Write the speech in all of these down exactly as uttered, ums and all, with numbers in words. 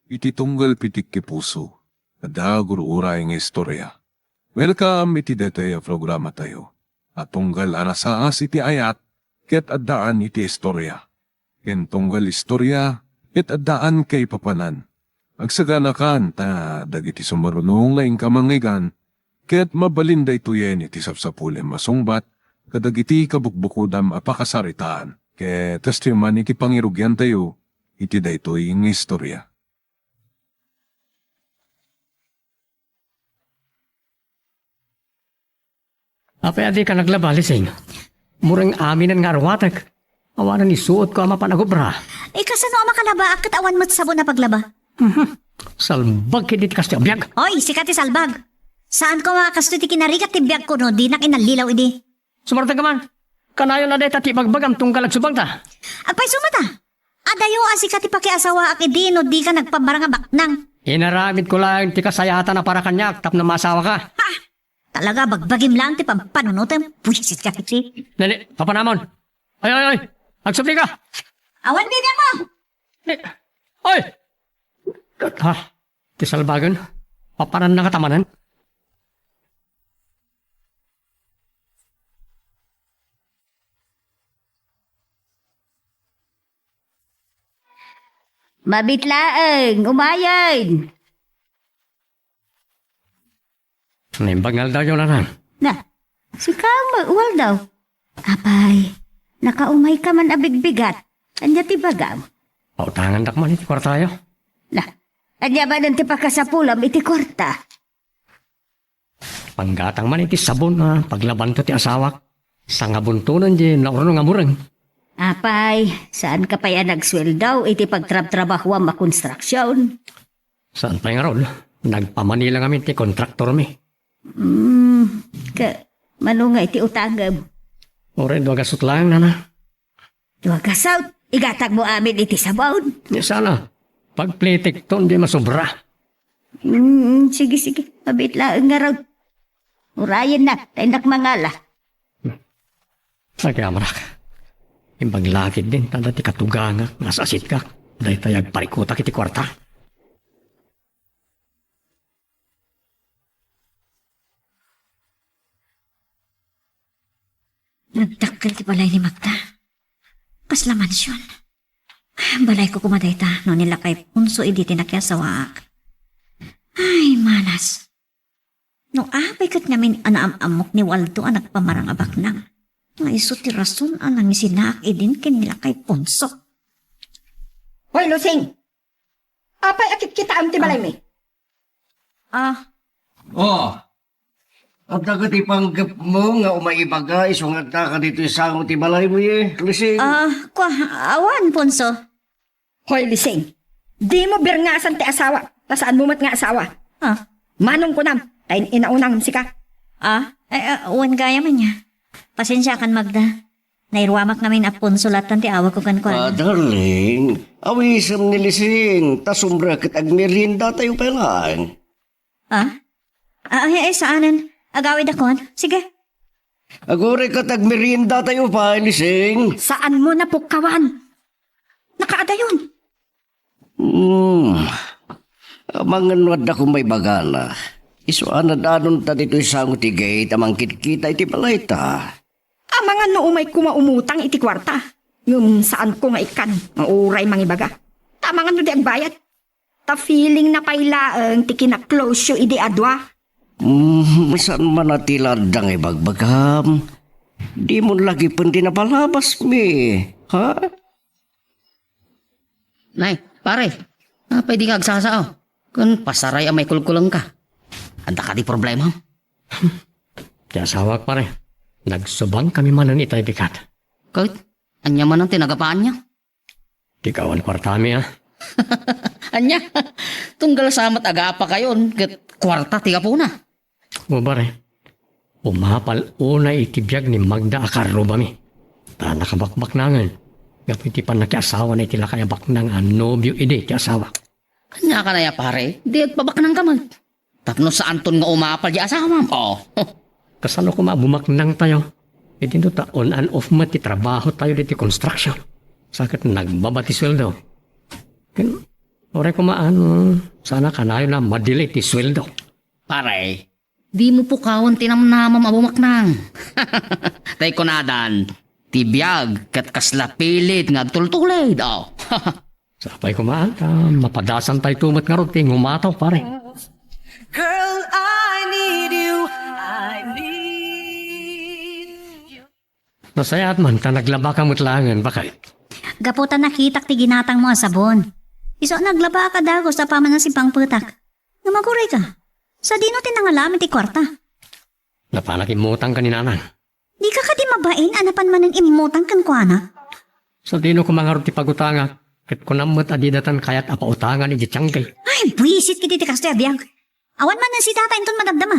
iti tunggal pitik ti puso, adda gur-uray nga istorya. Welcome iti daytoy a programatayo a tunggal a nasaas iti ayat ket addaan iti istorya, ken tunggal istorya ket addaan kaipapanan. Agsaganakan ta dagiti sumaruno nga inka mangngegana ket mabalin daytoyen iti sapsapulem a sungbat kadagiti kabukbukodam a pakasaritaan. Ket kastoy man iti pangirugiantayo iti daytoy nga istorya. Apay a dika naglaba, Lising? Mureng aminen nga arwatek. Awanen isuotko a mapan agubra. Eh, kasano a makalabaak ket awan met sabon a paglaba? Mhm. Salbag ketdi ti kastoy a biag. Oy, sika ti salbag. Saanko nga kastoy ti kinarigat ti biagko no dinak inallilaw idi. Sumartengka man. Kanayon a dayta ti ibagbagam tunggal agsubangta. Agpayso met a. Adayo a sika ti pakiasawaak idi no dika nagpamarang a baknang. Inaramidko laeng ti kasayaatan a para kaniak tapno maasawaka. Ha! Talaga, bagbagim laeng ti pampanunotem. Buisit ka, Pixie. Dali, papanamon. Ay, ay, ay! Agsubli ka! Awan bibiang mo! Eh, ay! Ha? Ti salbagen? Papananna ka tamanen? Mabitlaeng, umayen! Naimbag nga aldawyo, Nanang. Na, sika met, Waldo. Apay, nakaumayka man a bigbigat. Ania ti bagam? Pautangandak man iti kuartayo. Na, ania manen ti pakasapulam iti kuarta? Panggatang man iti sabon a paglabanto ti asawak. Sangabuntonen diay naurno nga mureng. Apay, saanka pay a nagsueldo iti pagtrabtrabahoam a konstruksion? Saan pay ngarud, nagpamanila ngamin ti kontraktormi. Hmm, ka, mano nga iti utangem? Uray dua gasut laeng, Nana. Dua gasut? Igatagmo amin iti sabon? Ni sana, pagplitikton diay masobra. Hmm, sige, sige. Mabit laeng ngarud. Urayennak, ta innak mangala. Agyamanak. Imbag la ketdin, ta adda ti katugangak nga as-asitkak. Dayta agparikutak iti kuarta. Nagdakkel ti balay ni Magda. Kasla mansion. Balayko koma dayta no ni lakay Ponso idi ti nakiasawaak. Ay, malas. No apay ket ngamin a naam-ammok ni Waldo a nagpamarang a baknang, nga isu ti rason a nangisinaak idin ken ni lakay Ponso. Hoy, Lusing! Apay a kitkitaem ti balaymi? Ah. Oh, adda ket ti panggepmo nga umay ibaga isu nga addaka ditoy sango ti balaymi, Lusing? Ah, kua, awan, Ponso. Hoy, Lising, dimo birngasan ti asawa, ta saanmo met nga asawa. Ah. Manong kunam, ta in-inaunam sika. Ah, ay, ah, wen gayam ania. Pasensiakan, Magda. Nairuamak ngamin a Ponso lattan ti awagko kenkuana. Ah, darling, awisem ni Lising, ta sumrek ket agmeriendatayo pay laeng. Ah? Ah, ay, ay, saanen. Agawidakon. Sige. Aguray ket agmeriendatayo pay, Lising. Saanmo napukkawan? Nakaadayon. Hmm. Amangan no adda koma ibagana. Isu a nadanon ta ditoy sango ti gate a mangkitkita iti balayta. Amangan no umay koma umutang iti kuarta. Ngem saanko nga ikkan nga uray mangibaga. Ta amangan no di agbayad. Ta feeling na pay laeng ti kinaklosyo idi a dua. Hmm, saan man a ti la adda nga ibagbagam? Dimon lagipen ti napalabasmi, ha? Nay, pare, apay dika agsasao? Ken pasaray a maikulkulengka. Adda kadi problema? Ti asawak, pare. Nagsubangkami manen itay bigat. Ket, ania manen ti nagapaanyo? Ti kawan kuartami, a. Ania? Tunggal sa met agapakayon ket kuarta ti gapuna. O, pare, umapal unay iti biag ni Magda a karrubami. Ta nakabakbaknangen gapu iti pannakiasawana iti lakay a baknang a nobio idi ti asawa. Ania kanaya, pare? Di agpabaknangka met. Tapno saanton nga umapal di asawam. Oh. Kasano koma a bumaknangtayo? Iti no ta on and off met ti trabahotayo diti construction. Sa ket nagbaba ti sueldo. Ken Uray koma, saan a kanayon a madili ti sueldo. Pare, dimo pukawen ti namnamam a bumaknang. Tay kunadan, ti biag ket kasla pilit nga agtultulid, oh. Sapay koma, ta mapadasan tayo met ngarud ti ngumataw, pare. Girl, I need you. I need you. Nasayaat man ta naglabaka met laengen, baket. Gapu ta nakitak ti ginatangmo a sabon. Isu a naglabaka dagus apaman a sipangpetak. Ngem agurayka, sadino ti nangala amin ti kuarta? Napanak immutang ken ni nanang. Dika kadi mabain a napan manen immutang kenkuana? Sadino koma ngarud ti pagutangak, ket kunam met a didatan kayat a pautangan idiay tiangki. Ay, buisit kadi ti kastoy a biag. Awan manen si tata inton madamdama.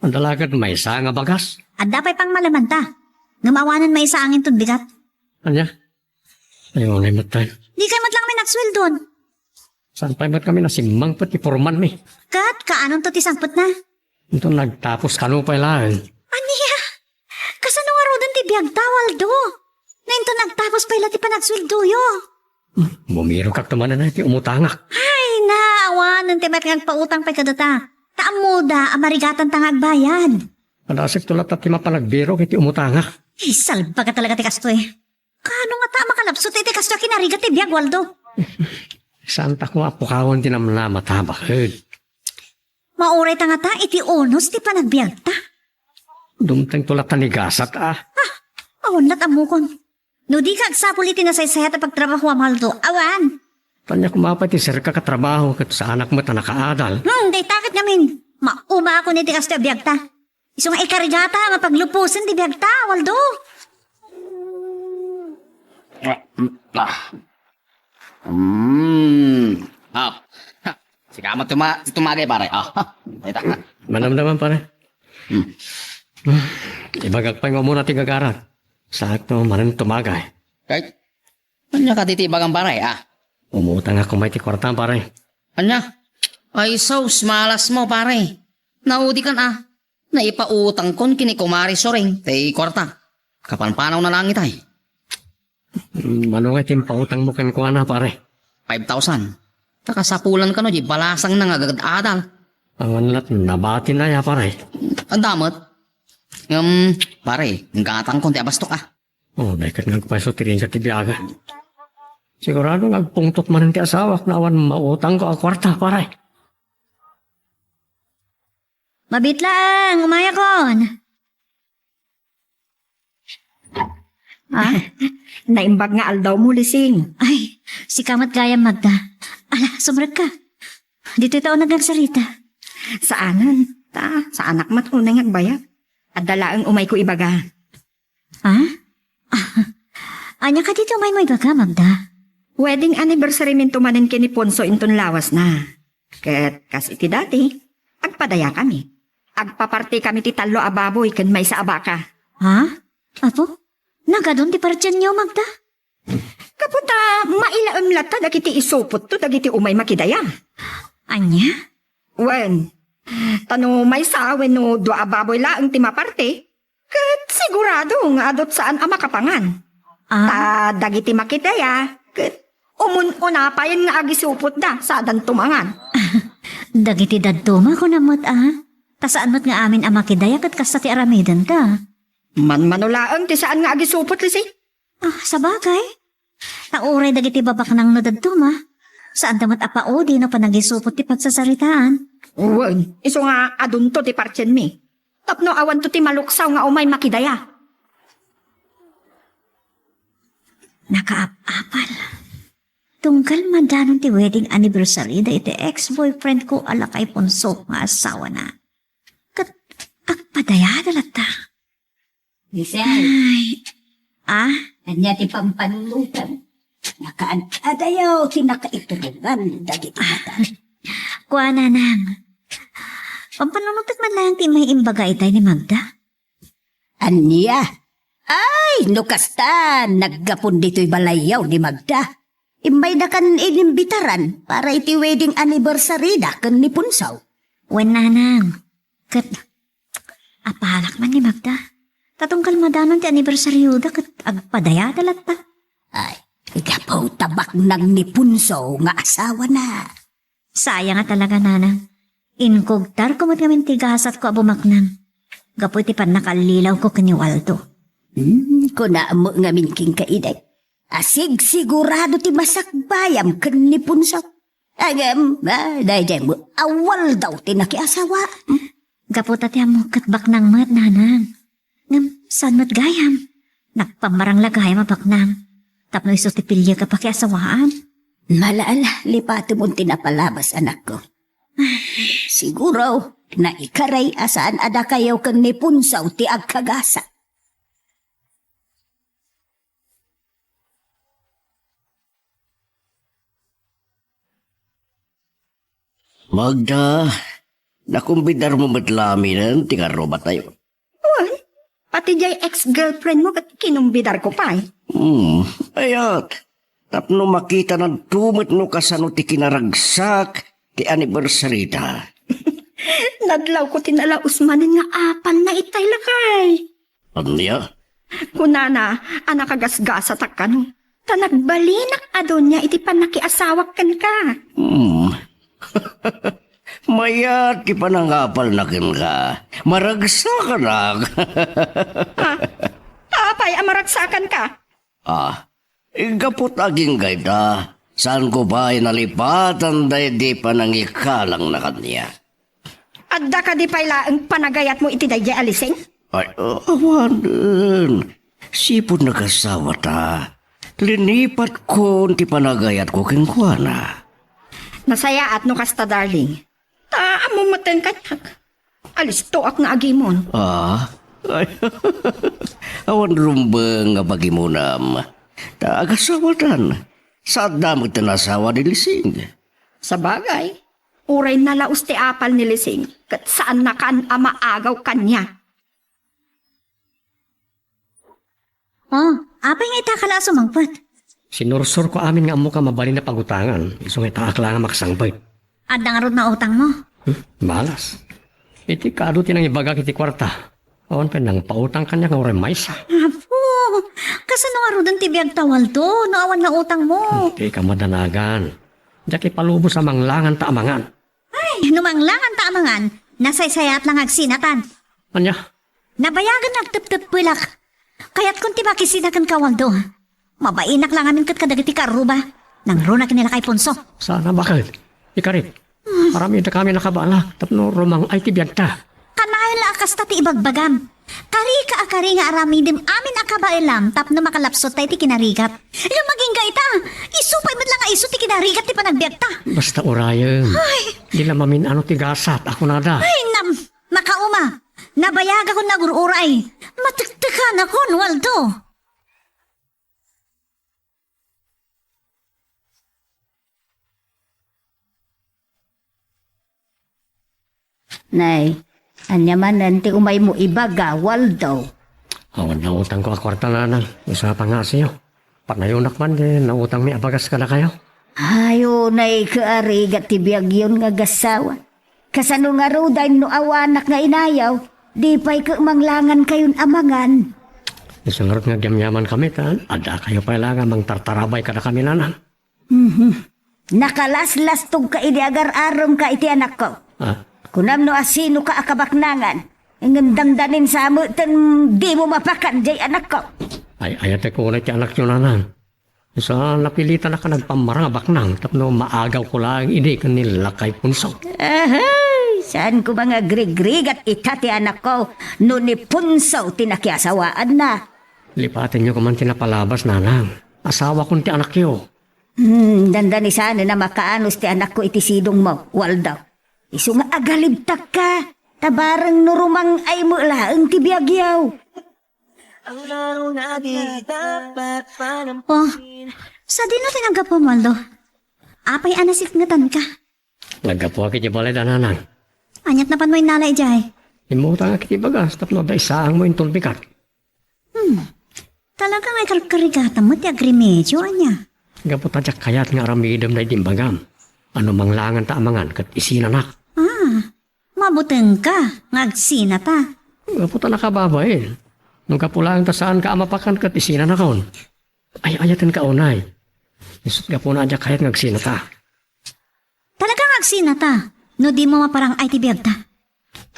Adda la ket maysa nga bagas. Adda pay pangmalemanta. Ngem awanen maysa a ngin ton bigat. Ania? Ay, unay met tayo. Dikay met laeng agsueldon. Saan pay met kami nasimmangpet ti pormanmi? Ket kaanonto ti sangpetna? Inton nagtapos kano pay laeng. Ania? Kasano ngaruden ti biagta, Waldo? No inton nagtapos pay la ti panagsueldoyo. Bumirokak ta manen ti umutangak. Ay, na, awanen ti met nga agpautang pay kadata. Ta ammoda a marigatanta nga agbayad. Padasekto latta ti mapanagbirok iti umutangak. Ay, salbaga talaga ti kastoy. Kaano ngata a makalabsot iti kastoy a kinarigat ti biag, Waldo? Saantak nga apukawan ti namnama ta, baket. Mauray ta ngata iti unos ti panagbiagta. Dumtengto latta ni gasat, a. Ah, awan lat ammokon. No dika agsapul iti nasaysayat a pagtrabahoam, Waldo, awan. Ania koma pay ti serka a trabaho ket saanak met a nakaadal. Hmm, dayta ket ngamin. Maumaakon iti kastoy a biagta. Isu nga ikarigata nga pagluposen ti biagta, Waldo. Ah, mm, ah. Mm. Ah. Ha. Sika met tuma-, tumagay, pare. Ah. Ha. Ita. Manamdaman, pare. Hmm. Ibagak pay nga umuna ti gagarak. Saakto manen tumagay. Kay, ania kadi ti ibagam, pare, ah? Umutang ako may ti kwarta, pare. Ania? Ay, sus, malasmo, pare. Naudikan, ah. Naipautangkon ken ni Kumare Suring ti kuarta. Kapanpanaw na langit ay. Mano nga ti impautangmo kenkuana, pare? Five thousand. Ta kasapulan kano di balasangna nga agad-adal. Awan lat nabati na ya, pare. Adda met. Ngem, pare, inggatangkon ti abastok, ah. Oh, dayket nga agpayso ti rinsa ti biaga. Sigurado nga agpungtot manen ti asawak no awan mautangko a kuarta, pare. Mabit laeng, umayakon. Ah? Naimbag nga aldawmo, Lising. Ay, sika met gayam, Magda. Ala, sumrekka. Ditoy ta uneg nga agsarita. Saanen, ta saanak met unay nga agbayag. Adda laeng umayko ibaga. Ha? Ania kadi ti umaymo ibaga, Magda? Wedding anniversary minto manen ken ni Ponso inton lawasna. Ket kas iti dati, agpadayakami. Agpapartikami ti tallo a baboy ken maysa a baka. Ha? Apo? Nagadun ti partienyo, Magda? Gapu ta mailaem latta dagiti isupotto dagiti umay makidaya. Ania? Wen, ta no maysa wenno dua a baboy laeng ti maparti, ket sigurado nga adut saan a makapangan. Ah. Ta dagiti makidaya, ket umun-una payen nga agisupotda, sadanto mangan. Dagiti dadduma, kunam met, a? Ta saan met nga amin a makidaya ket kasta ti aramidenta. Manmano laeng ti saan nga agisupot, Lising. Ah, sabagay. Ta uray dagiti babaknang no dadduma, saanda met a paudi no panagisupot ti pagsasaritaan. Wen, isu nga adunto ti partienmi. Tapno awanto ti maluksaw nga umay makidaya. Nakaap-apal. Tunggal madanon ti wedding anniversary da iti ex-boyfriend ko a lakay Ponso nga asawana. Ket agpadayada latta. Lising. Ay. Ah? Ania ti pampannutem? Nakaad-adayo ti nakaiturongan dagiti mata. Kua, nanang. Pampannutek man laeng ti immay imbaga itay ni Magda? Ania? Ay, no kasta, naggapun ditoy balayyo ni Magda. Immaydakan inimbitaran para iti wedding anniversary da ken ni Punsaw. Wen, nanang. Ket apalak man ni Magda. Ta tunggal madanon ti anibersaryoda ket agpadayada latta. Ay, gapu Gapu ta baknang ni Punso nga asawana. Sayang a talaga, nanang. Inkugtarko met ngamin ti gasatko a bumaknang. Gapu iti pannakallilawko ken ni Waldo. Hmm, kunam met ngamin kenka, Inay. Asigsigurado ti masakbayam ken ni Punso. Ngem, ah, daydiay met a Waldo ti nakiasawa. Gapu ta ti ammok ket baknang met, nanang. Ngem saan met gayam? Nagpammarang la gayam a baknang. Tapno isu ti piliek a pakiasawaam. Malaala, lipatemon ti napalabas, anakko. Siguro, naikari a saan a dakayo ken ni Punso ti agkagasa. Magda, nakumbidarmo met la aminen ti karrubatayo. Wen, pati diay ex-girlfriend mo ket kinumbidarko pay. Hmm, ayat. Tapno makitananto met no kasano ti kinaragsak ti anniversary ta. Nadlawko ti nalaus manen nga apalna itay, lakay. Ania? Kunana a nakagasgasatak kano, ta nagbalinak a donia iti pannakiasawak kenka. Hmm. Mayat ti panangapalna kenka. Maragsakanak. Ah, apay a maragsakanka? Ah, gapu ta agingga ita, saanko pay nalipatan daydi panangikalangna kaniak. Adda kadi pay laeng panagayatmo iti daydiay a Lising? Ay, uh, awanen. Sipud nagasawa ta, linipatkon ti panagayatko kenkuana. Nasayaat no kasta, darling. Ta ammom metten kaniak. Alistoak nga agimon. Ah? Ay, awan rumbeng nga pagimonam. Ta agasawatan. Saadda met ti nasawa ni Lising. Sabagay, uray nalaus ti apal ni Lising, ket saannakan a maagaw kaniak. Oh, apay nga ita ka la a sumangpet? Sinursurko amin nga ammoka mabalin a pagutangan, isu nga itaak la nga maksangpet. Adda ngarud nautangmo? Hmm, balas. Iti kaadu ti nangibagak iti kuarta. Awan pay nangpautang kaniak nga uray maysa. Apo, kasano ngaruden ti biagta, Waldo, no awan nautangmo? Hmm, dika madanagan. Diak ipalubos a manglanganta a mangan. Ay, no manglanganta a mangan, nasaysayaat la nga agsinatan. Ania? Nabayagen nga agteptepelak. Kayatkon ti makisina kenka, Waldo. Mabainak la ngamin ket kadagiti karruba. Nangruna ken ni lakay Ponso. Saan a baket? Ikarit. Aramidakami a kabaelak tapno rumang-ay ti biagta. Kanayon la a kasta ti ibagbagam. Karika a kari nga aramidem amin a kabaelam tapno makalapsutta iti kinarigat. Ngem agingga ita, isu pay met la nga isu ti kinarigat ti panagbiagta. Basta urayem. Ay. Di la mamin-ano ti gasat a kunada. Ay, nam, makauma. Nabayagakon nga agur-uray. Matektekanakon, Waldo. Nay, ania manen ti umaymo ibaga, Waldo? Awan nautangko a kuarta, nanang. Isu a pangngaasiyo. Panayonak man ti nautangmi a bagas kadakayo. Ay, unay, kaarigat ti biagyon nga agassawa. Kasano ngaruden no awanak nga inayaw, di pay ket manglangankayon a mangan. Isu ngarud nga agyamyamankami ta addakayo pay la nga mangtartarabay kadakami, nanang. Mhm. Nakalaslastogka idi agar-aremka iti anakko. Ah. Kunam no asinoka a kabaknangan, ngem dandanin sa metten dimo mapakan diay anakko. Ay, ayatek unay ti anakyo, nanang. Sa napilitanak a nagpammarang a baknang tapno maagawko laeng idi ken ni lakay Punso. Ahay! Saan ko nga agrigrigat ita ti anakko no ni Punso ti nakiasawaanna? Lipatenyo koma ti napalabas, nanang. Asawakon ti anakyo. Hmm, dandani saan a makaanus ti anakko iti sidongmo, Waldo. Isu nga agalibtakka, ta bareng no rumang-ay met laeng ti biagyo. Oh, sadino ti naggapuam, Waldo? Apay a nasikngetanka? Naggapuak iti balay da nanang. Aniat napanmo innala idiay? Immutangak iti bagas tapno adda isaangmo inton bigat. Hmm. Talaga nga ikarkarigatam met ti agremedio, ania? Gapu ta diak kayat nga aramidem daydi imbagam. Ano manglanganta a mangan ket isinanak. Ah, mabutengka nga agsinata. Gapu ta nakababain. No gapu laeng ta saanka a mapakan ket isinanakon. Ay-ayatenka unay. Isu ti gapuna a diak kayat nga agsinata. Talaga nga agsinata no dimo maparang-ay ti biagta.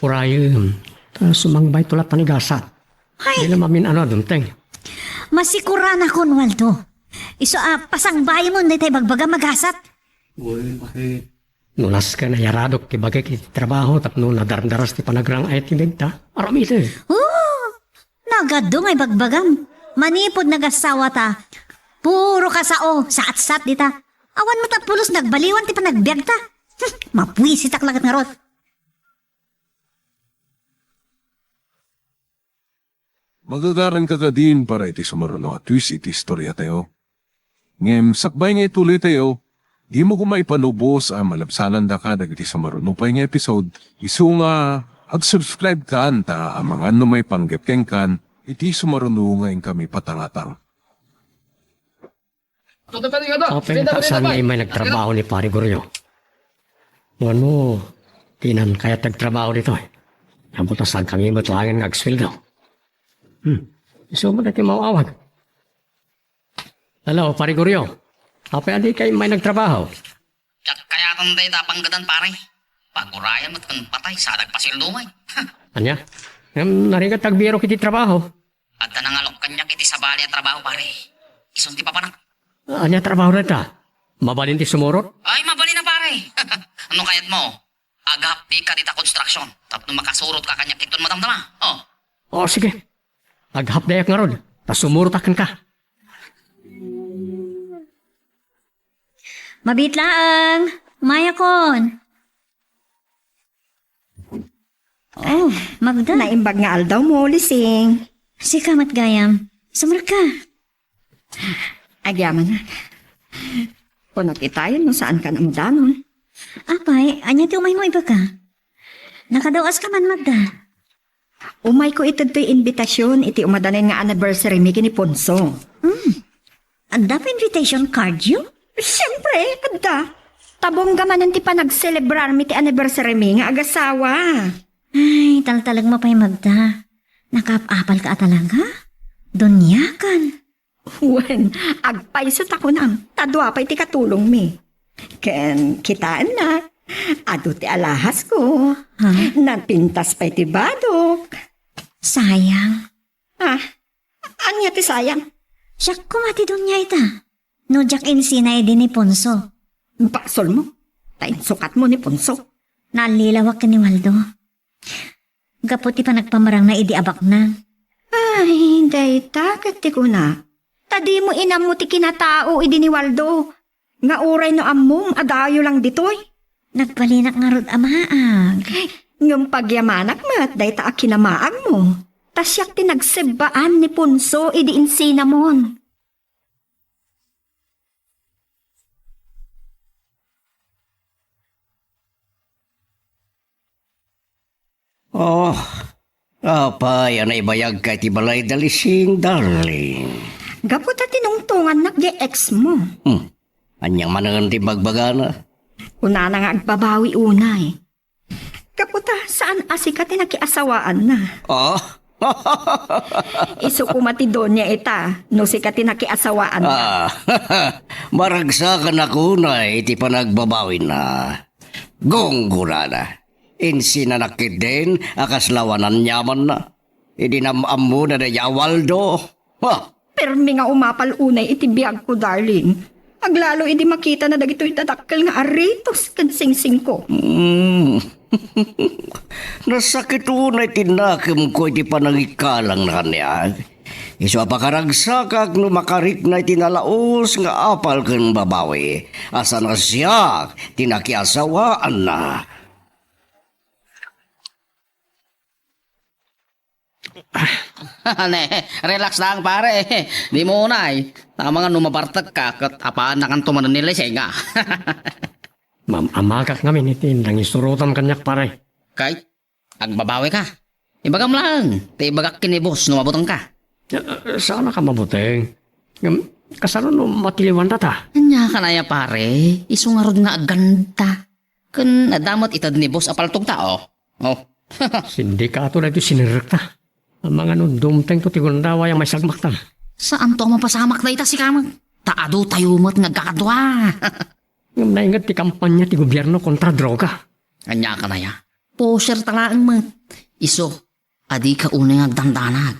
Urayem, ta sumangbayto la panigasat. Ay! Dina mamin-ano a dumteng. Masikuranakon, Waldo. Isu a pasangbayemon dayta ibagbagam a gasat. Uy, bakit? No nasken a yaradok ti bagik iti trabaho tapno nadardaras ti panagrang-ay ti biagta, aramiden. Oh! Nagadu nga ibagbagam. Manipud nagasawa ta, puro ka sao, satsat dita. Awan met a pulos nagbaliwan ti panagbiagta. Hmm, mabuisitak la ket ngarud. Magagaranka kadin para iti sumaruno a twist iti istoriatayo. Ngem sakbay nga ituloytayo, dimo koma ipanubos a malabsanandaka dagiti sumaruno pay nga episode, isu nga ag-subscribe kan ta amangan no maipanggep kenkan iti sumaruno nga inkami patangatang. Apay nga ta saan nga immay nagtrabaho ni Pari Goryo? Wen mo, dinan kayat ti agtrabaho ditoy. Ammom ta saankami met laengen nga agsueldo. Hmm. Isu met ti maawag. Hello, Pari Goryo. Apay a dika immay nagtrabaho? Diak kayaten dayta a panggedan, pare. Pagurayan met ken patay, saan agpasueldo ngay. Ania? Ngem narigat ti agbirok iti trabaho. Adda nangalok kaniak iti sabali a trabaho, pare. Isun ti papanak. Ania trabaho dayta? Mabalin ti sumurot? Ay, mabalin a, pare. No kayatmo, aghapdika dita konstruksion tapno makasurotka kaniak inton madamdama. Oh. Oh, sige. Aghapdiak ngarud, ta sumurotak kenka. Mabiit laeng. Mayakon. Oh, Magda. Naimbag nga aldawmo, Lising. Sika met gayam. Sumrekka. Agyaman. Kunak itayon no saankan a madanon. Apay, ania ti umaymo, ibagka? Nakadaw-aska man, Magda. Umayko iti daytoy invitation iti umadanen nga anniversary mi ken ni Ponso. Hmm. Adda pay invitation card yo? Siempre, adda. Ta bongga manen ti panagselebrarmi ti anniversary mi nga agasawa. Ay, taltalek mo pay, Magda. Nakaap-apalka a talaga? Duniakan. Wen, agpayso ta kunam, ta dua pay ti katulongmi. Ken kitaennak, adu ti alahasko. Ha? Napintas pay ti badok. Sayang. Ah, ania ti sayang? Siak koma ti dunia ita. No diak insina idi ni Ponso. Basolmo, ta insukatmo ni Ponso. Naallilawak ken ni Waldo. Gapu ti panagpamarangna idi abaknang. Ay, dayta ket ti kunak. Ta dimo inammo ti kinatao idi ni Waldo. Nga uray no ammom, adayo lang ditoy. Nagbalinak ngarud a maag. Ngem pagyamanak met dayta a kinamaagmo. Ta siak ti nagsebbaan ni Ponso idi insinamon. Oh, apay a naibayagka iti balay da Lising, darling? Gapu ta tinungtongannak diay ex mo. Hmm. Ania manen ti bagbagana? Kunana nga agbabawi unay. Gapu ta saan a sika ti nakiasawaanna. Oh? Isu koma ti donia ita, no sika ti nakiasawaanna. Ah, maragsakanak unay iti panagbabawina. Gunggurana. Insinanak ketdin a kasla awan aniamanna. Idi nam-ammona daydiay a Waldo. Ha! Permi nga umapal unay iti biagko, darling. Aglalo idi makitana dagitoy dadakkel nga aritos ken singsingko. Hmm. Nasakit unay ti nakemko iti panangikkalangna kaniak. Isu a pakaragsakak no makarikna iti nalaus nga apal ken babawi, a saan a siak ti nakiasawaanna. Ne, relax lang, pare. Dimo unay. Amangan no mabartekka, ket apaannakanto manen ni Lising, a. Mam-amagak ngamin iti nangisurotam kaniak, pare. Kay, agbabawika. Ibagam laeng, ta ibagak ken ni boss no mabutengka. Eh, eh, saanaka mabuteng. Ngem, kasano no matiliwan data? Ania kanaya, pare? Isu ngarud nga aganta. Ken adda met ited ni boss a paltogta, oh. Oh. Sindikato daytoy sinirrekta. Amangan no dumtengto ti gundaway a maisagmakta. Saanto a mapasamak dayta sika met? Ta adu tayo met nga agkakadua. Ngem nainget ti kampanya ti gobierno kontra droga. Ania kanaya? Pusher ta laeng met. Isu, adi ka unay nga agdandanag.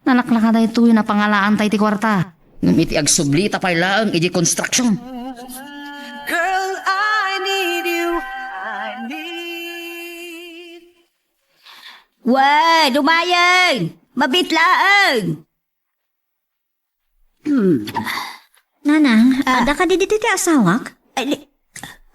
Nalaklaka daytoy, napangalaan tay ti kuarta. Ngem iti agsubli ta pay laeng iti construction. Girl, I need you. I need. Wen, umayen! Mabit laeng! Hmm. Nanang, ah, adda kadi ditoy ti asawak? Ay, di,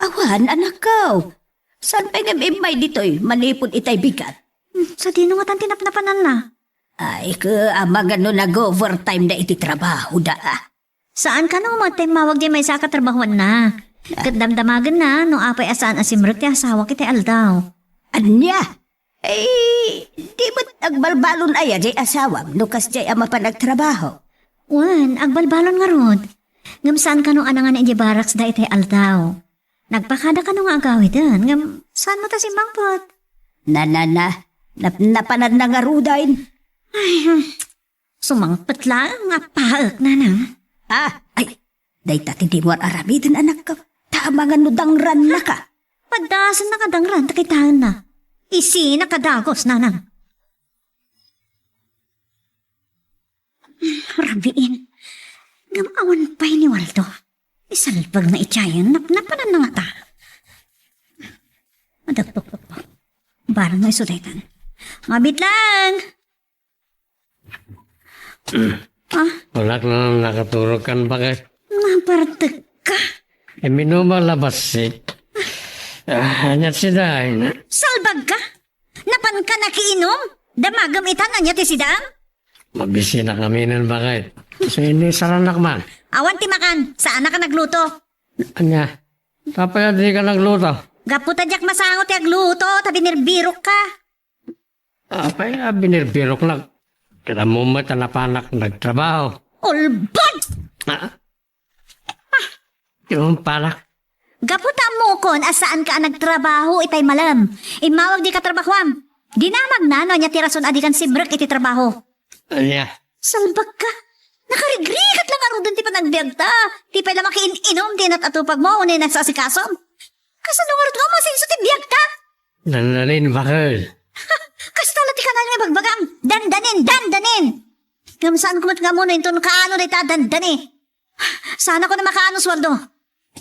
awan, anakko. Saan pay nga immay ditoy, manipud itay bigat? Hmm, sadino ngatan ti napnapananna? Ay, ket amangan no nag-overtime da iti trabaho da, ah. Saan kano met ti immawag diay maysa a katrabahoanna? Ket damdamagenna no apay a saan a simrek ti asawak iti aldaw. Ania? Eh, di met agbalbalon aya diay asawam no kasdiay a mapan agtrabaho? Wen, agbalbalon ngarud. Ngem saan kano a nangan idiay barracks da itay aldaw. Nagpakada kano nga agawiden, ngem saan met a simmangpet? Na, na, na. Nap-, napananna ngaruden. Ay, hmm. Sumangpet laeng nga paek, nanang. Ah, ay, dayta ti dimo ar-aramiden, anakko. Ta amangan no dangrannaka. Paddasenna nga dangran ta kitaenna. Isina kadagos, nanang. Rabiin. Ngem awan pay ni Waldo. Isalbag na iti ayan, napnapanan na ngata. Madagpagpagpag. Barang nga isu daytan. Mabit lang! Ah? Wala ka na nakaturog kan bakit? Napartek ka? E, minuma la bassit. Ah, anyat si Dain. Salbag ka? Napan ka nakiinom? Damagem itan anya ti sidam? Mabisinak ngaminen bakit? Sini saranak man. Awan ti makan, saan ka nagluto. Anya? Tapay a di ka nagluto? Gapu ta diak masango ti agluto, ta binirbirok ka. Apay a binirbiroknak? Ket ammom met a napanak nagtrabaho. Ulbod! Ah? Ah, di mo panak. Gapu ta ammokon a saan ka a nagtrabaho itay malem. Immawag di katrabahoam. Dinamagna no ania ti rason a di kan simrek iti trabaho. Ania? Salbag ka. Nakarigrigat lang ngaruden ti panagbiagta. Di pay la makiin-inom ti inat a tupagmo wenno inasasikasom. Kasano ngarud nga umasenso ti biagta? Dandanin, bakel. Kasta la ti kanal nga ibagbagam. Dandanin, dandanin! Ngem saanko met nga ammo no inton kaano dayta a dandani. Saan a kuna makaano, Suardo.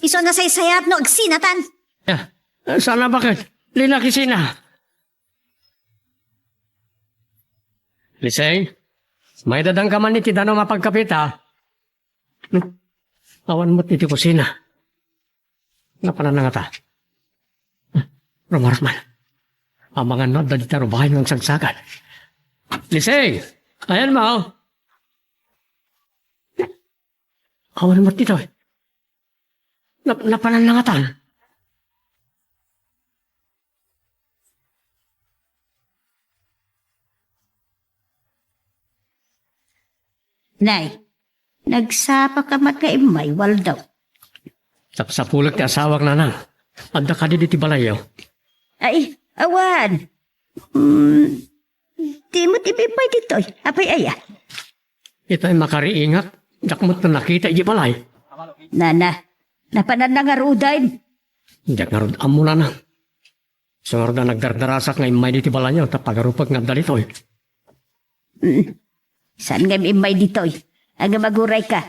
Isu a nasaysayat no agsinatan. Ah, sana baket? Lina kisina. Liseng, maidadanka man iti danum a pagkapita. Hmm? Awan met iti kusina. Napanan na ngata? Hmm? Rumarot man. Amangan no adda dita rubayan nga agsagsagan. Liseng! Ayan, ma, oh. Awan met ditoy. Nap-, napanan na ngatan? Nay, nagsapa ka met nga immay, Waldo. Sapsapulek ti asawak, nanang. Adda kadi ditoy balayyo? Ay, awan. Mm, di met immay ditoy. Apay aya? Itay makariingak, diak met nakita idiay balay. Nana, napanan na ngaruden? Diak ngarud ammo, nanang. Isu ngarud a nagdardarasak nga immay ditoy balayyo, ta pagarupek nga adda ditoy. Mm. Saan nga immay ditoy? Ngem aguray ka.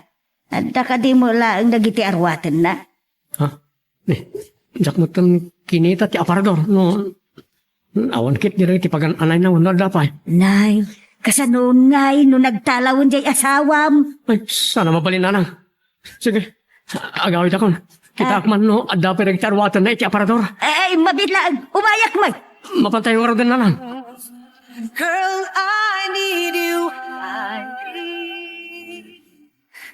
Adda kadi mo laeng dagiti aruatenna? Ha? Ni, diak met kinita ti aparador. No, awan ket dagiti pagan-anayna wenno adda pay. Nay, kasano ngay no nagtalawen diay asawam? Ay, saan a mabalin, nanang. Sige, agawidakon. Kitaak man no adda pay dagiti aruatenna iti aparador. Ay, mabit laeng. Umayak met. Mapantayo ngaruden, nanang. Girl, I need you. I need.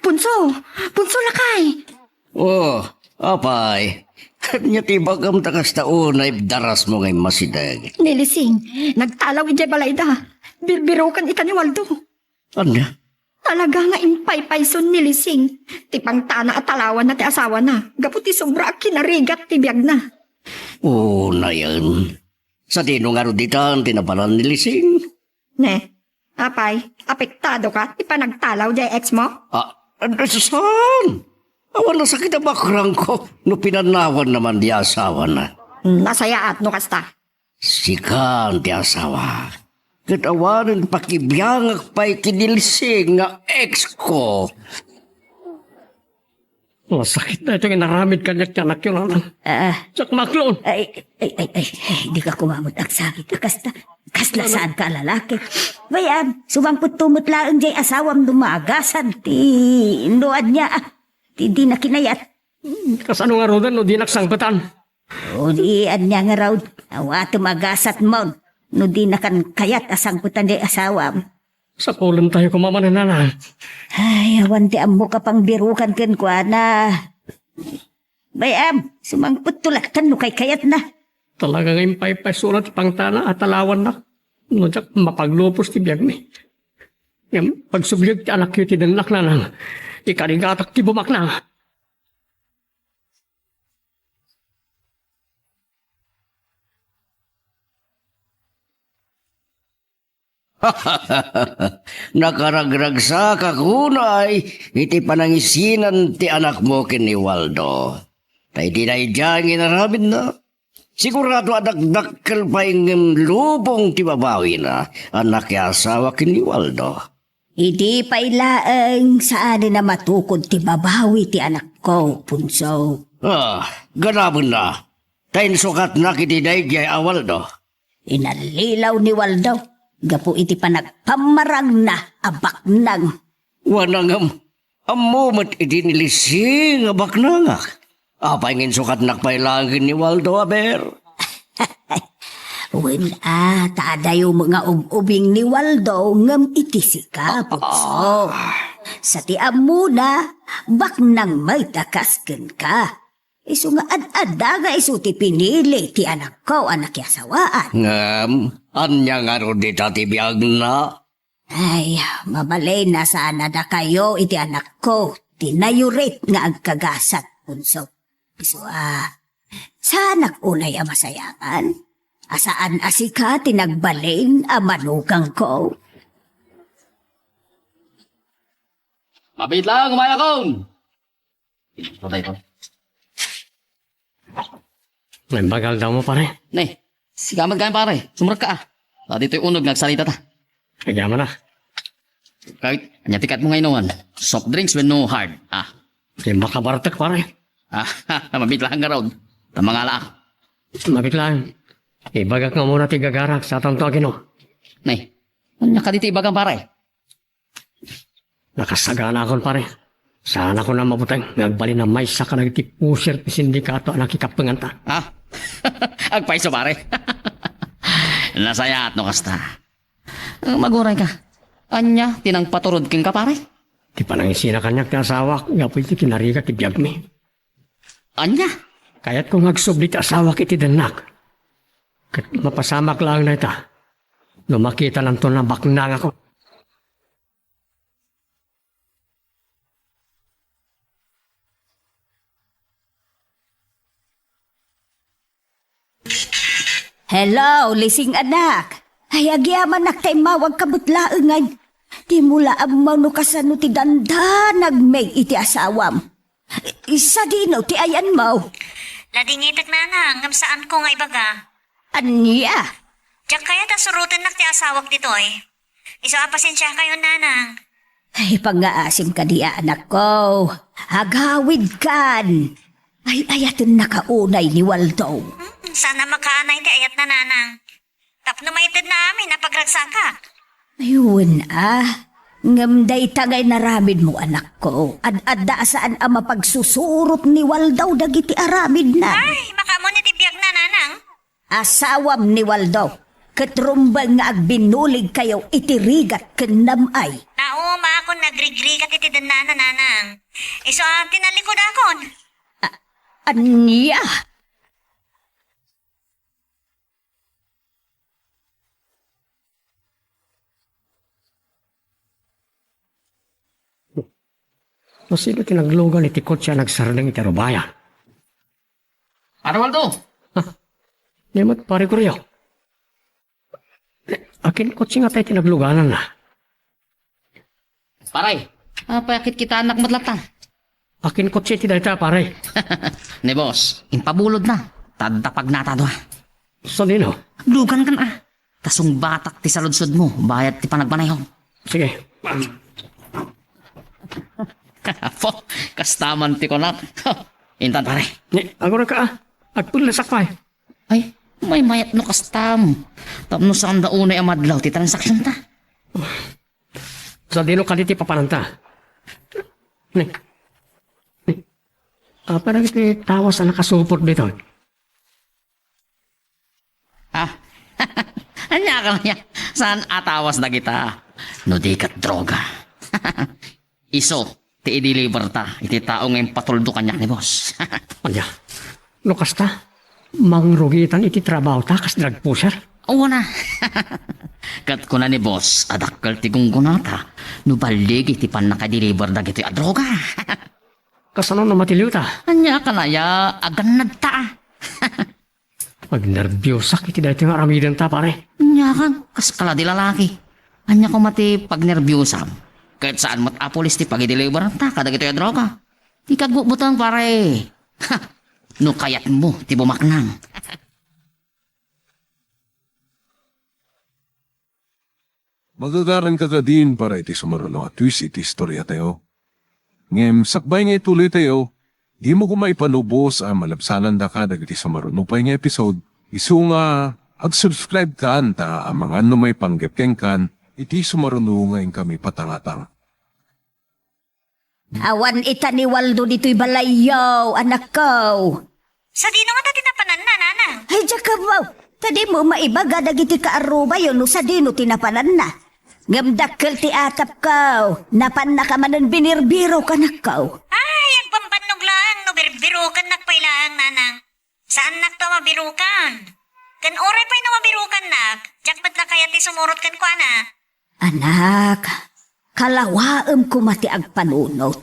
Punso! Punso, lakay! Oh, apay. Ania ti ibagam ta kasta unay darasmo nga immasideg? Ni Lising, nagtalaw idiay balayda. Birbirokan ita ni Waldo. Ania? Talaga nga impaypayson ni Lising ti pangtana a talawanna ti asawana gapu ti sobra a kinarigat ti biagna. Unayen. Sadino ngarud ditan ti napanan ni Lising? Ne, apay, apektado ka ti panagtalaw diay ex mo? Ah, Ano, saan? Awan nasakit a bakrangko no pinanawan naman di asawana. Nasayaat no kasta. Sikan ti asawa. Ket awanen pakibiangak pay ken ni Lising nga ex ko. Masakit na itong inaramid kaniak ti anakyo, nanang. Ah. Diak maaklon. Ay, ay, ay, ay, ay, di ka kumamot agsakit. Kasta, kasla saan ka lalaki. Bayan, sumangpet tumot laeng jay asawam no magasat ti, no ania, ah, ti di na kinayat. Kasano nga rudan no di naksangpetan? O di ania nga raw, awatem agasat mon, no di nakan kayat a sangpetan jay asawam. Sapulen tayo kumaman, nanang. Ay, awan ti ammok a pangbirukan kenkuana. Bay-am, sumangpet to latta no kaykayatna. Talaga nga impaypayso na ti pangtana a talawanna. No diak mapaglupos ti biagmi. Ngem, pagsubliek ti anakyo ti dennak, nanang. Ikarigatak ti bumaknang. Nakaragragsakak unay iti panangisinan ti anakmo ken ni Waldo. Ta iti daydiay nga inaramidna, sigurado a dakdakkel pay ngem lubong ti babawina a nakiasawa ken ni Waldo. Idi pay laeng saanen a matukod ti babawi ti anakko, Punso. Ah, ganabenna. Ta insukatnak iti daydiay a Waldo. Inallilaw ni Waldo gapu iti panagpammarangna a baknang. Wana ngem, ammo met idi ni Lising a baknangak. Apay nga insukatnak pay laeng ken ni Waldo, aber? Wen a, ta adayo met nga ub-ubing ni Waldo ngem iti sika, Putso. Sa ti ammona, baknang met a kas kenka. Isu nga ad-adda nga isu ti pinili ti anakko a nakiasawaan. Ngem, ania ngarud dita ti biagna? Ay, mabalin a saan a dakayo iti anakko ti nayurit nga agkagasat, Punso. Isu a, saanak unay a masayangan? A saan a sika ti nagbalin a manugangko? Mabit lang, umayakon! Ito tayo. Naimbag aldaw mo, pare. Ne, sika met kayan, pare. Sumrekka, ah. Ta ditoy uneg nga agsaritata. Agyaman na. Kayat, ania ti kayatmo nga inuman? Soft drinks wenno hard? Ah. Di makabartek, pare. Ah, mabit lang ngarud. Ta mangala, ah. Mabit lang. Ibagak nga muna ti gagarak, satanto aginom. Ne, ania kadi ti ibagam, pare? Nakasaganakon, pare. Saanakon a mabuteng nga agbalin a maysa kadagiti pusir ti sindikato a nakikappenganta. Ha? Agpayso, pare. Nasayaat no kasta. Eh, magurayka. Ania ti nangpaturod kenka, pare? Ti panangisina kaniak ti asawak gapu iti kinarigat ti biagmi. Ania? Kayatko nga agsubli ti asawak iti dennak. Ket mapasamak laeng dayta no makitananto a baknangakon. Hello, Lising anak. Ay, agyamanak ta immawagka met laengen. Dimo la ammo no kasano ti dandanag met iti asawam. Sadino ti ayanmo? Ladingitek, nanang, ngem saanko nga ibaga. Ania? Diak kayat a surotennak ti asawak ditoy. Isu a pasensiakayon, nanang. Ay, pangngaasim kadi a anakko. Agawidkan. Ay, ayatennaka unay ni Waldo. Hmm, saan a makaanay ti ayatna, nanang. Tapno maitedna amin a pagragsakak. Ay, wen a. Ngem dayta nga inaramidmo, anakko, ad-adda a saan a mapagsusurot ni Waldo dagiti aramidna. Ay, makaammoan iti biagna, nanang. Asawam ni Waldo, ket rumbeng nga agbinuligkayo iti rigat ken nam-ay. Nauma akon nagrigrigat iti dennana, nanang. Isu a tinalikodakon. A-, ania? No sino ti naglugan iti kotse a nagsardeng iti arubayan? Pare Waldo! Ah, ni met, Pare Corio. Akin kotse nga tay ti naglugananna? Pare, Apay a kitkitaennak met latta? Akin kotse iti dayta, pare. Ni boss, impabulodna. Ta adda pagnata dua. Sadino? Aglugankan a. Ta sungbatak ti saludsodmo bayat ti panagmaneho. Sige. Apo, kasta man ti kunak. Intan, pare. Ni, agurayka a. Agpellasak pay. Ay, maymayat no kastam. Tapno saanda unay a madlaw ti transaksionta. Sadino kadi ti papananta? Ni, ni, apay dagiti tawas a nakasupot ditoy? Ah, ania ka aya? Saan a tawas dagita? No di ket droga. Isu ti i-deliverta iti tao nga impatuldo kaniak ni boss. Ania? No kasta, mangrugitan iti trabahota kas drug pusher? Awan a. Ket kuna ni boss a dakkel ti gunggonata no balligi ti pannaka-deliver dagitoy a droga. Kasano no matiliwta? Ania ka aya? Agannadta a. Agnerbiosak iti daytoy nga aramidenta, pare. Ania ka, kas kala di lalaki. Ania koma ti pagnerbiosam? Ket saan met a pulis ti pagideliveranta kadagitoy a droga. Ti kagbutbuteng, pare. Ha! No kayatmo ti bumaknang. Magagaranka kadin para iti sumaruno a twist iti istoriatayo. Ngem sakbay nga ituloytayo, dimo koma ipanubos a malabsanandaka dagiti sumaruno pay nga episode, isu nga ag-subscribekan ta amangan no maipanggep kenkan iti sumaruno nga inkami patangatang. Awan ita ni Waldo ditoy balayyo, anakko. Sadino ngata ti napananna, nanang? Ay, diak ammo. Ta dimo maibaga dagiti kaarrubayo no sadino ti napananna. Ngem dakkel ti atapko, napannaka manen binirbirok, anakko. Ay, agbambannog laeng no birbirokannak pay laeng, nanang. Saannakto a mabirokan. Ken uray pay no mabirokannak, diak met la kayat ti sumurot kenkuana. Anak, kalawaem koma ti agpanunot.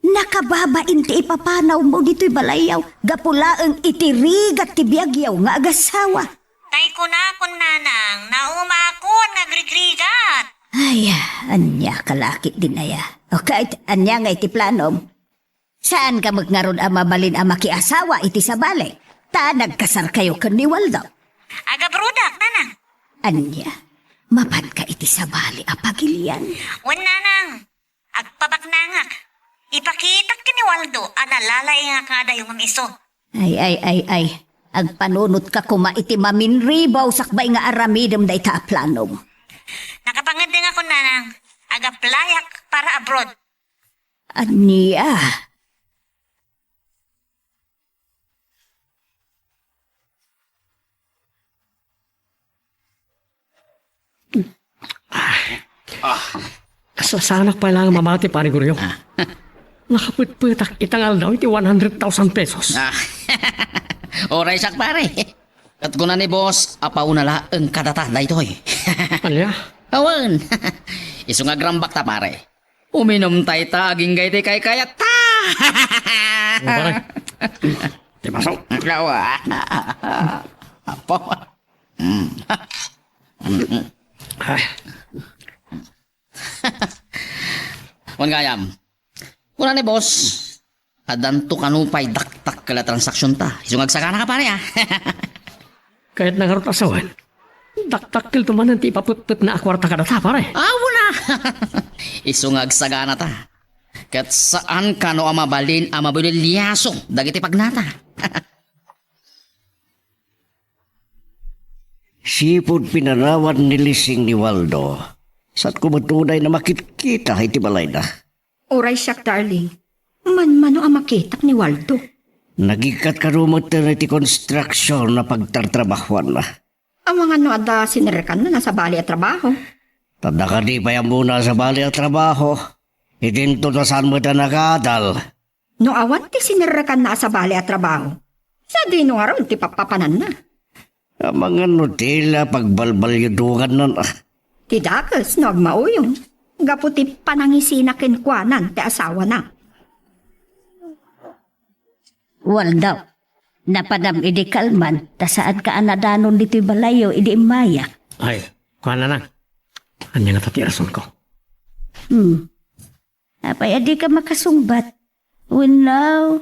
Nakababain ti ipapanawmo ditoy balayyo, gapu laeng iti rigat ti biagyo nga agassawa. Tay kunakon, nanang, naumakon nga agrigrigat. Ay, ania ka la ketdin aya? O ket, ania ngay ti planom? Saanka met ngarud a mabalin a makiasawa iti sabali, ta nagkasarkayo ken ni Waldo. Agabrodak, nanang. Ania, mapanka iti sabali a pagilian? Wen, nanang, agpabaknangak. Ipakitak ken ni Waldo a nalalaingak nga adayo ngem isu. Ay, ay, ay, ay. Agpanunotka koma iti maminribaw sakbay nga aramidem dayta a planom. Nakapangeddengakon, nanang. Ag-applyak para abroad. Ania? Ah. Kasasanak pay laeng mamati, Pare Goryo. Ah. Nakapetpetak ita nga aldaw iti one hundred thousand pesos. Ah. Uray siak, pare. Ket kuna ni boss, apauna laeng kadata daytoy. Ania? Awan. Isu nga agrambakta, pare. Uminumta ita agingga iti kaykayatta. O, pare. Ti baso. Awa. Apo. Mm. Ay. Wen gayam. Kuna ni boss, addanto kano pay dakdakkel a transaksionta. Isu nga agsaganaka, pare, a. Kayatna ngarud a sawen, dakdakkelto manen ti ipapetpetna a kuarta kadata, pare. Awan a. Isu nga agsaganata. Ket saan kano a mabalin a mabuliliaso dagiti pagnata. Sipud pinarawad ni Lising ni Waldo, saanko met unay a makitkita iti balayna. Uray siak, darling. Manmano a makitak ni Waldo. Nagikkat kano met iti konstruksion a pagtartrabahoanna. Amangan no adda sinerrekanna a sabali a trabaho. Ta adda kadi pay ammona a sabali a trabaho. Idinto ta saan met a nakaadal. No awan ti sinerrekanna a sabali a trabaho, sadino ngarud ti pappapananna? Amangan no ti la pagbalbalyodugannan a. Ti dakes no agmauyong, gapu ti panangisina kenkuanan ti asawana. Waldo, napanam idi kalman, ta saanka a nadanon ditoy balayyo idi immayak. Ay, kuana na. Ania ngata ti rasonko? Hmm. Apay a dika makasungbat? Wenno,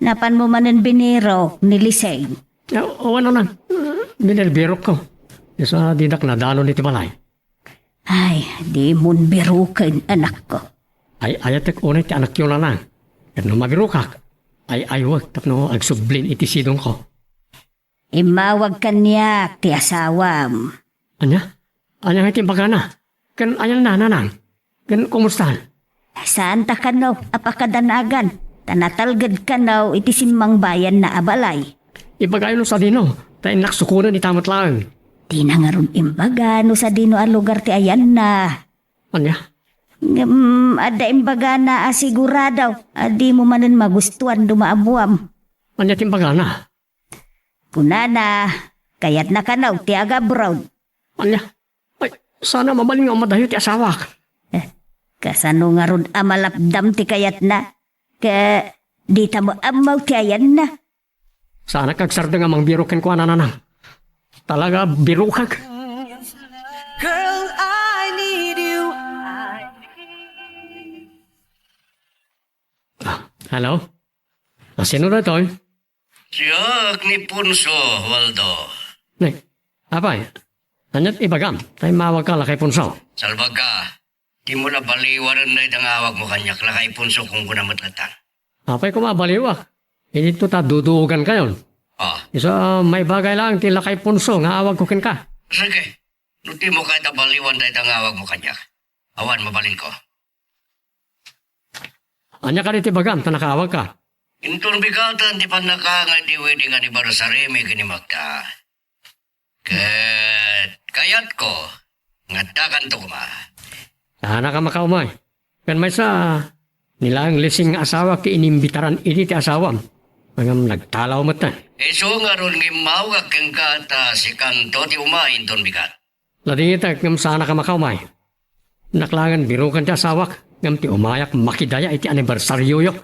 napanmo manen binirok ni Lising? Ah, oo, Nanang. Binirbirokko. Isu a dinak nadanon iti balay. Ay, dimon biroken, anakko. Ay-ayatek unay ti anakyo, Nanang. Ket no mabirokak, ay-aywek tapno agsublin iti sidongko. Immawag kaniak ti asawam. Ania? Ania nga ti imbagana? Ken ayanna, Nanang? Ken kumustan? Saanta kano a pakadanagan, ta natalged kano iti simmangbayanna a balay. Ibagayo no sadino, ta innak sukonen ita met laeng. Dina ngarud imbaga no sadino a lugar ti ayanna. Ania? Ngem adda imbagana a sigurado a dimo manen magustuan no maabuam. Ania ti imbagana? Kunana, kayatna kano ti agabroad. Ania? Ay, saan a mabalin nga umadayo ti asawak. Eh, kasano ngarud a malapdam ti kayatna? Ket dita met ammo ti ayanna. Saanak agsardeng a mangbirok kenkuana, Nanang. Talaga, birokak. Girl, I need you. Ah, hello? Ah, sino daytoy? Siak ni Ponso, Waldo. Ni, apay, ania't ibagam? Ta immawagka, Lakay Ponso. Salbagka, dimo la baliwanen dayta nga awagmo kaniak, Lakay Ponso, kunkunam met latta. Apay koma a baliwak? Idinto ta duduogankayon. Ah. Isu a maibagay laeng ti Lakay Ponso nga awagko kenka. Sige, no dimo kayat a baliwan dayta nga awagmo kaniak, awan mabalinko. Ania kadi ti ibagam ta nakaawagka? Inton bigaten ti pannakaangay ti wedding anniversary-mi ken ni Magda. Ket kayatko nga addakanto koma. Saanaka makaumay. Ken maysa, ni laeng Lising nga asawak ti inimbitaran idi ti asawam. Ngem nagtalaw metten. Isu ngarud nga immawagak kenka ta sikanto ti umay inton bigat. Laditek ngem saanaka makaumay. Innak laengen biroken ti asawak, ngem ti umayak makidaya iti anibersarioyo.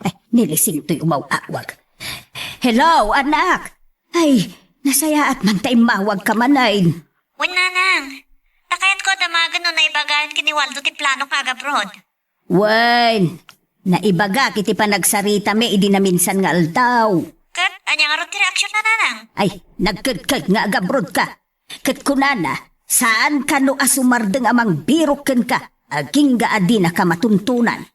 Ay, ni Lising toy umaw-awag. Hello, anak! Ay, nasayaat man ta immawagka manen. Wen, Nanang. Ta kayatko a damagen no naibagayon ken ni Waldo ti planok nga agabroad. Wen, naibagak iti panagsaritami idi naminsan nga aldaw. Ket ania ngarud ti reaksionna, Nanang? Ay, nagkedked nga agabrodka. Ket kunana, saan kano a sumardeng a mangbirok kenka, agingga a dinaka matuntunan.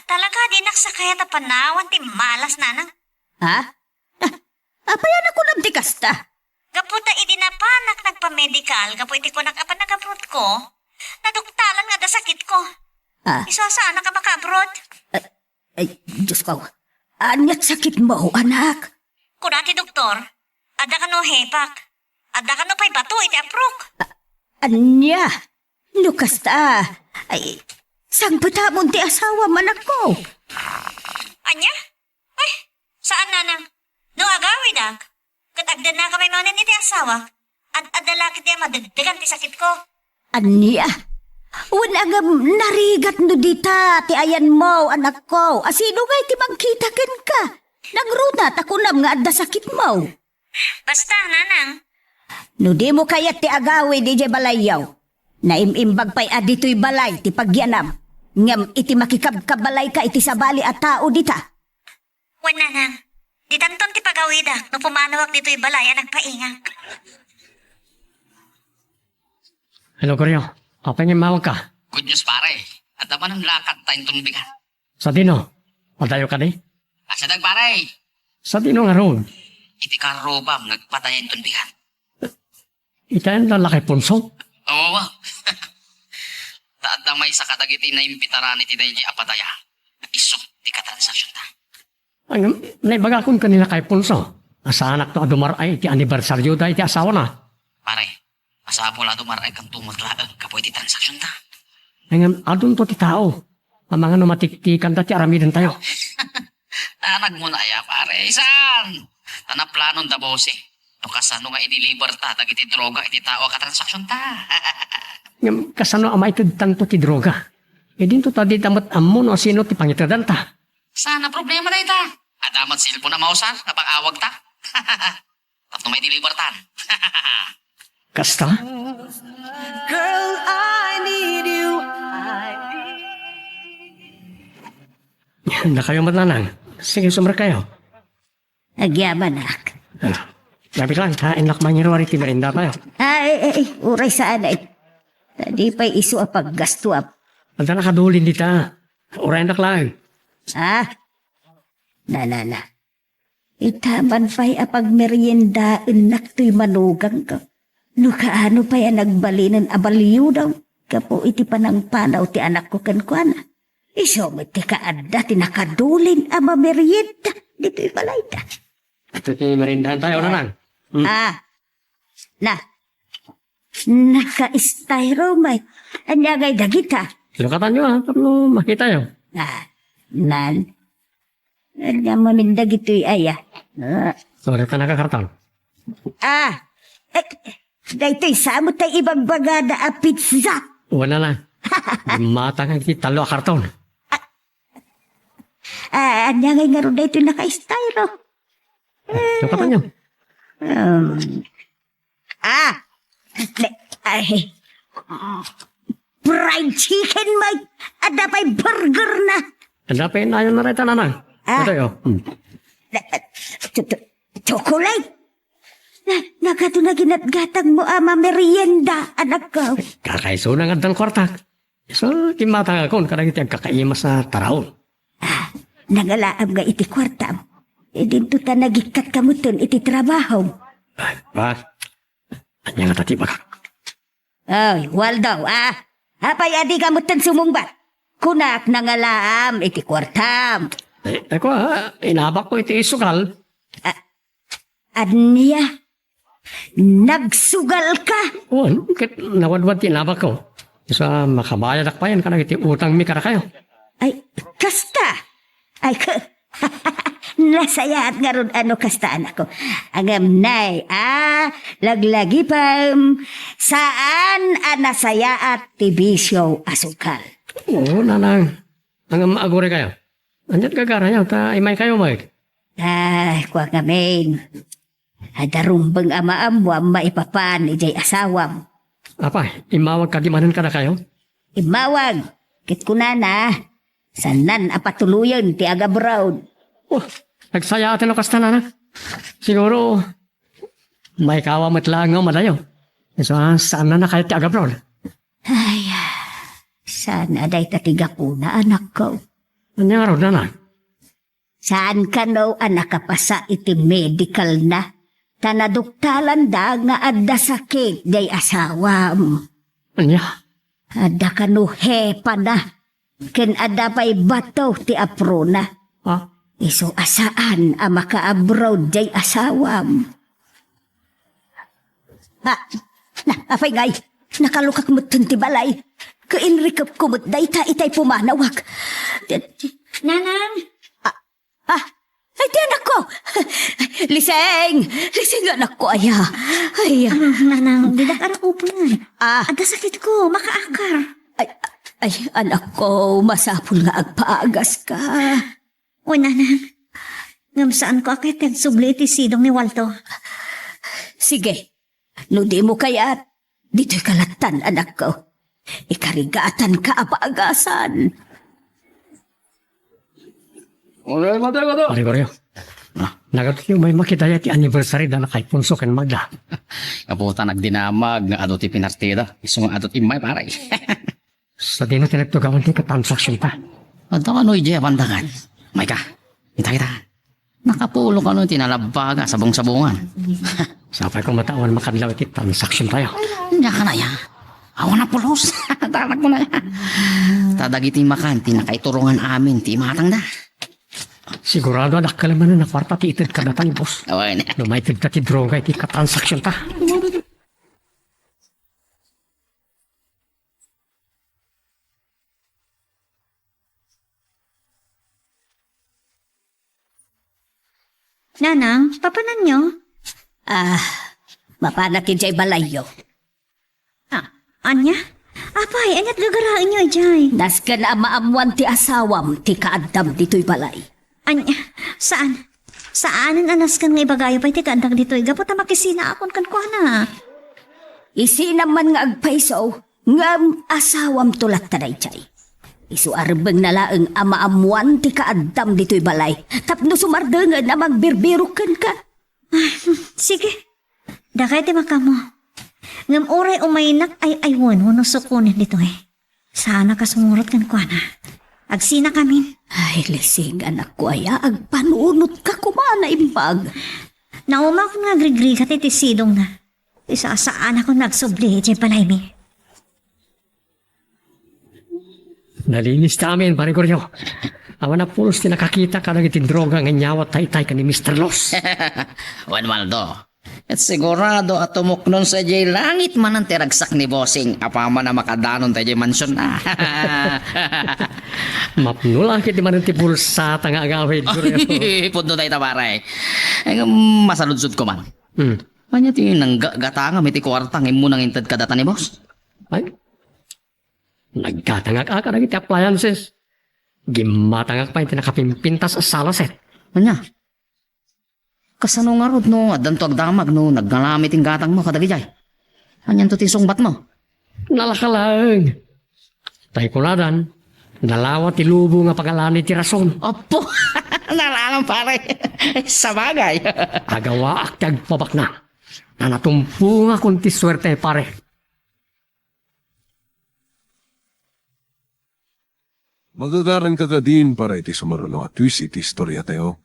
Talaga, dinak sa kayat a panawan ti malas, Nanang. Ha? Ah, apay a nakunam ti kasta? Gapu ta idi napanak nagpamedikal gapu iti kunak a panagabrotko, naduktalan nga adda sakitko. Ah. Isu a saanak a makaabroad. Ay, ay, Diosko. Ania't sakitmo, anak? Kuna ti doktor, adda kano hepak. Adda kano pay bato iti aprok. Ah, ania? No kasta, ay, sangpetamon ti asawam, anakko. Ania? Ay, saan, Nanang. No agawidak, ket agdennaka manen iti asawak, ad-adda la ketdi a madegdegan ti sakitko. Ania? Wen, ngem narigat no dita ti ayanmo, anakko. A sino ngay ti mangkita kenka? Nagruna ta kunam nga adda sakitmo. Basta, Nanang. No dimo kayat ti agawid idiay balayyo, naim-imbag pay a ditoy balay ti pagyanam, ngem iti makikabkabalayka iti sabali a tao dita. Wen, Nanang, ditanton ti pagawidak no pumanawak ditoy balay a nagpaingak. Hello, Goryo. Apay nga immawagka? Good news, pare. Adda manen lakad ta inton bigat. Sadino? Padayo kadi? Asadag, pare. Sadino ngarud? Iti karrubam nga agpadaya inton bigat. Iti ayan la Lakay Ponso? Oo. Ta adda maysa kadagiti naimbitaran iti daydi a padaya. Isu ti katransaksionta. Ngem, naibagakon ken ni Lakay Ponso a saanakto a dumar-ay iti anibersarioda iti asawana. Pare, masapul a dumar-ay kanto met laeng gapu iti transaksionta. Ngem, adunto ti tao. Amangan no matiktikanda ti aramidentayo. Nanagmon aya, pare? Saan? Ta naplanonda, boss, eh. No kasano nga i-deliver ta dagiti droga iti tao a katransaksionta. Ngem, kasano a maitedtanto ti droga? Idinto ta dita met ammo no sino ti pangitedanta. Saan a problema dayta? Adda met cellphone a mausar a pang-awagta? Tapno may delivertan. Kasta? Girl, I need you. I need... Dakayo met, Nanang. Sige, sumrek kayo. Agyamanak. Ano? Lapit lang, ha? Innak mangiruar iti merienda tayo. Ay, ay, ay, uray saan ay. Di pay isu a paggastuam. Anta nakadulin dita. Uray innak lang. Ah? Nalala. Ita man pay a pagmeriendaennak toy manugangko. No kaano pay a nagbalinen a baliw daw gapu iti panangpanaw ti anakko kenkuana. Isu met ti kaadda ti nakadulin a mamerienda ditoy balayda. Ito ti meriendahan tayo, Nanang. Hmm. Ah, na, naka-styro, may. Ania ngay dagita? Lukatanyo, ah, tapno makitayo. Ah, nan. Ania mamin dagitoy aya? Ah. Sorry, ta nakakarton. Ah, eh, daytoy samo tay ibagbagada a pizza. Wala na. Matang ti talo a karton. Ah, ania ngay ngarud daytoy naka-styro? Lukatanyo. Um, Ah! Ne, ay, fried chicken, may adda pay burger na. Adda pay nayon na reta, Nanang. Ah. Ito, yo. Hmm. Ne, cho-, cho-, chocolate. Na, nagado na ginatgatang mo a mamerienda, anak ko. Kakaiso na nga addan kwartak. So, kimmatangakon kadagiti agkakaimas a taraon. Ah, nangalaam nga iti kuartam. Idinto ta nagikkat kamuton iti trabaho. Ay, ba? Ania nga ti bagak? Ay, Waldo, ah? Apay a di kamuton sumungbat? Kunak nangalaam iti kuartam. Eh, ako, ah, inabak ko iti isukal. Ah, Ania? Nagsugal ka? Wen, ket nawadwad ti inabak ko. Sa makabayadak payen kadagiti utangmi kadakayo. Ay, kasta? Ay, ka-, nasayaat ngarud a no kasta, anakko. Ngem nay, ah, laglagipem, saan a nasayaat ti bisio a sukal. Oo, Nanang. Ngem aguraykayo. Ania't gagarayo, ta imaykayo met. Ay, kua ngamin. Adda rumbeng a maammoam maipapan idiay asawam. Apay, immawag kadi manen kadakayo? Immawag. Ket kunana, saanna a patuloyen ti agabroad. Oh, nagsayaaten no kasta, Nanang. Siguro, maikawa met laeng nga umadayo. Isu a, saanna kayat ti agabroad. Ay, saan a dayta ti gapuna, anakko? Ania ngarud, Nanang? Saan kano a nakapasa iti medical na, ta naduktalanda nga adda sakit diay asawam. Ania? Adda kano hepana, ken adda pay bato ti aprona. Ha? Isu a saan a makaabroad diay asawam. Ah, na, apay ngay, nakalukak metten ti balay. Kainrikepko met dayta itay pumanawak. Nanang! Ah, ah, ay, ti anakko! Liseng! Liseng, anakko, aya. Ay, ah. Ah, Nanang, didak arakupan. Ah. Adda sakitko, makaakar. Ay, ay, anakko, masapul nga agpaagas ka. O, Nanang, ngem saanko a ket ti agsubli iti sidong ni Waldo. Sige, no dimo kayat, ditoy ka lattan, anakko. Ikarigatanka a paagasan. Pare Mario, nagatoyo may makidaya ti anniversary da na kay Ponso ken Magda. Kaputan agdinamag nga adu ti pinartida. Isu nga adu ti immay, pare. Sadino ti nagtugawan ti katransaksionta? Adda kano idiay a bandagan? Mayka, kita, kita. Nakapulo kano ti nalabbaga a sabong-sabongan. Sapay ko matawan makadlaw iti transaksiontayo. Ania kanaya? Awan a pulos. Tanak ko na ya. Ta dagiti makan ti nakaiturongan amin ti imatangda. Sigurado a dakkel manen a kuarta ti ited kadata ni boss. Awan. No maited ta ti droga iti katransaksionta. Nanang, papananyo? Ah, mapanak idiay balayyo. Ah, ania? Apay, ania't gagaraenyo idiay? Nasken a maammoan ti asawam ti kaaddam ditoy balay. Ania? Saan? Saanen a nasken nga ibagayo pay ti kaaddak ditoy gapu ta makisinaakon kenkuana. Isinam man nga agpayso, ngem asawamto latta daydiay. Isu a rebbengna laeng a maammoan ti kaaddam ditoy balay tapno sumardengen a mangbirbirok kenka. Sige, dakay ti makamo. Ngem uray umaynak ay-aywen wenno sukonen ditoy. Saan a kasumurot kenkuana. Agsinakamin. Ay, Lising, anakko aya, agpanunotka koma a naimbag. Naumakon nga agrigrigat iti sidongna. Isasaanakon nga agsubli idiay balaymi. Nalinis ta amin, Pare Goryo. Awan a pulos ti nakakita kadagiti droga nga inyawat ta itay ken ni Mister Los. Wen, Waldo, ket sigurado a tumuknonso idiay langit manen ti ragsak ni Bossing apaman a makadanon ta idiay mansion. Mapno la ket di manen ti bulsata nga agawid, Goryo. Pudno dayta, pare. Ay, masaludsodko man. Hmm. Ania ti nanggagatangam iti kuarta nga immuna nga inted kadata ni Boss? Ay, naggatangak a kadagiti appliances. Gimmatangak pay iti nakapimpintas a salaset. Ania? Kasano ngarud no addanto agdamag no nagngalaam iti gatangmo kadagijay? Anianto ti sungbatmo? Nalaka laeng. Tay kunadan, nalawa ti lubong a pangalani ti rason. Apo! Nalalam, pare. Sabagay. Agawaak ti agpabaknang. Nanatumpongan ti suerte, pare. Magagaranka kadin para iti sumaruno a twist iti istoriatayo.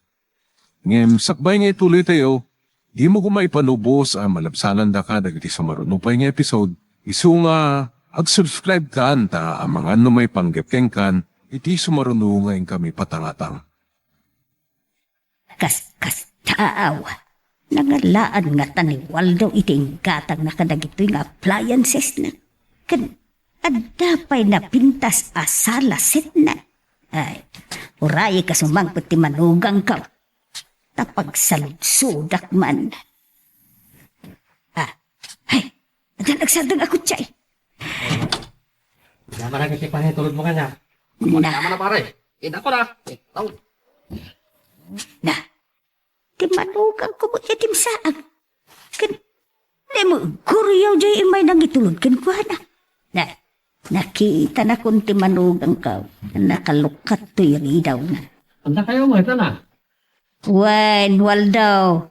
Ngem sakbay nga ituloytayo, dimo koma ipanubos a malabsanandaka dagiti sumaruno pay nga episode, isu nga ag-subscribe kan ta amangan no maipanggep kenkan iti sumaruno nga inkami patangatang. Kas, kas taaw, nangalaan ngata ni Waldo iti inggatangna kadagitoy nga appliancesna. Ken adda pay napintas a salasetna. Ay, uray kasumangpet ti manugangko. Ta pagsaludsodak man. Ah, ay, adda nagsardeng a kutsa. Yaman ang iti pangitulod mo kanya. Na. Yaman na, pare. Ina ko na. Ikaw. Na. Ti manugangko met ti imsaag. Ken, ne mo, guriyaw jay imay nangitulod kenkuana. Na, nakitanakon ti manugangko. Nakalukkat toy ridawna. Anda kayo mo, ito na. Wen, Waldo,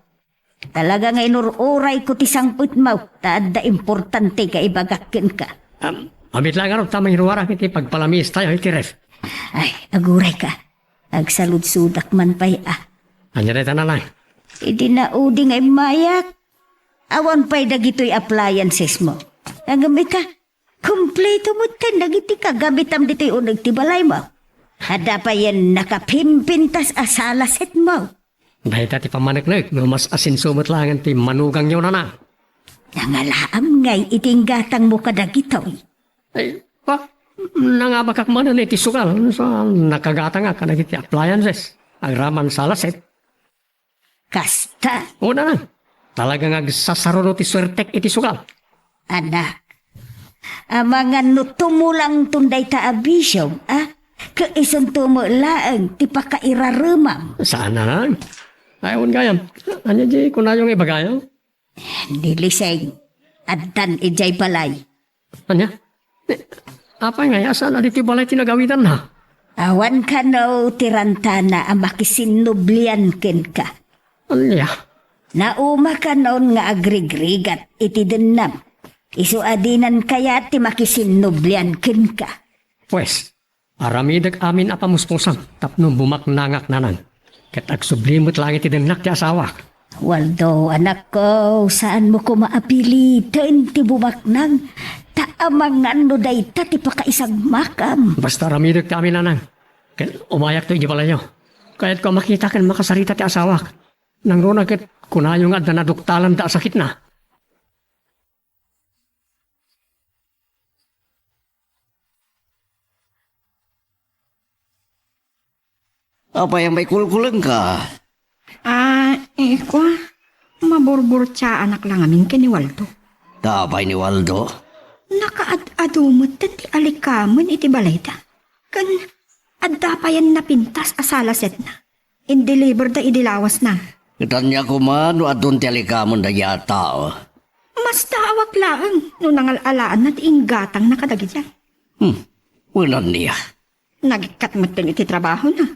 talaga nga inur-urayko ti sangpetmo, ta adda importante nga ibagak kenka. Am, ammit la ngarud ta mangiruarak iti pagpalamistayo iti ref. Ay, agurayka. Agsaludsodak man pay a. Ania dayta, nanang? Idi naudi nga immayak, awan pay dagitoy appliancesmo. Ngem ika, kompleto metten dagiti kagamitam ditoy uneg ti balaymo. Adda pay yan nakapimpintas a salasetmo. Dayta ti pammaneknek no mas asenso met laengen ti manugangyo, nanang. Nangalaam ngay iti inggatangmo kadagitoy. Ay, pa, nangabakak manen iti sugal sa nakagatangak kadagiti appliances agraman salaset. Kasta? Una, talaga nga agsasaruno ti suertek iti sugal. Anak, amangan no tumulangton dayta a bisiom, a? Ket isunto met laeng ti pakairaremam. Saan a? Ay, awan gayam. Ania di kunayo nga ibagayo? Ni Liseng, addan idiay balay. Ania? Eh, apay nga, saan a ditoy balay ti nagawidanna? Awan kano ti rantana a makisinnublian kenka. Ania? Nauma kanon nga agrigrigat iti dennam. Isu a dinan kayat ti makisinnublian kenka. Pues, aramidek amin a pamuspusan tapno bumaknangak, nanang. Ket agsubli met laeng iti dennak ti asawak. Waldo, anakko, saanmo koma a piliten ti bumaknang, ta amangan no dayta ti pakaisagmakam. Basta aramidek ti amin, nanang. Ket umayakto idiay balayyo. Kayatko a makita ken makasarita ti asawak. Nangruna ket kunayo nga adda naduktalanda a sakitna. Apay a maikulkulengka? Ah, ikua, maburburtiaanak la ngamin ken ni Waldo. Apay ni Waldo? Nakaad-adu met ti alikamen iti balayda. Ken adda payen napintas a salasetna. In-deliver da idi lawasna. Ket ania koma no adun ti alikamen daydiay a tao? Mastaawak laeng no nangal-alaanna ti inggatangna kadagidiay. Hmm, wen ania? Nagikkat metten iti trabahona.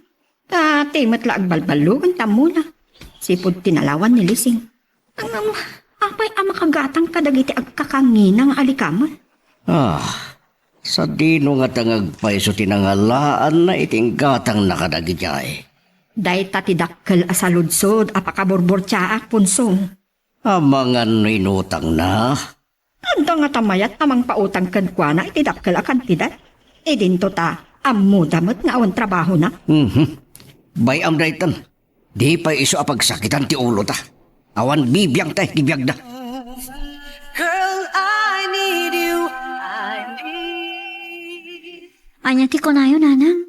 Ta ti met la agbalballugan ti ammona. Sipud tinalawan ni Lising. Ngem, apay a makagatang kadagiti agkakangina nga alikamen? Ah, sadino ngata nga agpayso ti nangalaanna iti inggatangna kadagidiay? Dayta ti dakkel a saludsod a pakaburburtiaak, Punso. Amangan no inutangna? Adda ngata mayat a mangpautang kenkuana iti dakkel a kantidad. Idinto ta ammoda met nga awan trabahona. Mhm. Bay-am daytan. Di pay isu a pagsakitan ti ulota. Awan bibiangta iti biagda. Girl, I need you. I need Ania ti kunayo, nanang?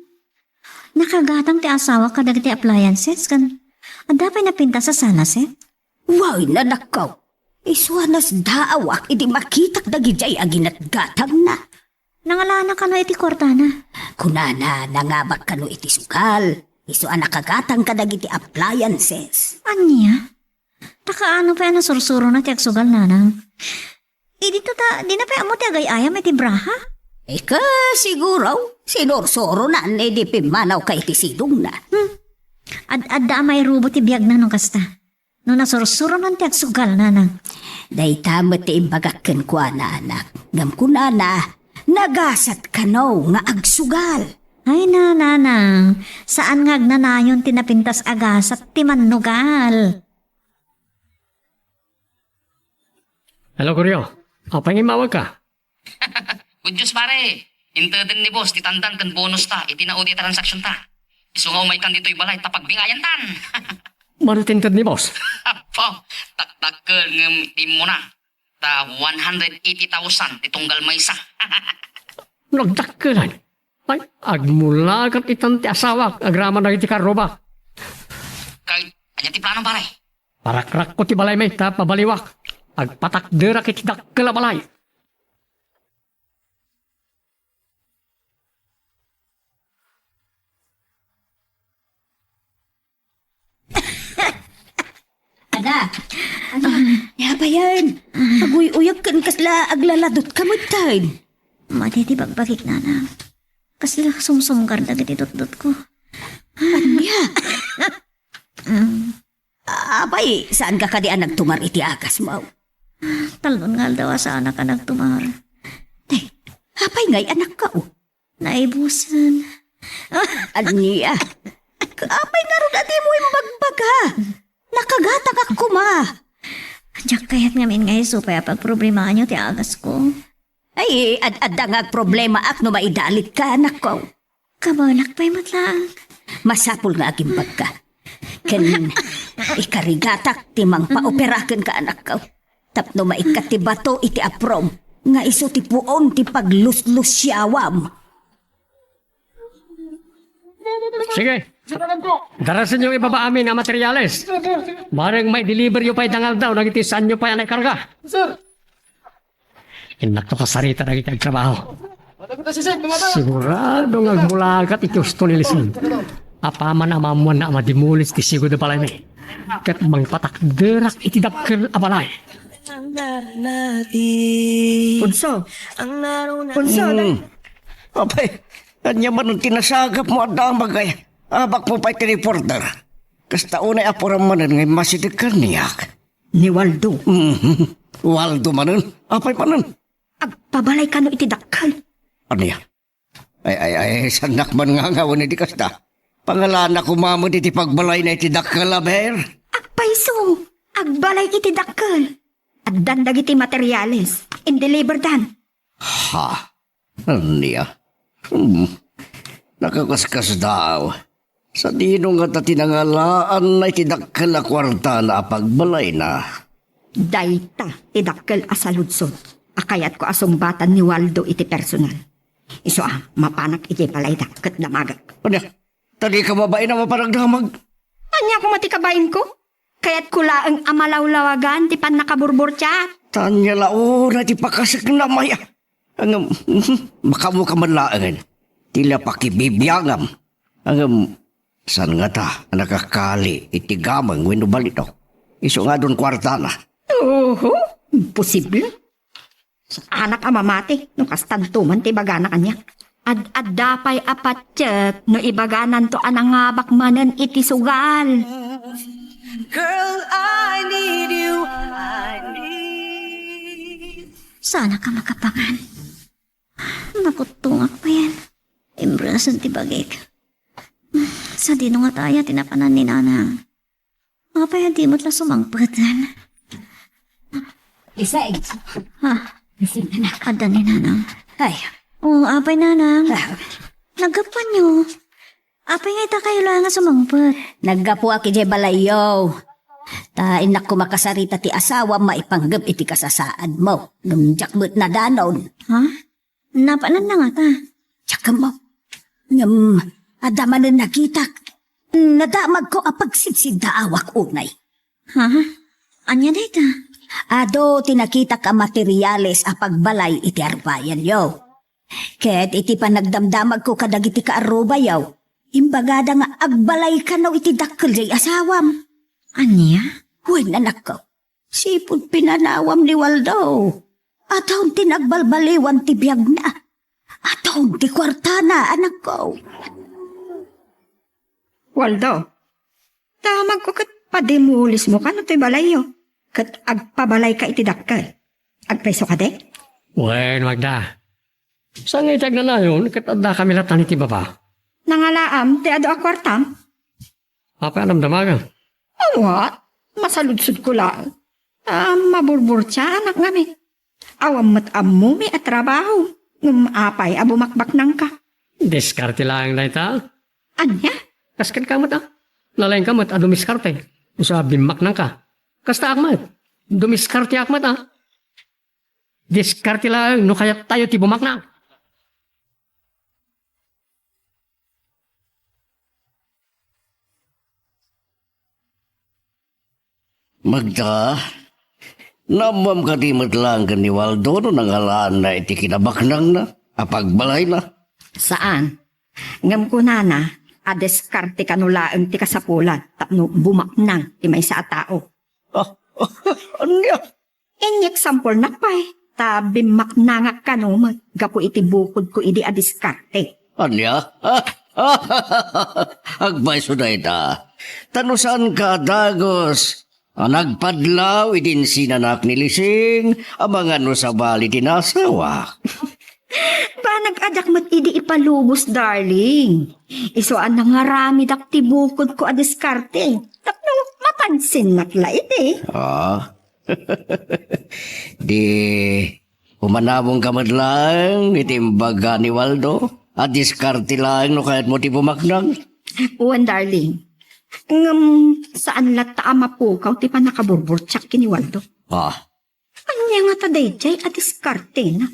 Nakagatang ti asawa kadagiti appliances ken adda pay napintas a sanaset? Wen, anakko. Isu a nasdaawak idi makitak dagidiay a ginatgatangna. Nangalana kano iti kuartana? Kunana, nangabak kano iti sugal. Isu a nakagatang kadagiti appliances. Ania? Ta kaano pay a nasursurona ti agsugal, nanang? Idinto ta, dina pay ammo ti agay-ayam iti braha? Ika, siguro, sinursuronan idi pimmanawka iti sidongna. Hmm. Ad-adda a mairubo ti biagna no kasta. No nasursuronan ti agsugal, nanang. Dayta met ti imbagak kenkuana, anak. Ngem kunana, nagasat kano nga agsugal. Ay na, nanang, saan nga agnanayon ti napintas a gasat ti mannugal? Hello, Goryo. Apay nga immawagka? Good news, pare. Inteden ni boss ti tandan ken bonus ta iti naudi a transaction ta. Isu nga umaykan ditoy balay ta pagbingayan tan. Mano ti inted ni boss? Apo, dakdakkel ngem ti immuna. Ta one hundred eighty thousand ti tunggal maysa. Nagdakkelan. Ay, agmulagat itan ti asawak agraman dagiti karrubak. Kay, ania ti plano, pare? Parakrakko ti balaymi ta pabaliwak. Agpatakderak iti dakkel a balay. Ada, ada, ania pay yan? Aguy-uyag ken kasla aglaladutka metten. Madi ti bagbagik, nanang. Kasla sumsumgar dagiti dutdotko. Ania? Mm. Apay, saanka kadi a nagtumar iti agasmo? Talon nga aldaw a saanak a nagtumar. Ay, apay ngay, anakko? Naibusen. Ania? Apay ngarud a dimo imbagbaga? Nakagatangak koma. Diak kayat ngamin nga isu pay a pagproblemaanyo ti agasko. Ay, ad-adda nga agproblemaak no maidalitka, anakko. Kabaelak pay met laeng. Masapul nga agimbagka. Ken ikarigatak ti mangpaopera kenka, anakko. Tapno maikkat ti bato iti aprom nga isu ti puon ti pagluslusiawam. Sige. Darasenyo ibaba amin a materyales. Bareng maideliveryo pay dangaldaw dagiti saanyo pay a naikarga. Sir. Innakto kasarita dagiti agtrabaho. Sigurado nga agmulagat iti husto ni Lising. Apaman a maammoanna a madimulis ti sigud a balaymi. Ket mangpatakderak iti dakkel a balay. Punso. Punso, Hmm. Apay, ania manen ti nasagapmo a damag ay? Abakmo pay ti reporter. Kasta unay a puram manen nga immasideg kaniak. Ni Waldo. Mhm. Waldo manen? Apay manen? Agpabalay kano iti dakkel. Ania? Ay, ay, ay, saannak man nga angawen iti kasta. Pangalanak koma met iti pagbalayna iti dakkel a ber. Agpayso, agbalay iti dakkel. Addan dagiti materiales, indeliverdan. Ha? Ania? Hmm. Nakakaskasdaaw. Sadino ngata ti nangalaanna iti dakkel a kuartana a pagbalayna? Dayta ti dakkel a saludsod a kayatko a sungbatan ni Waldo iti personal. Isu a, mapanak iti balayda ket damagek. Ania? Ta dika babain a mapan agdamag? Ania koma ti kabainko? Kayatko laeng a malawlawagan ti pannakaburburtiak. Ta ania la unay ti pakaseknam aya? Ngem, makaammoka man laengen ti la pakibibiangam. Ngem, Saan ngata a nakakali iti gameng wenno balitok? Isu nga adun kuartana. Oho, imposible. Saanak a mamati no kastanto man ti ibagana kaniak. Ad-adda pay a patiek no ibagananto a nangabak manen iti sugal. Girl, I need you. I need. Saanak a makapangan. Nakuttongak payen. Imbrasen ti bagik. Sadino ngata aya ti napanan ni Nanang? Apay a di met la sumangpeten? Isay. Ha? Isay na. Adda ni Nanang. Ay. O, apay, Nanang? Ah. Naggapuanyo. Apay nga ita kayo la nga sumangpet? Naggapuak idiay balayyo. Ta innak koma kasarita ti asawam maipanggep iti kasasaadmo. Ngem diak met nadanon. Ha? Napanan na ngata? Diak ammo. Ngem, adda manen nakitak. Nadamagko a pagsidsiddaawak unay. Ha? Ania dayta? Adu ti nakitak a materiales a pagbalay iti arbayanyo. Ket iti panagdamdamagko kadagiti kaarrubayo, imbagada nga agbalay kano iti dakkel diay asawam. Ania? Wen, anakko. Sipud pinanawam ni Waldo, adun ti nagbalbaliwan ti biagna. Adun ti kuartana, anakko. Waldo, damagko ket pademolismo kano toy balayyo, ket agpabalayka iti dakkel. Agpayso kadi? Wen, Magda. Saan nga iti agnanayon ket addakami latta iti baba? Nangalaam ti adu a kuartam? Apay a damdamagem? Awan, masaludsodko laeng. Ta maburburtiaanak ngamin. Awan met ammomi a trabaho, ngem apay a bumakbaknangka? Diskarte laeng dayta. Ania? Kas kenka met, a. Nalaingka met a dumiskarte. Isu a bimmaknangka. Kastaak met. Dumiskarteak met, a. Diskarte laeng no kayattayo ti bumaknang. Magda, naammom kadi met laeng ken ni Waldo no nangalaanna iti kinabaknangna a pagbalayna? Saan. Ngem kunana a diskarte kano laeng ti kasapulan tapno bumaknang ti maysa a tao. Ah, ania? Inyek sampolnak pay, ta bimmaknangak kano met gapu iti bukodko idi a diskarte. Ania? Agpayso dayta. Ta no saanka a dagus a nagpadlaw idi insinanak ni Lising a mangan no sabali ti nasawak. Banag a diak met idi ipalubos, darling. Isu a nangaramidak ti bukodko a diskarte. Tapno mapansinnak la idi. Ah, Di, umanamongka met laeng iti imbaga ni Waldo a diskarte laeng no kayatmo ti bumaknang. Wen, darling. Ngem saan latta a mapukaw ti pannakaburburtiak ken ni Waldo. Ah. Ania ngata daydiay a diskartena?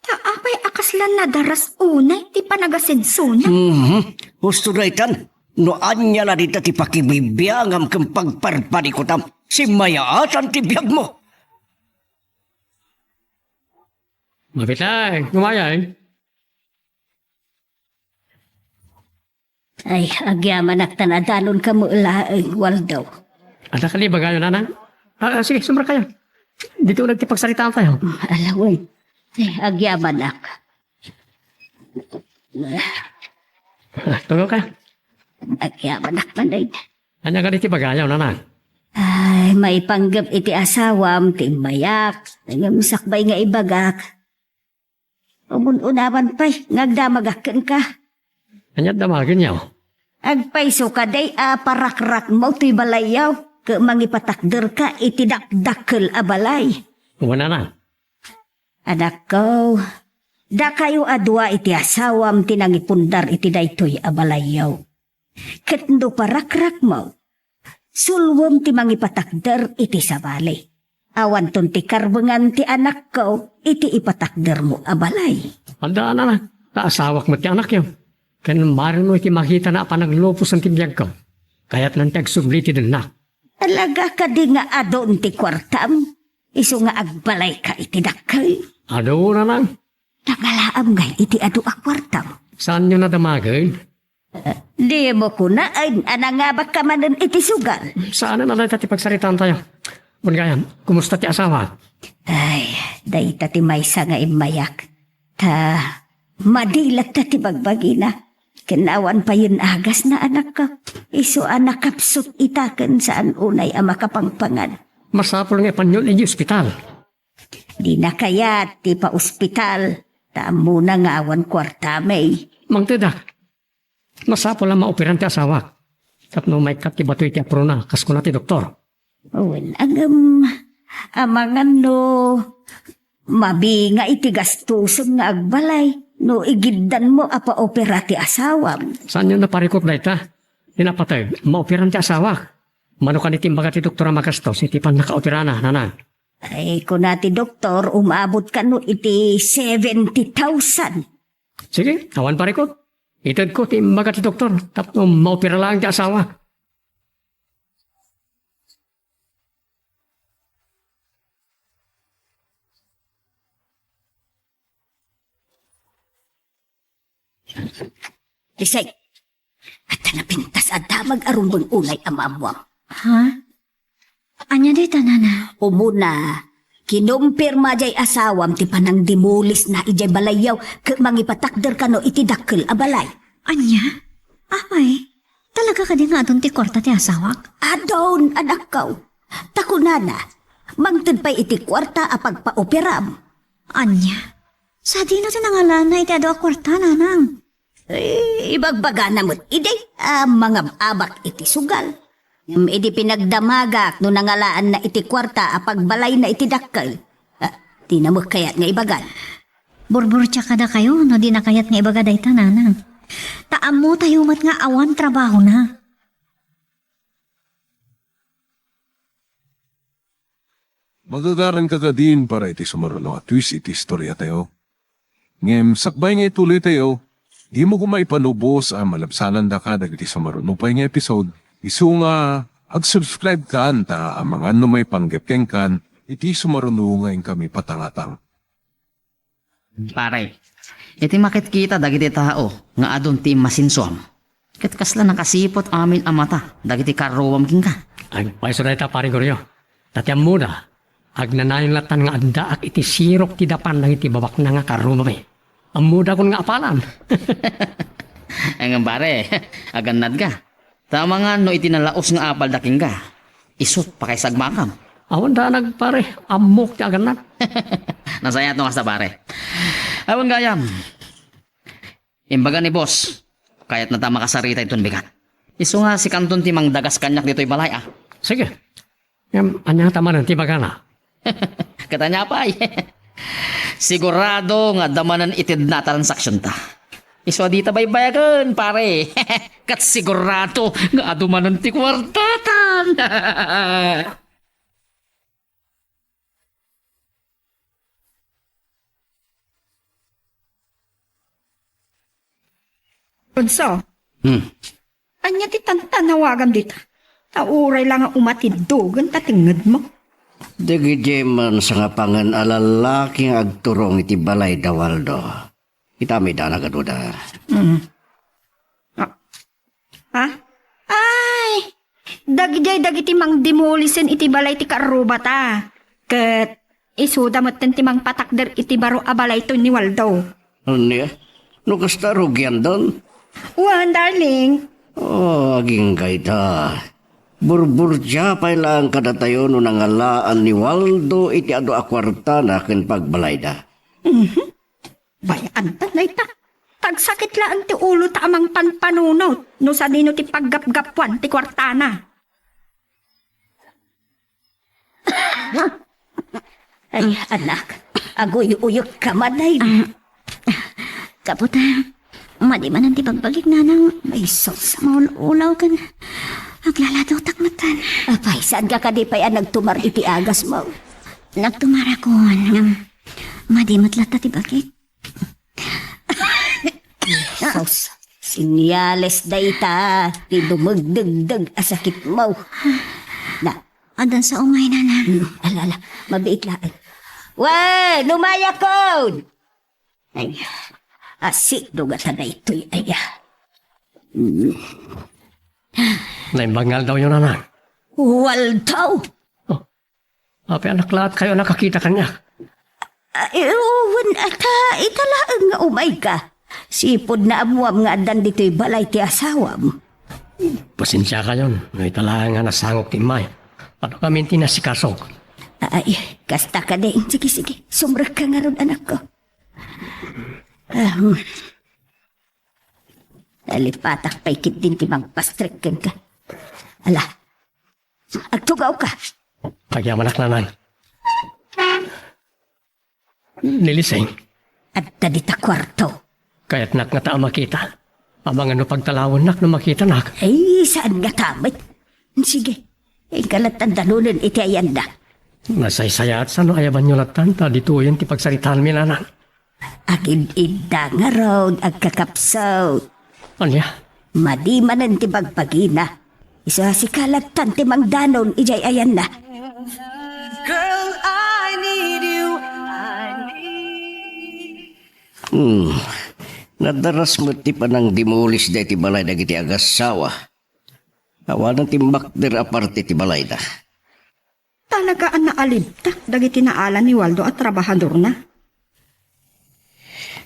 Ta apay a kasla nadaras unay ti panagasensiona? Mhm. Husto daytan. No ania la dita ti pakibibiangam ken pagparpanikutam, simmayaatan ti biagmo. Mapitay, umayay. Ay, agyamanak ta nadanonka met laeng, Waldo. Adda kadi ibagayo, Nanang? Ah, ah, sige, sumrek kayo. Ditoy uneg ti pagsaritaantayo. Mm, ala wen. Ay, agyamanak. Ah, tugaw kayo. Agyamanak manen. Ania kadi ti ibagayo, Nanang? Ay, maipanggep iti asawam ti immayak. Ngem sakbay nga ibagak, umun-unaman pay nga agdamagak kenka. Ania damagenyo? Agpayso kadi a parakrakmo toy balayyo ket mangipatakderka iti dakdakkel a balay. Wen, Nanang. Anakko, dakayo a dua iti asawam ti nangipundar iti daytoy a balayyo. Ket no parakrakmo, sulwem ti mangipatakder iti sabali. Awanton ti karbengan ti anakko iti ipatakdermo a balay. Adda, Nanang, ta asawak met ti anakyo. Ken marino iti makitana a panagluposen ti biagko. Kayatnan ti agsubli ti dennak. Talaga kadi nga adun ti kuartam? Isu nga agbalayka iti dakkel? Adu, Nanang. Nangalaam ngay iti adu a kuartam? Saanyo nadamagen? Dimo kunaen a nangabakka manen iti sugal. Saanen a dayta ti pagsaritaantayo. Wen gayam, kumusta ti asawa? Ay, dayta ti maysa nga immayak. Ta, madi latta ti bagbagina. Ken awan payen agasna, anakko. Isu a nakapsut ita ken saan unay a makapangpangan. Masapul nga ipanyon iti ospital. Dina kayat ti paospital, ta ammona nga awan kuartami. Mangtedak. Masapul a maoperan ti asawak. Tapno maikkat ti batoy ti aprona, kas kuna ti doktor. Wen, ngem, amangan no mabinga iti gastusen nga agbalay no igiddanmo a paopera ti asawam. Saanyo naparikot dayta? Ti napateg, maoperan ti asawak. Mano kadi ti imbaga ti doktor a magastos iti pannakaoperana, nanang? Ay, kuna ti doktor, umabot kano iti seventy thousand. Sige, awan parikot. Itedko ti imbaga ti doktor tapno maopera laeng ti asawa. Lisay, adda napintas a damag a rumbeng unay a maammuam. Ha? Ania dayta, nana? Umuna, kinumpirma diay asawam ti panangdimolisna idiay balayyo ket mangipatakder kano iti dakkel a balay. Ania? Apay, talaga kadi nga adun ti kuarta ti asawak? Adun, anakko. Ta kunana, mangted pay iti kuarta a pagpaoperam. Ania? Sadino ti nangalaanna iti adu a kuarta, nanang? Eh, ibagbagana met idi a mangab-abak iti sugal. Ngem idi pinagdamagak no nangalaanna iti kuarta a pagbalayna iti dakkel, ah, dina met kayat nga ibagan. Burburtia kadakayo no dina kayat nga ibaga dayta, nanang. Ta ammotayo met nga awan trabahona. Magagaranka kadin para iti sumaruno a twist iti istoriatayo. Ngem sakbay nga ituloytayo, dimo koma ipanubos a malabsanandaka dagiti sumaruno pay nga episode. Isu nga ag-subscribekan ta amangan no maipanggep kenkan iti sumaruno nga inkami patangatang. Pare, iti makitkita dagiti tao nga adun ti immasinsuam, ket kasla nakasiput amin a mata dagiti karruam kenka. Ay, payso dayta, Pare Goryo. Ta ti ammoda, agnanayon lattan nga addaak iti sirok ti dapan dagiti babaknang a karruami. Ammodakon nga apalan. Ngem pare, agannadka. Ta amangan no iti nalaus nga apalda kenka, isut' pakaisagmakam. Awan danag, pare. Ammok ti agannad. Nasayaat no kasta, pare. Awan gayam. Imbaga ni boss, kayatna ta makasarita iton bigat. Isu nga sikanton ti mangdagas kaniak ditoy balay, a. Sige. Ngem, ania ta manen ti ibagana? Ket ania pay? Sigurado nga adda manen itedna a transaksionta. Isu a dita baybayagen, pare. Ket sigurado nga adu manen ti kuartatan. Bunso, Hmm. Ania ti tantanawagam dita? Ta uray la nga umatiddogen ta tengngedmo. Dagidiay man sangapangen a lallaki nga agturong iti balay da Waldo. Ita mi da nagaduda. Mm. Ah. Ha? Ay! Dagidiay dagiti mangdimolisen iti balay ti karrubata. Ket isuda metten ti mangpatakder iti baro a balaytoy ni Waldo. Ania? No kasta, rugiandon? Wen, darling. Oh, agingga ita. Burburtia pay laeng kadatayo no nangalaan ni Waldo iti adu a kuartana ken pagbalayda. Mhm. Bay-antan dayta. Tagsakit laeng ti ulota a mangpanpanunot no sadino ti paggapgapuan ti kuartana. Ay, anak, aguy-uyotka man ay. Ah, kaputan, madi manen ti bagbagik, nanang. Ay, sus. Maul-ulaw ken aglaladotak metten. Apay, saanka kadi pay a nagtumar iti agasmo? Nagtumarakon, ngem madi met latta ti bagik. Sus, senyales dayta ti dumagdagdag a sakitmo. Na, addan sa umay, nanang. Hmm, ala, ala, mabiit laeng. Wen, umayakon! Ay, asino ngata daytoy, aya? Naimbag nga aldawyo, nanang. Waldo! Oh, apay a naklaatkayo a nakakita kaniak? Ah, eh, wen, ata, ita laeng nga umayka. Sipud naammuam nga addan ditoy balay ti asawam. Pasensiakayon, no ita laeng nga nasangok ti immay. Ano kami ti nasikasok? Ay, kasta ka din. Sige, sige. Sumrekka ngarud, anakko. Ah, hmm. Nalipatak pay ketdin ti mangpastrek kenka. Ala, agtugawka. Agyamanak, nanang. Ni Lising. Adda dita kuarto. Kayatnak ngata a makita. Amangan no pagtalawennak no makitanak. Ay, saan ngata met? Sige, inka lattan danonen iti ayanna. Nasaysayaat sa no ayabanyo lattan ta ditoyen ti pagsaritaanmi, nanang. Agid-idda ngarud, agkakapsut. Ania? Madi manen ti bagbagina. Isu a sika lattan ti mangdanon idiay ayanna. Girl, I need you. I need Hmm. Nadaras met ti panangdemolis daydi balay dagiti agassawa. Awanen ti makder a parte ti balayda. Talaga a naalibtak dagiti naala ni Waldo a trabahadorna.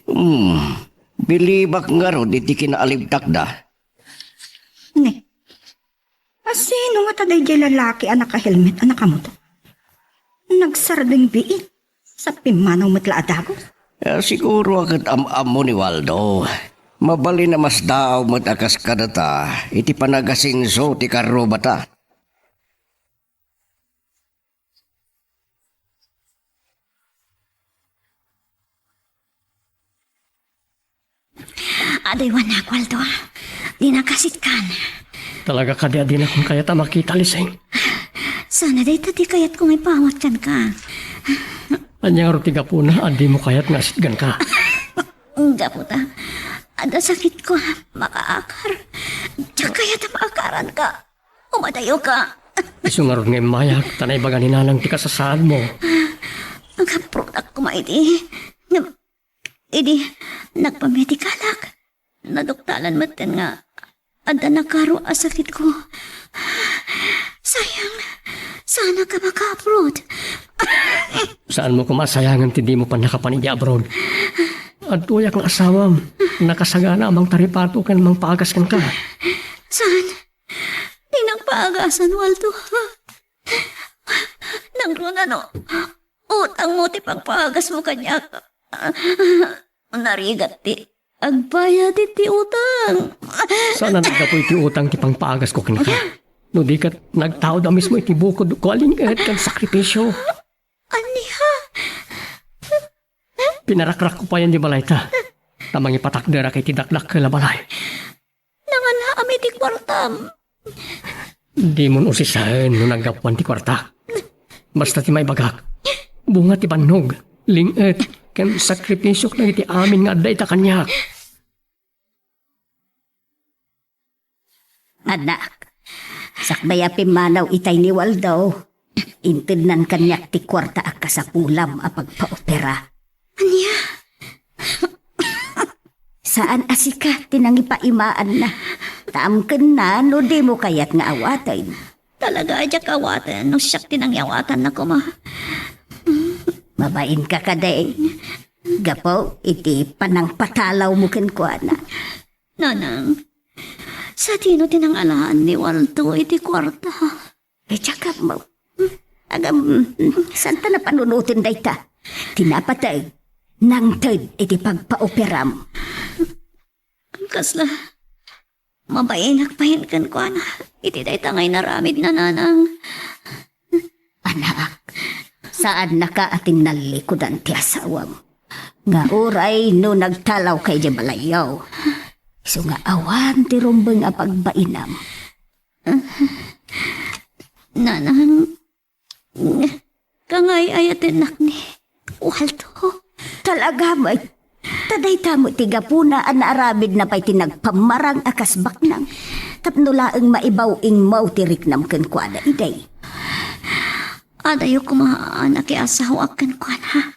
Hmm, bilibak ngarud iti kinaalibtakda. Ne, a sino ngata daydiay lalaki a nakahelmet a nakamotor? Nagsardengbiit, sa pimmanaw met la a dagus. Eh, siguro a ket am-ammo ni Waldo. Mabalin a masdaaw met a kas kadata iti panagasenso ti karrubata. Adaywanak, Waldo, a. Dinak asitkan. Talaga kadi a dinakon kayat a makita, Lising? Sana dayta ti kayatko nga ipaawat kenka. Ania ngarud ti gapuna a dimo kayat nga asitganka? Gapu ta adda sakitko a makaakar. Diak kayat a maakaranka. Umadayoka. Isu ngarud nga immayak, ta naibaga ni Nanang ti kasasaadmo. Agaprudak koma idi, ngem idi nagpamedikalak, naduktalan metten nga adda nakaro a sakitko. Sayang, saanak a maka-abroad. Saanmo koma a sayangen ti dimo pannakapan idi abroad. Adtoyak nga asawam, nakasagana a mangtaripato ken mangpaagas kenka. Saan? Dinak paagasan, Waldo. Nangruna no utangmo ti pagpaagasmo kaniak. Narigat ti agbayad iti utang. Saan a naggapu iti utang ti pangpaagasko kenka? No di ket nagtaud a mismo iti bukodko a ling-et ken sakripisio. Ania? Pinarakrakko payen di balayta, ta mangipatakderak iti dakdakkel a balay. Nangalaam iti kuartam. Dimon usisaen no naggapuan ti kuarta. Basta ti maibagak, bunga ti bannog, ling-et, ken sakrifisiok dagiti amin nga adda ita kaniak. Anak, sakbay a pimmanaw itay ni Waldo, intednan kaniak ti kuarta a kasapulam a pagpaopera. Ania? Saan a sika ti nangipaimaanna. Ta amkenna no dimo kayat nga awaten. Talaga a diak awaten no siak ti nangiawatanna koma. Mabainka kadi gapu iti panangpatalawmo kenkuana. Nanang, sadino ti nangalaan ni Waldo iti kuarta? Iti agammo. Agam, santa napanunoten dayta. Ti napateg, nangted iti pagpaoperam. Kasla, mabainak payen kenkuana iti dayta nga inaramidna, Nanang. Anak, saannaka a tinnallikudan ti asawam. Nga uray no nagtalawka idiay balayyo, isu nga awan ti rumbeng a pagbainam. Nanang, kangay-ayatennak ni Waldo. Talaga met. Ta dayta met ti gapuna a naaramidna pay ti nagpammarang a kas baknang. Tapno laeng maibaw-ingmaw ti riknam kenkuana idi. Adayo koma a nakiasawaak kenkuana.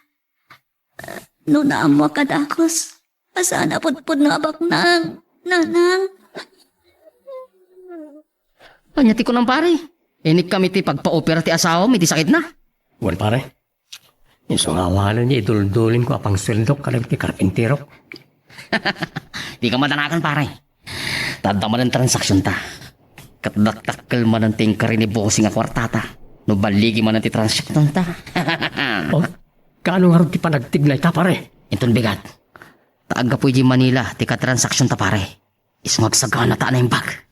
No naammoak a dagus, a saan a pudpudno a baknang, Nanang. Ania ti kunam, pare? Inikkam iti pagpaopera ti asawam iti sakitna? Wen, pare. Isu nga awanen nga iduldulinko a pangsueldok kadagiti karpinterok. Dika madanagan, pare. Ta adda manen transaksionta. Ket dakdakkel manen ti inkari ni Bossing a kuartata. No balligi manen ti transaksionta. Oh, kaano ngarud ti panagteg dayta, pare? Inton bigat. Ta aggapu idiay Manila ti katransaksionta, pare. Isu nga agsagana ta a naimbag.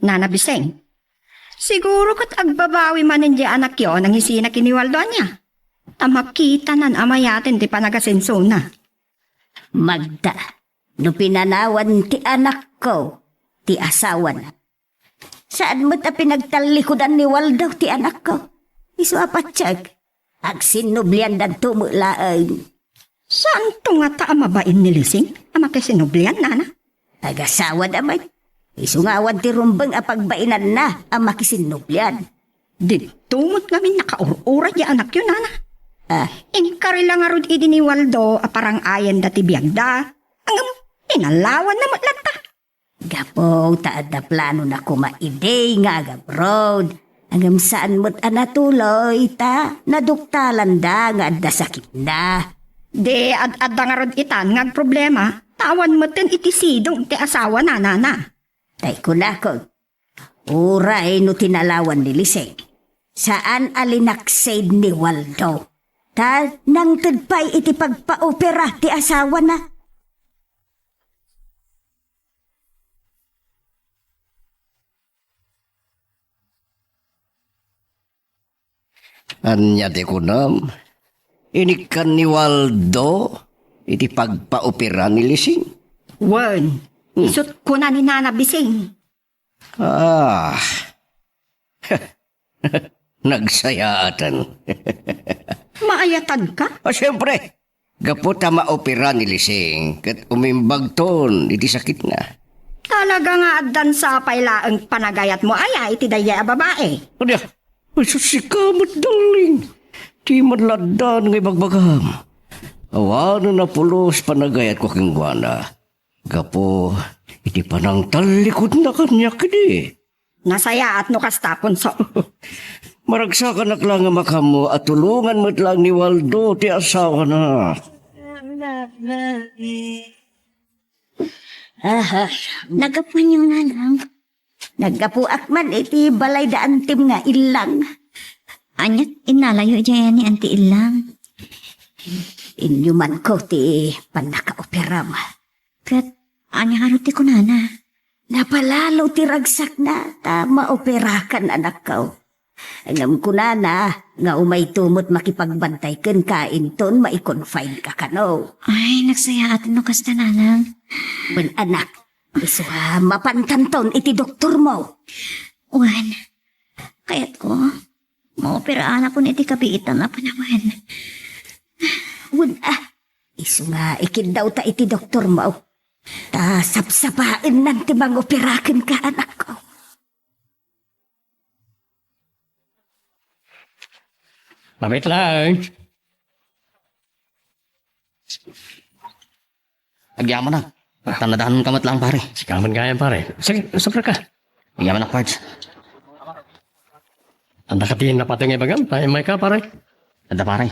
Nana Biseng, siguro ket agbabawi manen diay anakyo a nangisina ken ni Waldo, ania? Ta makitanan a mayaten ti panagasensona. Magda, no pinanawan ti anakko ti asawana, saan met a pinagtallikudan ni Waldo ti anakko. Isu a patiek, agsinnubliandanto met laeng. Saanto ngata a mabain ni Lising a makisinnublian, nana? Agasawada met. Isu nga awan ti rumbeng a pagbainanna a makisinnublian. Didto met ngamin nakaur-uray ti anakyo, nana. Ah. Inkari la ngarud idi ni Waldo a parang-ayenda ti biagda. Ngem inalawanna met latta. Gapu ta adda planona koma idi nga agabroad. Ngem saan met a natuloy ta naduktalanda nga adda sakitna. Di ad-adda ngarud itan nga agproblema, ta awan metten iti sidong ti asawana, nana. Tay kunakon, uray no tinalawan ni Liseng, saan a linaksid ni Waldo. Ta nangted pay iti pagpaopera ti asawana. Ania ti kunam? Inikkan ni Waldo iti pagpaopera ni Lising? Wen, hmm, isut' kuna ni Nana Bising. Ah. Nagsayaaten. Maayatagka? Ah, siempre. Gapu ta maopera ni Lising, ket umimbagton iti sakitna. Talaga nga addan sapay laeng panagayatmo aya iti daydiay a babae? Ania? Ay, sus, sika met, darling. Di man la addan nga ibagbagam. Awanen a pulos panagayatko kenkuana. Gapu iti panangtallikudna kaniak idi. Nasayaat no kasta, Ponso. Maragsakanak la nga makaammo a tulongan met laeng ni Waldo ti asawana. Aha, naggapuenyo, nanang? Naggapuak man iti balay da Antim nga illang. Ania ti innalayo idiay ni Anti Illang? Inyumanko ti pannakaoperam. Ket ania ngarud ti kunana? Napalalo ti ragsakna ta maoperakan, anakko. Ngem kunana nga umayto met makipagbantay kenka inton mai-confineka kano. Ay, nagsayaaten no kasta, nanang. Wen, anak, isu a mapantanton iti doktormo. Wen, kayatko, maoperaanakon iti kabiitan a panawen. Wen, ah, isu nga ikiddawta iti doktormo. Ta sapsapaennan ti mangopera kenka, anakko. Mabit lang. Agyamanak. Tannadanon ka met lang, pare. Sika man gayam, pare. Sige, sobra ka. Agyamanak, Pards. Anda ka ti napatay nga ibagam? Tay, may ka, pare. Adda, pare.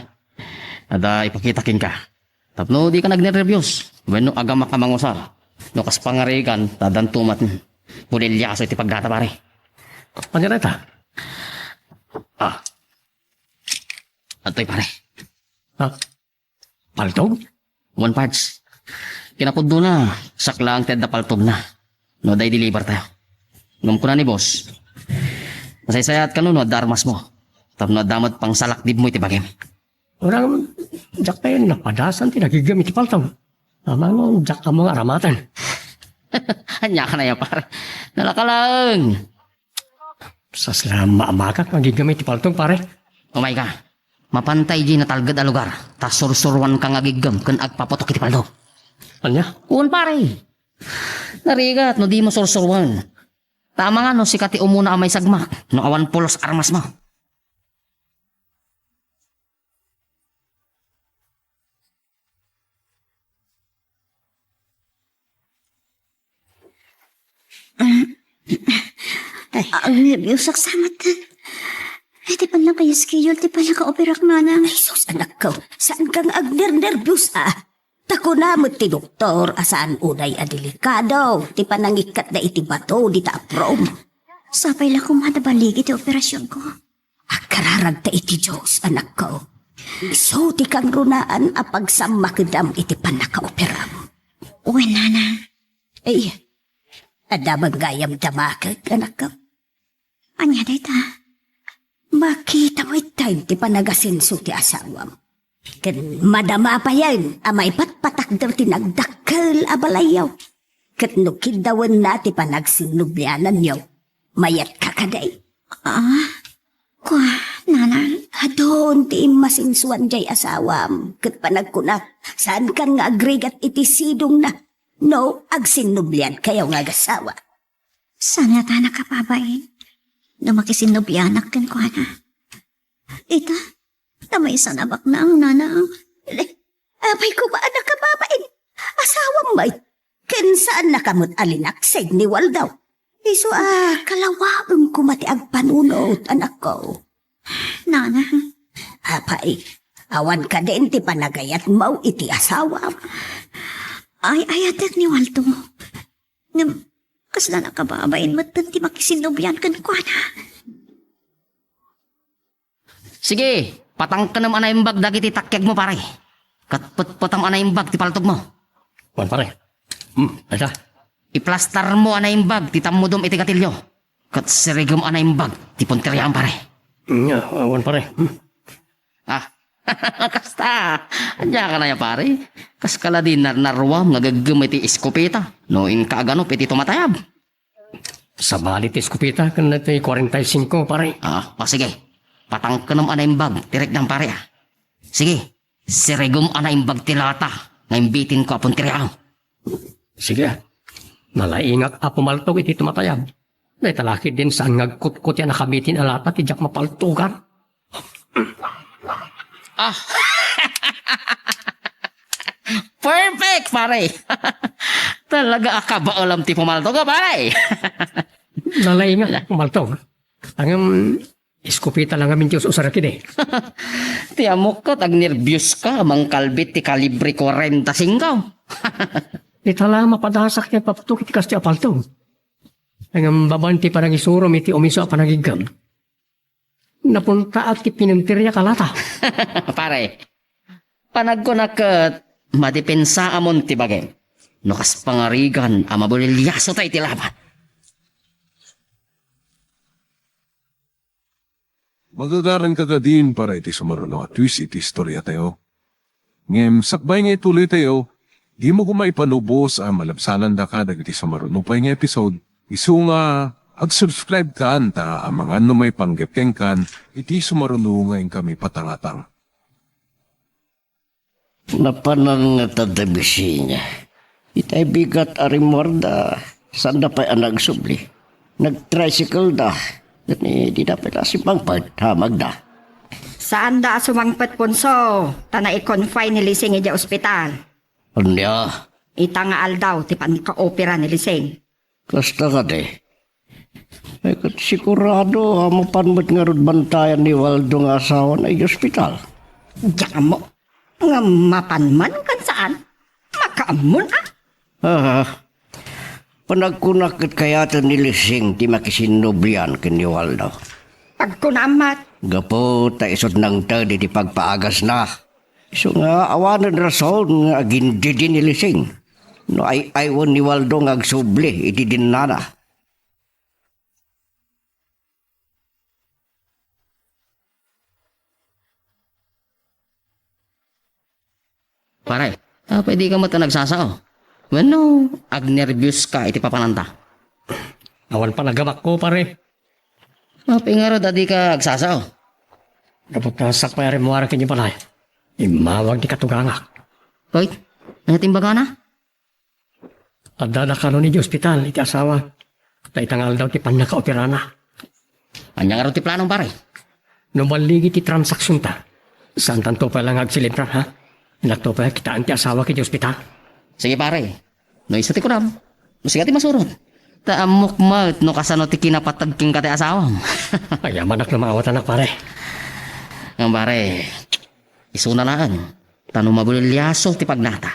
Adda ipakita kenka. Tapno di ka nagnerbios. Wenno agama ka mangusar. No kas pangarigan, ta danto met. Pulilyaso iti pagdata, pare. Pagdata? Ah. Atoy, pare. Ah. Paltog? Wen, Pards. Kinapudnona, siak laeng ti adda paltogna. No adda i-deliver tayo. Ngem kuna ni boss, masaysayaat kano no adda armasmo. Tapno adda met pangsalakdibmo iti bagim. Urang, diak tayo napadasan ti nagiggam iti paltog. Amangan, diak ammo nga aramaten. Ania ka na ya, pare? Nalaka laeng. Sasla, maamagak nga agiggam iti paltog, pare. Umay ka. Mapantay di natalged a lugar, ta sursuruanka nga agiggam ken agpaputok iti paltog. Ania? Wen, pare. Narigat no dimo sursuruan. Ta amangan no sika ti umuna a maisagmak, no awan pulos armasmo. Ay. Agnerbiusak sa met. Ay, ti pannakayaskiyol, ti pannakaoperak, nanang. Ay, sus, anakko. Saan ka nga agnernerbius, a? Ta kuna met ti doktor a saan unay a delikado ti panangikkatda iti bato dita aprom. Sapay la koma ta balligi ti operasionko. Agkararagta iti Dios, anakko. Isu ti kangrunaan a pagsammakedam iti pannakaoperam. Wen, nana. Ay, adda man gayam damakek, anakko. Ania dayta? Makita mo itay ti panagasenso ti asawam. Ken madama payen a maipatpatakder ti nagdakkel a balayyo. Ket no kiddawenna ti panagsinnubliananyo, mayatka kadi? Ah, kua, nanang? Adun ti immasensoan jay asawam, ket panagkunak, saankan nga agrigat iti sidongna no agsinnubliankayo nga agasawa. Saan ngata a nakababain no makisinnublianak kenkuana? Ita, ta maysa a baknang, nanang. Apay koma a nakababain? Asawam met. Ken saannaka met a linakseg ni Waldo. Isu a kalawaem koma ti agpanunot, anakko. Nana. Apay, awan kadin ti panagayatmo iti asawam? Ay-ayatek ni Waldo. Ngem, kasla nakababain metten ti makisinnublian kenkuana. Sige, patangkenem a naimbag dagiti takiagmo, pare. Ket petpetem a naimbag ti paltogmo. Wen, pare. Hmm, ita. Iplastarmo a naimbag ti tammudem iti gatilio. Ket sirigem a naimbag ti punteriam, pare. Nya, wen, pare. Hmm. Ah, kasta. Ania ka na ya, pare? Kas kala di narnaruam nga geggem iti eskopeta no inka aganup iti tumatayab. Sabali ti eskopeta ken ti kuarenta y singko, pare. Ah, o sige. Patangkenem a naimbag ti riknam, pare, ah. Sige, sirigem a naimbag ti lata nga imbitinko a punteriam. Sige, ah. Nalaingak a pumaltog iti tumatayab. Dayta la ketdin saan nga agkutkot a nakabitin a lata ti diak mapaltogan. Ah. Perfect, pare. Talaga a kabaelam ti pumaltog, ah, pare. Nalaingak a pumaltog. Ngem, eskopeta la ngamin ti us-usarek idi. Ti ammok ket agnerbios ka, mangkalbit ti kalibre kuarenta singko. Ita la mapadasak ti agpapto iti kastoy a paltog. Ngem babaen ti panangisurom iti umiso a panagigem, napuntaak ti pinenteriak a lata. Pare, panagkunak ket madepensaamon ti bagim. No kas pangarigan a mabuliliaso tayo iti laban. Magagaranka kadin para iti sumaruno a twist iti istoriatayo. Ngem sakbay nga ituloytayo, dimo koma ipanubos a malabsanandaka dagiti sumaruno pay nga episode. Isu nga ag-subscribe kan ta amangan no maipanggep kenkan iti sumaruno nga inkami patangatang. Napanan ngata da Bisiña. Itay bigat a rimmuarda, saanda pay a nagsubli. Nag-tricycle da, ket ni dida pay la sumangpet ha magda. Saanda a sumangpet, Ponso, ta nai-confine ni Lising idiay ospital. Ania? Ita nga aldaw ti pannakaopera ni Lising. Kasta kadi. Ay, ket sigurado a mapan met ngarud bantayan ni Waldo nga asawana idiay ospital. Diak ammo. Ngem mapan man ken saan? Makaammon a. Ah, panagkunak ket kayaten ni Lising ti makisinnublian ken ni Waldo. Pagkunaam met. Gapu ta isut' nangted iti pagpaagasna. Isu nga awanen rason nga agindidi ni Lising no ay-aywen ni Waldo nga agsubli iti dinnana. Pare, apay di ka met a nagsasao? Wenno, agnerbios ka iti papananta? Awan panagabakko, pare. Apay ngarud a di ka agsasao? Gapu ta sakbay a rimmuar ken ni Balay, immawag ti katugangak. Hoy, ania ti imbagana? Addada kanon idiay ospital iti asawa. Ta ita nga aldaw ti pannakaoperana. Ania ngarud ti planom, pare? No balligi ti transaksionta, saantanto pay la nga agselebrar, ha? Inatto pay a kitaen ti asawak idiay ospital. Sige, pare. No isu ti kunam, no sika ti masurot, Ta ammok met no kasano ti kinapateg kenka ti asawam. Ay, amanak no maawatanak, pare. Ngem, pare, isuna laeng, ta no mabuliliaso ti pagnata,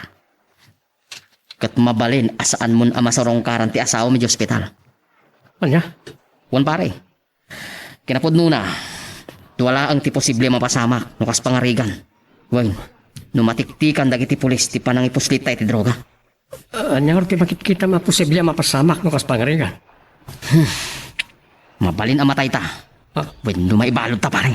ket mabalin a saanmon a masurungkaran ti asawam idiay ospital. Ania? Wen, pare. Kinapudnona, dua laeng ti posible a mapasamak no kas pangarigan. Wen, no matiktikan dagiti pulis ti panangipuslita iti droga. Ah, ania ngarud ti makitkitam a posible a mapasamak no kas pangarigan? Mabalin a matayta. Ah. Wenno maibaludta, pare.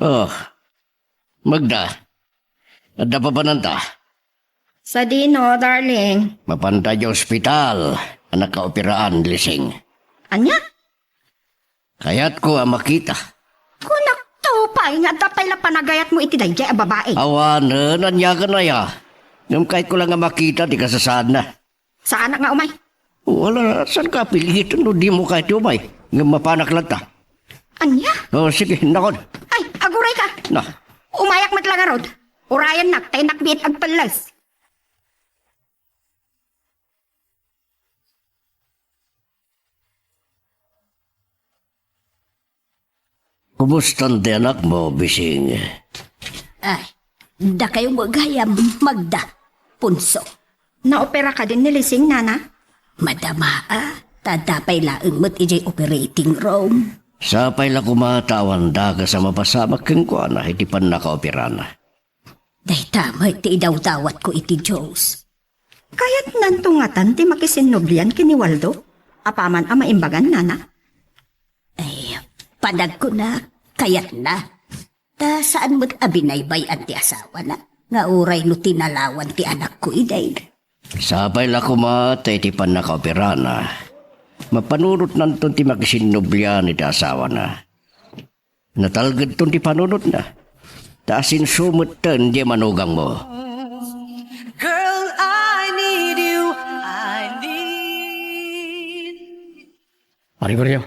Oh, Magda, adda papananta? Sadino, darling? Mapanta idiay ospital a nakaoperaan ni Lising. Ania? Kayatko a makita. Kunakto pay nga adda pay la panagayatmo iti daydiay a babai. Awanen, aniakan aya. Ngem kayatko la nga makita ti kasasaadna. Saanak nga umay. Wala, saan ka apilitan no dimo kayat ti umay? Ngem mapanak latta. Ania? Oh, sige, nakon. Ay, aguray ka. Na. Umayak met la ngarud. Urayennak, ta innak biit agpelles. Kumustan ti anakmo, Bising? Ay, dakayo met gayam, Magda, Punso. Naopera kadin ni Lising, nana? Madama a, ta adda pay laeng met idiay operating room. Sapay la koma ta awan dakes a mapasamak kenkuana iti pannakaoperana. Dayta met ti idawdawatko iti Dios. Kayatnanto ngatan ti makisinnublian ken ni Waldo? Apaman a maimbagan, nana? Ay, panagkunak, kayatna. Ta saan met a binaybay-an ti asawana, nga uray no tinalawan ti anakko idi. Sapay la koma ta iti pannakaoperana, mapanunotnanton ti makisinnublian iti asawana. Natalgedton ti panunotna. Ta asenso metten diay manugangmo. Girl, I need you. I need. Pare Goryo.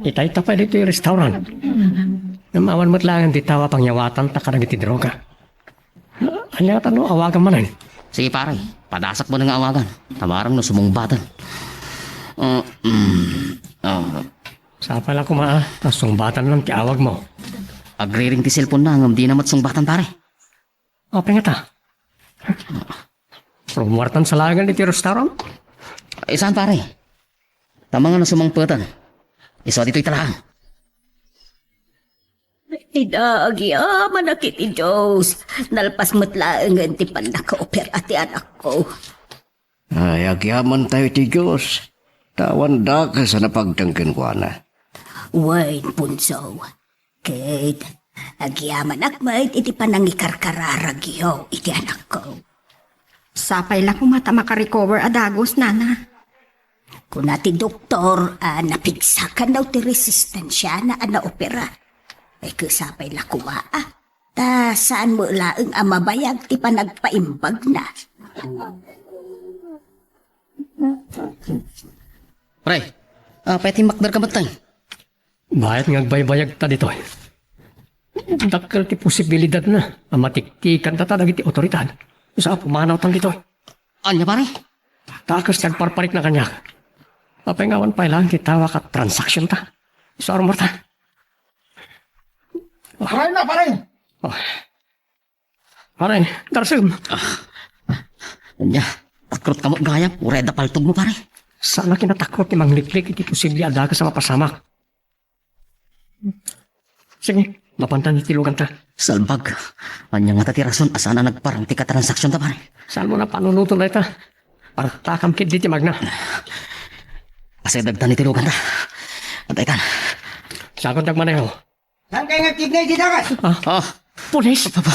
Itay ta pay ditoy restaurant. Ngem awan met laeng ti tao a pangyawatanta kadagiti droga. Ania ta no awagan manen? Sige, pare. Padasakmo nga awagan. Tamarang no sumungbaten. Uh, mm, uh. Sapay la koma, ah. Ta sungbatanna ti awagmo. Agriring ti cellphone-na, ngem dina met sungbatan, pare. Apay ngata? Rumuartan sa laengen iti restaurant? Ay, saan, pare? Tama nga no sumungbaten. Isu a ditoy ta laeng. Ida, agyamanak iti Dios. Nalpas met laengen ti pannakaopera ti anakko. Ay, agyamantayo iti Dios. Ta awan dakes a napagteng kenkuana. Wen, Punso. Ket agyamanak met iti panangikarkararagyo iti anakko. Sapay la koma ta makarecover a dagus, nana. Kuna ti doktor a napigsakanna ti resistensiana a naopera. Ay, ket sapay la koma, a. Ta saan met laeng a mabayag ti panagpaimbagna. Pre, apay ti makder ka met, tay? Bayat nga agbaybayag ta ditoy. Dakkel ti posibilidadna a matiktikan ta dagiti otoridad. Sa pumanawtan ditoy. Ania, pare? Dakes ti agparparikna kaniak. Apay nga awan pay laeng ti tawak a transaction ta. Sa rumor ta. Pare na, pare! Oh. Pare, Darsem. Ah. Ania, takrot ka met gayam, uray adda paltogmo, pare. Saan a kinatakrot ti mangliklik iti posible a dakes a mapasamak. Sige, mapantan iti luganta. Salbag. Ania ngata ti rason a saan a nagparang ti katransaksyon ta, pare? Saan mo na panunuton dayta? Partakam ketdi ti magna. Asidegtan iti luganta. Antaytan. Sakot dagmanayo. Saan kayo nga kidney di dagat? Ah. Ah. Pulis. Papa.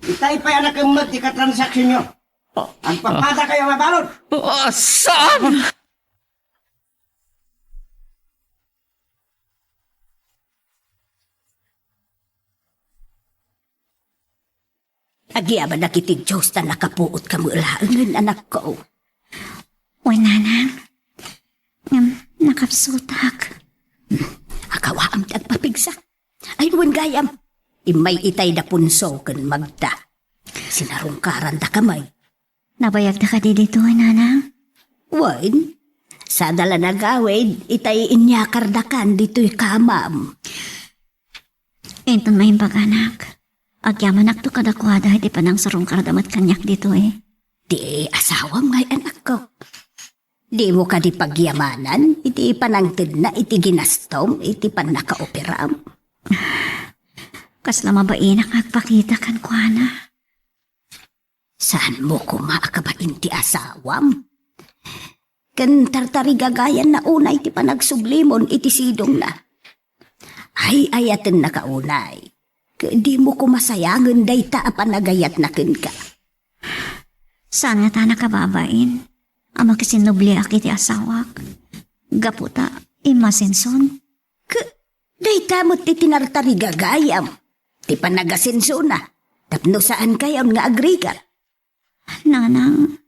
Itay pa yan ang kamag di katransaksyon nyo. Ah. Ang papada kayo mabalot. Ah, saan? Agyamanak iti Dios ta nakapuot ka met laengen, anakko. Wen, nanang. Ngem, nakapsutak. Akawaam ti agpapigsa. Ay, wen gayam. Immay itay da Punso ken Magda. Sinarungkarandaka met. Nabayagda kadi ditoy, Nanang? Wen, sada la nagawid, itay inyakardakan ditoy kamam. Inton maimbag, anak, agyamanakto kadakuada iti panangsarungkarda met kaniak ditoy. Ti asawam ngay, anakko. Dimo kadi pagyamanan iti panangtedna iti ginastom iti pannakaoperam? Kasla mabainak nga agpakita kenkuana. Saanmo koma a kabain ti asawam? Ken tartarigagayanna unay ti panagsublimon iti sidongna. Ay-ayatennaka unay, ket dimo koma sayangen dayta a panagayatna kenka. Saan ngata a nakababain a makisinnubliak iti asawak? Gapu ta immasenson. Ket dayta met ti tinartarigagayam ti panagasensona tapno saankayon nga agrigat. Nanang.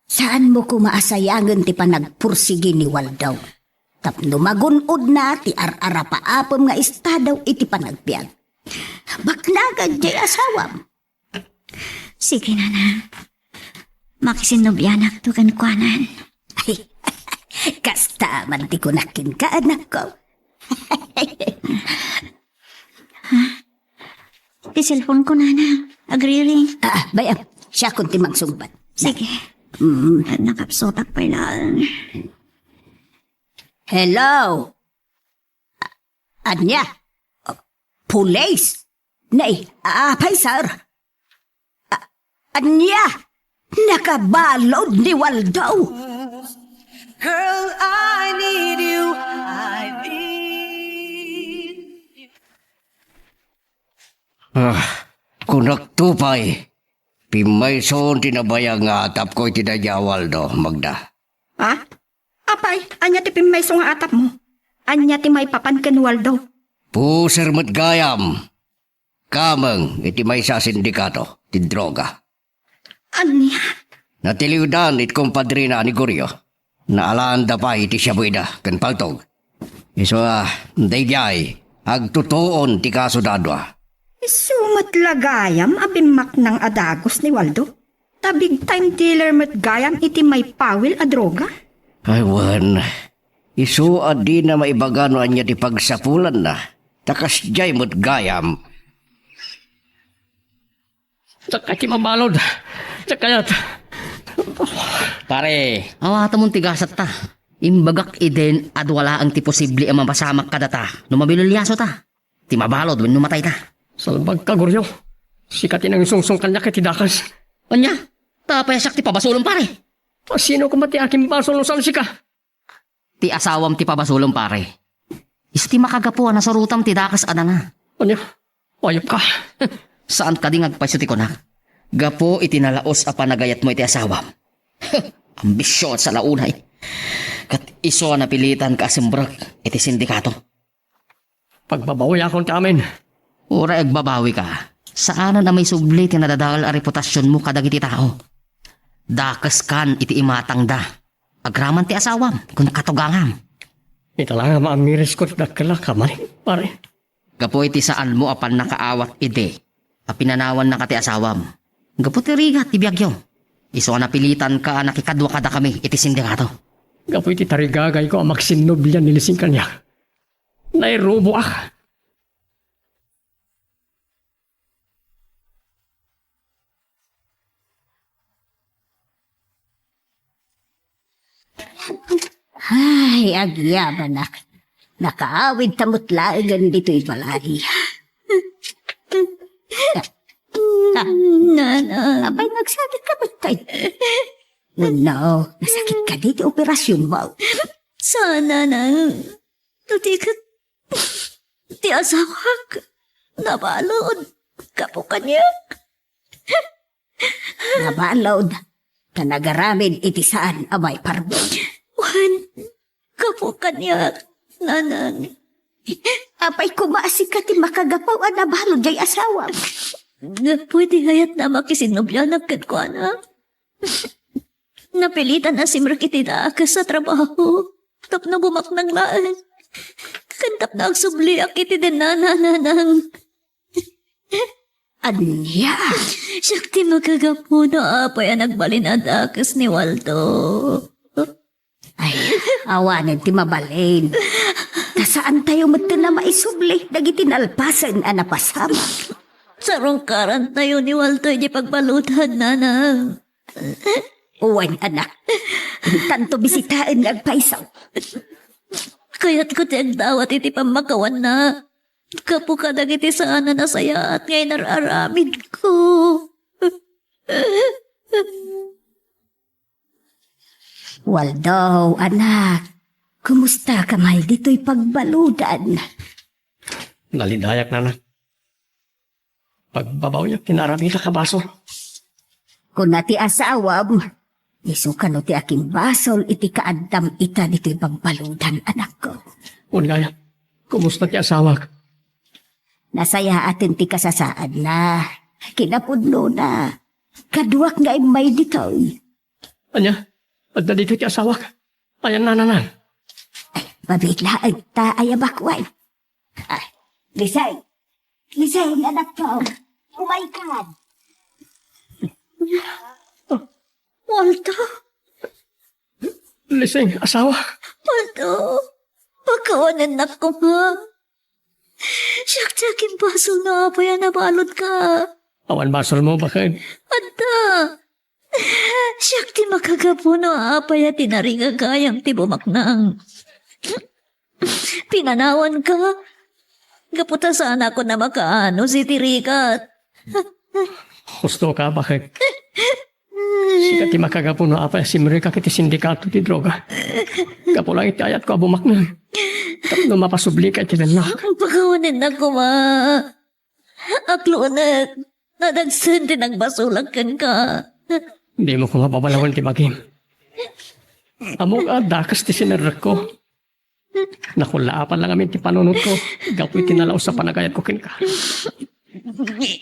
Saanmo koma a sayangen ti panagpursigi ni Waldo tapno magun-odna ti ar-arapaapem nga estado iti panagbiag. Baknangan diay asawam. Sige, Nanang. Makisinnublianakto kenkuanan. Ay, kasta man ti kunak kenka, anakko. Ha? Ti cellphone ko, Nanang. Agriring. Ah, ah, bay-am. Siakon ti mangsungbat. Sige. Mm. Nakapsutak pay laeng. Hello? Ania? Pulis? Nay, apay, sir? A-, ania? Nakabalud ni Waldo? Girl, I need you. I need you. Ah, kunakto pay. Pimmayson ti nabayag nga atapko iti daydiay a Waldo, Magda. Ha? Apay, ania ti pimmayso nga atapmo? Ania ti maipapan ken Waldo? Puser met gayam. Kameng iti maysa a sindikato ti droga. Ania? Natiliwdan iti kumpadrina a ni Gorio. Naalaanda pay iti siabuida ken paltog. Isu a, daydiay, agtutuon ti kasoda a dua. Isu met la gayam a bimmaknang a dagus ni Waldo. Ta big time dealer met gayam iti maipawil a droga. Ay, wen. Isu a dina maibaga no ania ti pagsapulanna. Ta kasdiay met gayam. Diak kayat ti mabalud. Diak kayat. Pare, awatemon ti gasatta. Imbagak idi a dua laeng ti posible a mapasamak kadata no mabililiasota. Ti mabalud wenno matayta. Salbagka, Gorio. Sika ti nangsungsong kaniak iti dakes. Ania? Ta apay a siak ti pabasolem, pare? A sino koma ti akimbasol no saan sika? Ti asawam ti pabasolem, pare. Isu ti makagapu a nasurotam ti dakes a dana. Ania? Ayupka. Saan kadi nga agpayso ti kunak? Gapu iti nalaus a panagayatmo iti asawam. Ambisyon sa launay. Ket isu a napilitanka a simrek iti sindikato. Pagbabawiakon ti amin. Uray agbabawika, saanen a maisubli ti nadadael a reputasionmo kadagiti tao. Dakeskan iti imatangda. Agraman ti asawam ken katugangam. Ita la nga maamirisko ti dakkelak a manen, pare. Gapu iti saanmo a pannakaawat idi a pinanawannaka ti asawam. Gapu ti rigat ti biagyo. Isu a napilitanka a nakikadua kadakami iti sindikato. Gapu iti tarigagayko a magsinnublia ni Lising kaniak. Nairuboak. Ay, agyamanak. Nakaawidta met laengen ditoy balay. Nana. Apay, nagsakit ka met kay? Wenno, nasakit kadi ti operasionmo? Saan, Nana. No di ket ti asawak, nabalud, gapu kaniak. Nabalud, ta nagaramid iti saan a maiparbo. Wen, gapu kaniak, Nanang. Apay koma a sika ti makagapu a nabalud jay asawam? Gapu iti kayatna a makisinnublianak kenkuana. Napilitan a simrek iti dakes a trabaho tapno gumaknang laeng. Ken tapno agsubliak iti dinana, nanang. Ania? Siak ti makagapu no apay a nagbalin a dakes ni Waldo. Ay, awanen ti mabalin. Ta saantayo metten a maisubli dagiti nalpasen a napasamak. Sarungkarantayo ni Waldo iti pagbaludan, nanang. Wen, anak. Intanto bisitaen nga agpayso. Kayatko ti agdawat iti pammakawanna. Gapu kadagiti saan a nasayaat nga inar-aramidko. Waldo, anak, kumusta ka may ditoy pagbaludan? Nalidayak, nanang. Pagbabawiak ti naaramidak a basol. Kuna ti asawam, isu kano ti akimbasol iti kaaddam ita ditoy pagbaludan, anakko. Wen gayam, kumusta ti asawak? Nasayaaten ti kasasaadna. Kinapudnona. Kaduak nga immay ditoy. Ania? Adda ditoy ti asawak? Ayanna, nanang? Ay, mabiit laeng ta ayabak wen. Ay, Lisay. Lisay, anakko. Umaykan. Waldo. Lising, asawa. Waldo. Pakawanennak koma. Siak ti akimbasol no apay a nabaludka. Awan basolmo, baket? Adda. Siak ti makagapu no apay a tinarigagayam ti bumaknang. Pinanawanka. Gapu ta saanakon a makaanus iti rigat. Husto ka, baket? Sika ti makagapu no apay a simrekak iti sindikato ti droga. Gapu lang iti ayatko a bumaknang. Tapno mapasublika iti dennak. Pakawanennak koma. Aklunek, nadagsen ti nagbasolak kenka. Dimo koma babalawen ti bagim. Ammok a dakes ti sinerrekko. Nakullaapan lang amin ti panunotko gapu iti nalaus a panagayatko kenka.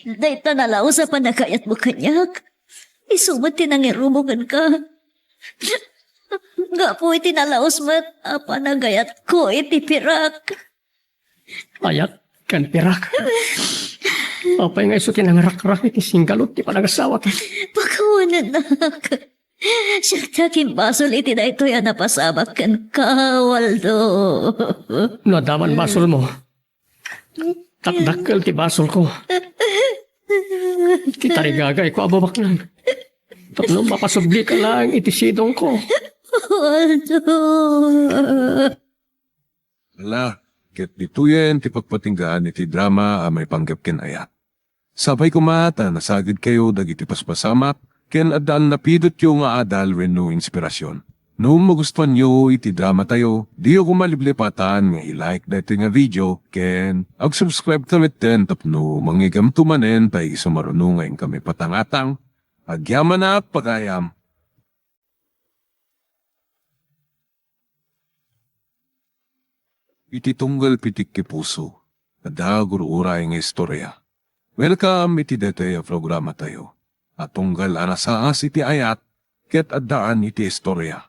Dayta nalaus a panagayatmo kaniak, isu met ti nangirumo kenka. Gapu iti nalaus met a panagayatko iti pirak. Ayat ken pirak. Apay nga isu ti nangrakrak iti singgalut ti panagasawak? Pakawanennak. Siak ti akimbasol iti daytoy a napasamak kenka, Waldo. No adda man basolmo, dakdakkel ti basolko. Ti tarigagayko a bumaknang. Tapno mapasublika laeng iti sidongko. Waldo. Ala, ket ditoyen ti pagpatinggaan iti drama a maipanggep ken ayat. Sapay koma ta nasagidkayo dagiti paspasamak ken addaan napidotyo nga adal wenno inspirasyon. No magustuanyo iti dramatayo, diyo koma liplipatan nga i-like daytoy nga video ken ag-subscribe ta metten tapno mangigamto manen ta isu maruno nga inkami patangatang. Agyamanak pagayam. Iti tunggal pitik ti puso, adda gur-uray nga istorya. Welcome iti daytoy a programatayo a tunggal a nasaas iti ayat ket addaan iti istorya,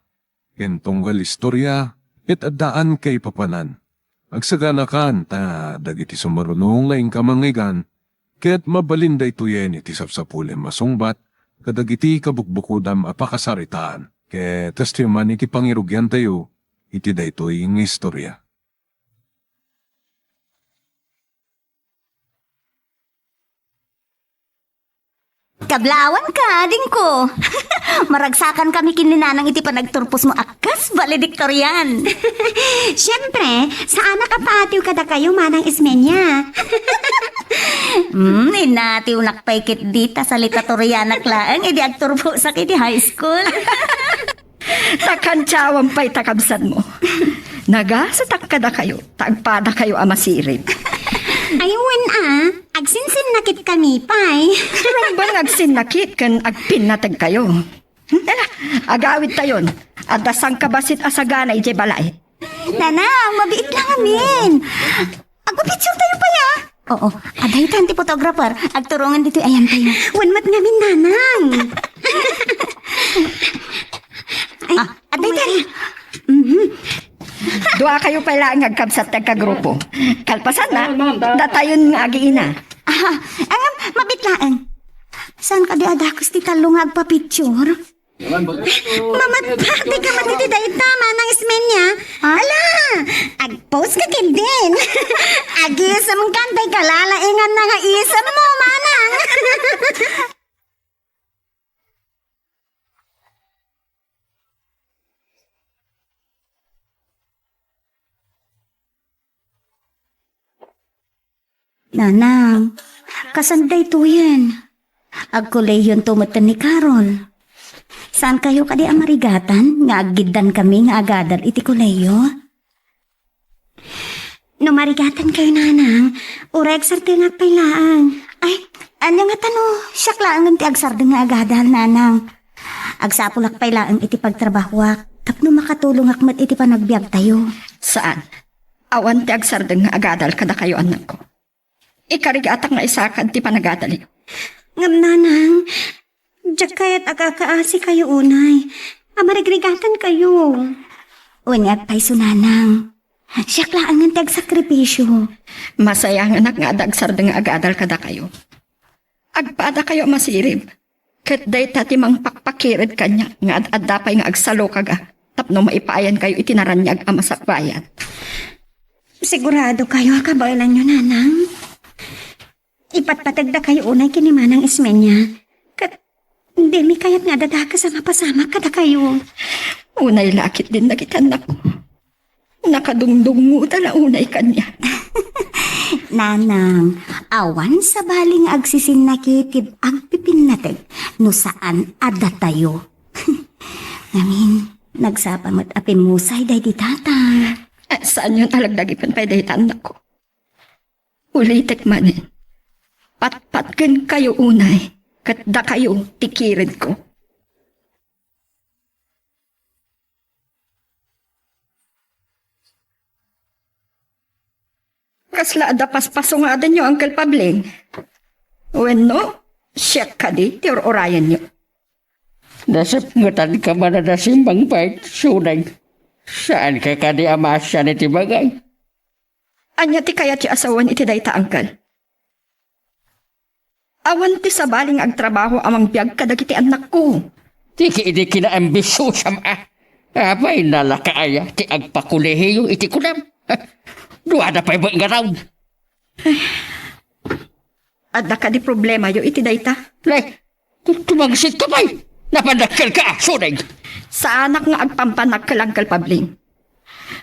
ken tunggal istorya ket addaan kaipapanan. Agsaganakan ta dagiti sumaruno nga inka mangngeggan, ket mabalin daytoyen iti sapsapulem a sungbat kadagiti kabukbukodam a pakasaritaan, ket kastoy man iti pangirugiantayo iti daytoy nga istorya. Kablawan ka, adingko. Maragsakan kami ken ni Nanang iti panagturposmo a kas valedictorian. Siempre, saanak a paatiw kadakayo, Manang Ismeña. Hmm, inatiwnak pay ketdi ta salitatorianak laeng idi agturposak iti high school. Nakantiawan pay ta kabsatmo. Nagasatak kadakayo, ta agpadakayo a masirib. Ay, wen a, agsinsinnakit kami pay. Rumbeng agsinnakit ken agpinnategkayo. Tara, agawidtayon. Adda sangkabassit a sagana idiay balay. Nanang, mabiit lang amin. Agpapicture tayo pay, ah. Oo, adaytan ti photographer. Agturongan ditoy ayantayo. Wen met ngamin, Nanang. Ay, ah, adaytan. Mhm. Duakayo pay laeng nga agkabsat ti agkagrupo. Kalpasanna, datayon nga agiina. Ah, ngem, mabit laeng. Saan kadi a dakes ti tallo nga agpa-picture? Mamatpati ka met iti dayta, Manang Ismeña. Ala, agpost ka ketdin. Agisem kan tay kalalainganna nga isemmo, Manang. Nanang, kasan daytoyen? Agkolehionto metten ni Carol. Saankayo kadi a marigatan nga aggiddankami nga agadal iti kolehio? No marigatankayo, Nanang, uray agsardengak pay laeng. Ay, ania ngata no siak laengen ti agsardeng nga agadal, Nanang? Agsapulak pay laeng iti pagtrabahoak tapno makatulongak met iti panagbiagtayo. Saan. Awan ti agsardeng nga agadal kadakayo, annakko. Ikarigatak nga isakad ti panagadalyo. Ngem, Nanang, diak kayat a kakaasikayo unay a marigrigatankayo. Wen, agpayso, Nanang. Siak laengen ti agsakripisio. Masayanganak nga adda agsardeng nga agadal kadakayo. Agpadakayo a masirib, ket dayta ti mangpakpakired kaniak nga ad-adda pay nga agsalukaga tapno maipayankayo iti naraniag a masakbayan. Siguradokayo a kabaelanyo, Nanang? Ipatpategdakayo unay ken ni Manang Ismeña, ket dimi kayat nga adda dakes a mapasamak kadakayo. Unay la ketdin dagiti annakko. Nakadungdungngoda la unay kaniak. Nanang, awan sabali nga agsisinnakitib agpipinnateg no saan a datayo. Ngamin, nagsapa met a pimmusay daydi tata. Eh, saanyo a laglagipen pay dayta, annakko? Ulitek manen, patpatgenkayo unay, ket dakayo ti kiredko. Kasla adda paspasungadenyo, Uncle Pabling? Wenno, siak kadi ti ur-urayenyo? Nasipngetanka man a nasimbang pay, Sunay. Saanka kadi a maasian iti bagay? Ania ti kayatyo a sawen iti dayta, Uncle? Awan ti sabali nga agtrabaho a mangbiag kadagiti annakko. Ti ki idi kinaambisiosam a. Apay, nalaka aya ti agpakolehiyo iti kunam? Duada pay met nga raon. Adda kadi problemayo iti dayta? Lay, tu-, tumangsitka pay. Napandakkelka, Sunay. Saanak nga agpampanakkel, Uncle Pabling.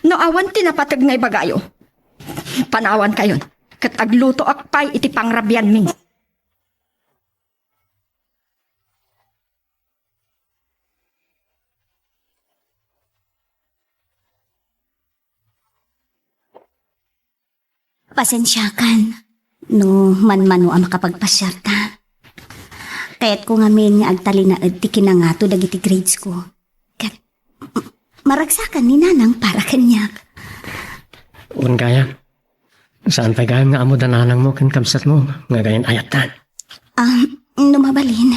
No awan ti napateg nga ibagayo, panawankayon, ket aglutoak pay iti pangrabianmi. Pasensiakan no manmano a makapagpasiarta. Kayatko ngamin nga agtalinaed ti kinangato dagiti grades ko. Ket m-, maragsakan ni Nanang para kaniak. Wen gayam, saan pay gayam nga ammo da nanangmo ken kabsatmo nga gayen ayattan? Ah, no mabalin,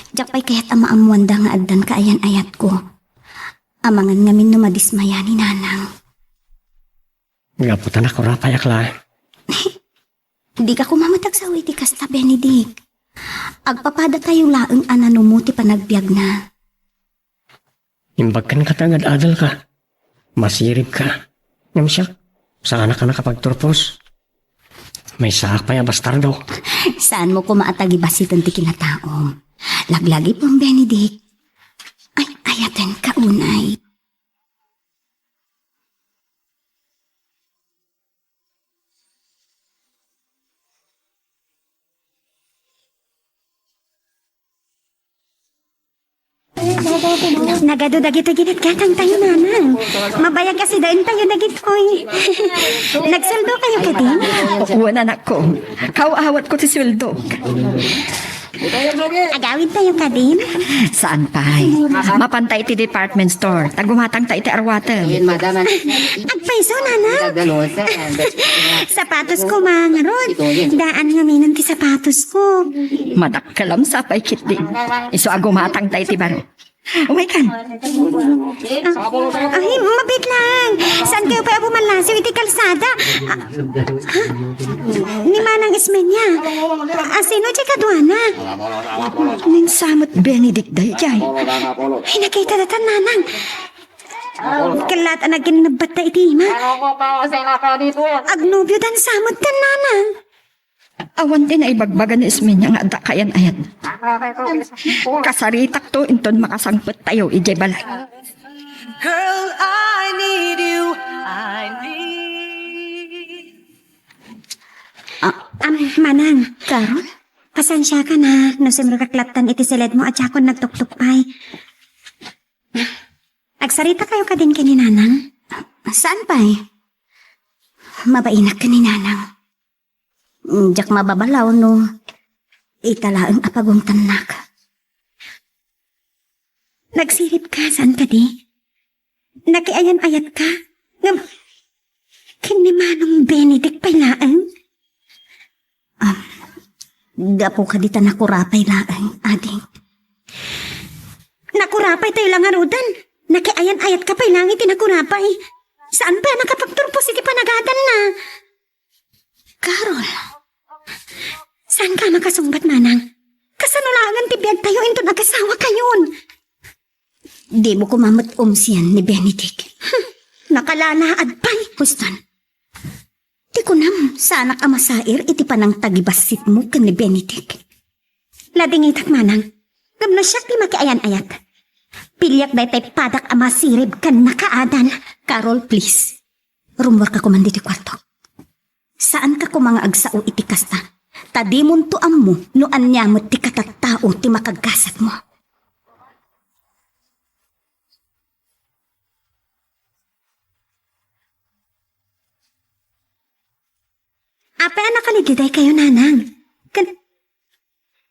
diak pay kayat a maammoanda nga addan kaayan-ayatko. Amangan ngamin no madismaya ni Nanang. Gapu ta nakurapayak laeng. Dika koma met agsaw iti kasta, Benedict. Agpapadatayo laeng a nanumo ti panagbiagna. Imbag kenka ta agad-adalka. Masiribka. Ngem siak, saanak a nakapagturpos. Maysaak pay a bastardo. Saanmo koma a tagibasiten ti kinataom. Laglagipem, Benedict. Ay, ayatenka unay. Nagadu dagiti ginatgatangtayo, Nanang. Mabayag a sidaentayo dagitoy. Nagsueldokayo kadin? Wen, anakko. Kaaw-awatko ti sueldo. Agawidtayo kadin? Saan pay. Mapanta iti department store. Ta gumatangta iti arwaten. Agpayso, Nanang. Sapatosko ngarud. Daan ngamin ti sapatosko. Madakkelam sapay ketdi. Isu a gumatangta iti baro. Umaykan. Ah, ay, mabiit lang. Saan kayo pay a bumallasiw iti kalsada? Ah, ha? Ni Manang Ismeña. Ah, sino diay kaduana? Ni Sam ket Benedict daydiay. Ay, nakita datan, Nanang. Kellat a naginnebbatta iti ima. Agnobiodan sa met ken Nanang. Awan ti naibagbaga ni Ismeña nga adda kaayan-ayat. Kasaritakto inton makasangpettayo idiay balay. Girl, I need you. I need. Ah, am, Manang. Carol? Pasensiaka na, no simreklattan iti siledmo a diakon nagtuktok pay. Agsaritakayo kadin ken ni Nanang? Saan pay? Mabainak ken ni Nanang. Diak mababalaw no ita laeng a pagungtannak. Nagsirib ka, saan kadi? Nakiayan-ayat ka? Ngem, ken ni Manong Benedict pay laeng? Ah, gapu kadi ta nakurapay laeng, ading. Nakurapay tayo la ngaruden. Nakiayan-ayat ka pay laeng iti nakurapay. Saan pay a nakapagturpos iti panagadanna? Carol. Saan ka makasungbat, Manang? Kasano laengen ti biagtayo inton agasawakayon? Dimo koma met umsian ni Benedict. Hmm, nakalalaad pay. Huston. Ti kunam, saanak a masair iti panangtagibassitmo ken ni Benedict. Ladingitak, Manang. Ngem no siak ti makiayan-ayat, piliak daytay padak a masirib ken nakaadan. Carol, please. Rummuarka koman ditoy kuarto. Saanka koma nga agsao iti kasta, ta dimonto ammo no ania met ti katattao ti makagasatmo. Apay a nakalidliday kayo, Nanang? Ken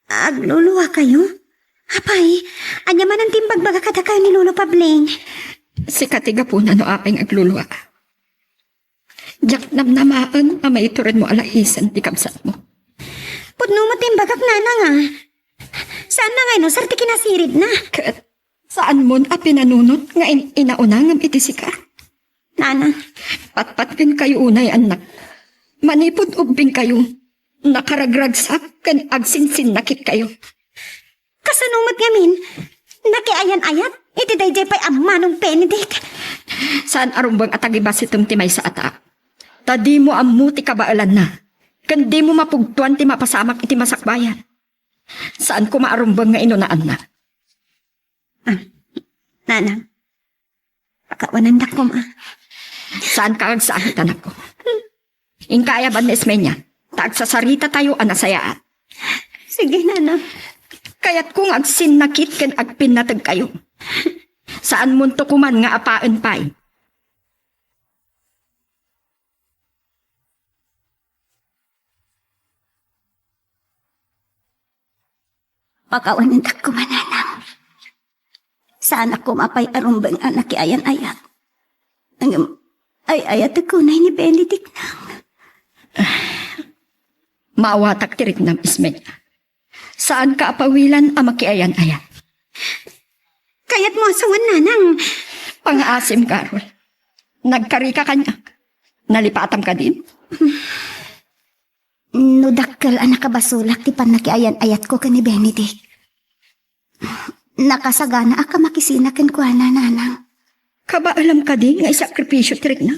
agluluwa kayo? Apay, ania manen ti imbagbaga kadakayo ni Lolo Pabling? Sika ti gapuna no apay nga agluluwa. Diak namnamaen a maituredmo a laisen ti kabsatmo. Pudno met ti imbagak, Nanang, a. Saan na nga inusar ti kinasiribna? Ket saanmon a pinanunot nga in-inauna ngem iti sika? Nanang. Patpatken kayo unay, annak. Manipud ubbing kayo, nakaragragsak ken agsinsinnakit kayo. Kasano met ngamin? Nakiayan-ayat iti daydiay pay a Manong Benedict. Saan a rumbeng a tagibassitem ti maysa a tao. Ta dimo ammo ti kabaelanna, ken dimo mapugtoan ti mapasamak iti masakbayan. Saan koma a rumbeng nga inunaanna. Ah, Nanang, pakawanandak koma. Saanka agsangit, anakko. Inka ayaban ni Ismeña, ta agsasaritatayo a nasayaat. Sige, Nanang. Kayatko nga agsinnakit ken agpinnategkayo. Saanmonto koman nga apaen pay. Pakawanendak koma, Nanang. Saanak koma pay a rumbeng a nakiayan-ayat. Ngem, ay-ayatek unay ni Benedict, Nang. Maawatak ti riknam, Ismeña. Saanka a pawilan a makiayan-ayat. Kayatmo a sawen, Nanang. Pangaasim, Carol. Nagkarika kaniak. Nalipatam kadin? No dakkel a nakabasolak ti pannakiayan-ayatko ken ni Benedict, nakasaganaak a makisina kenkuana, Nanang. Kabaelam kadi nga isakripisio ti rikna?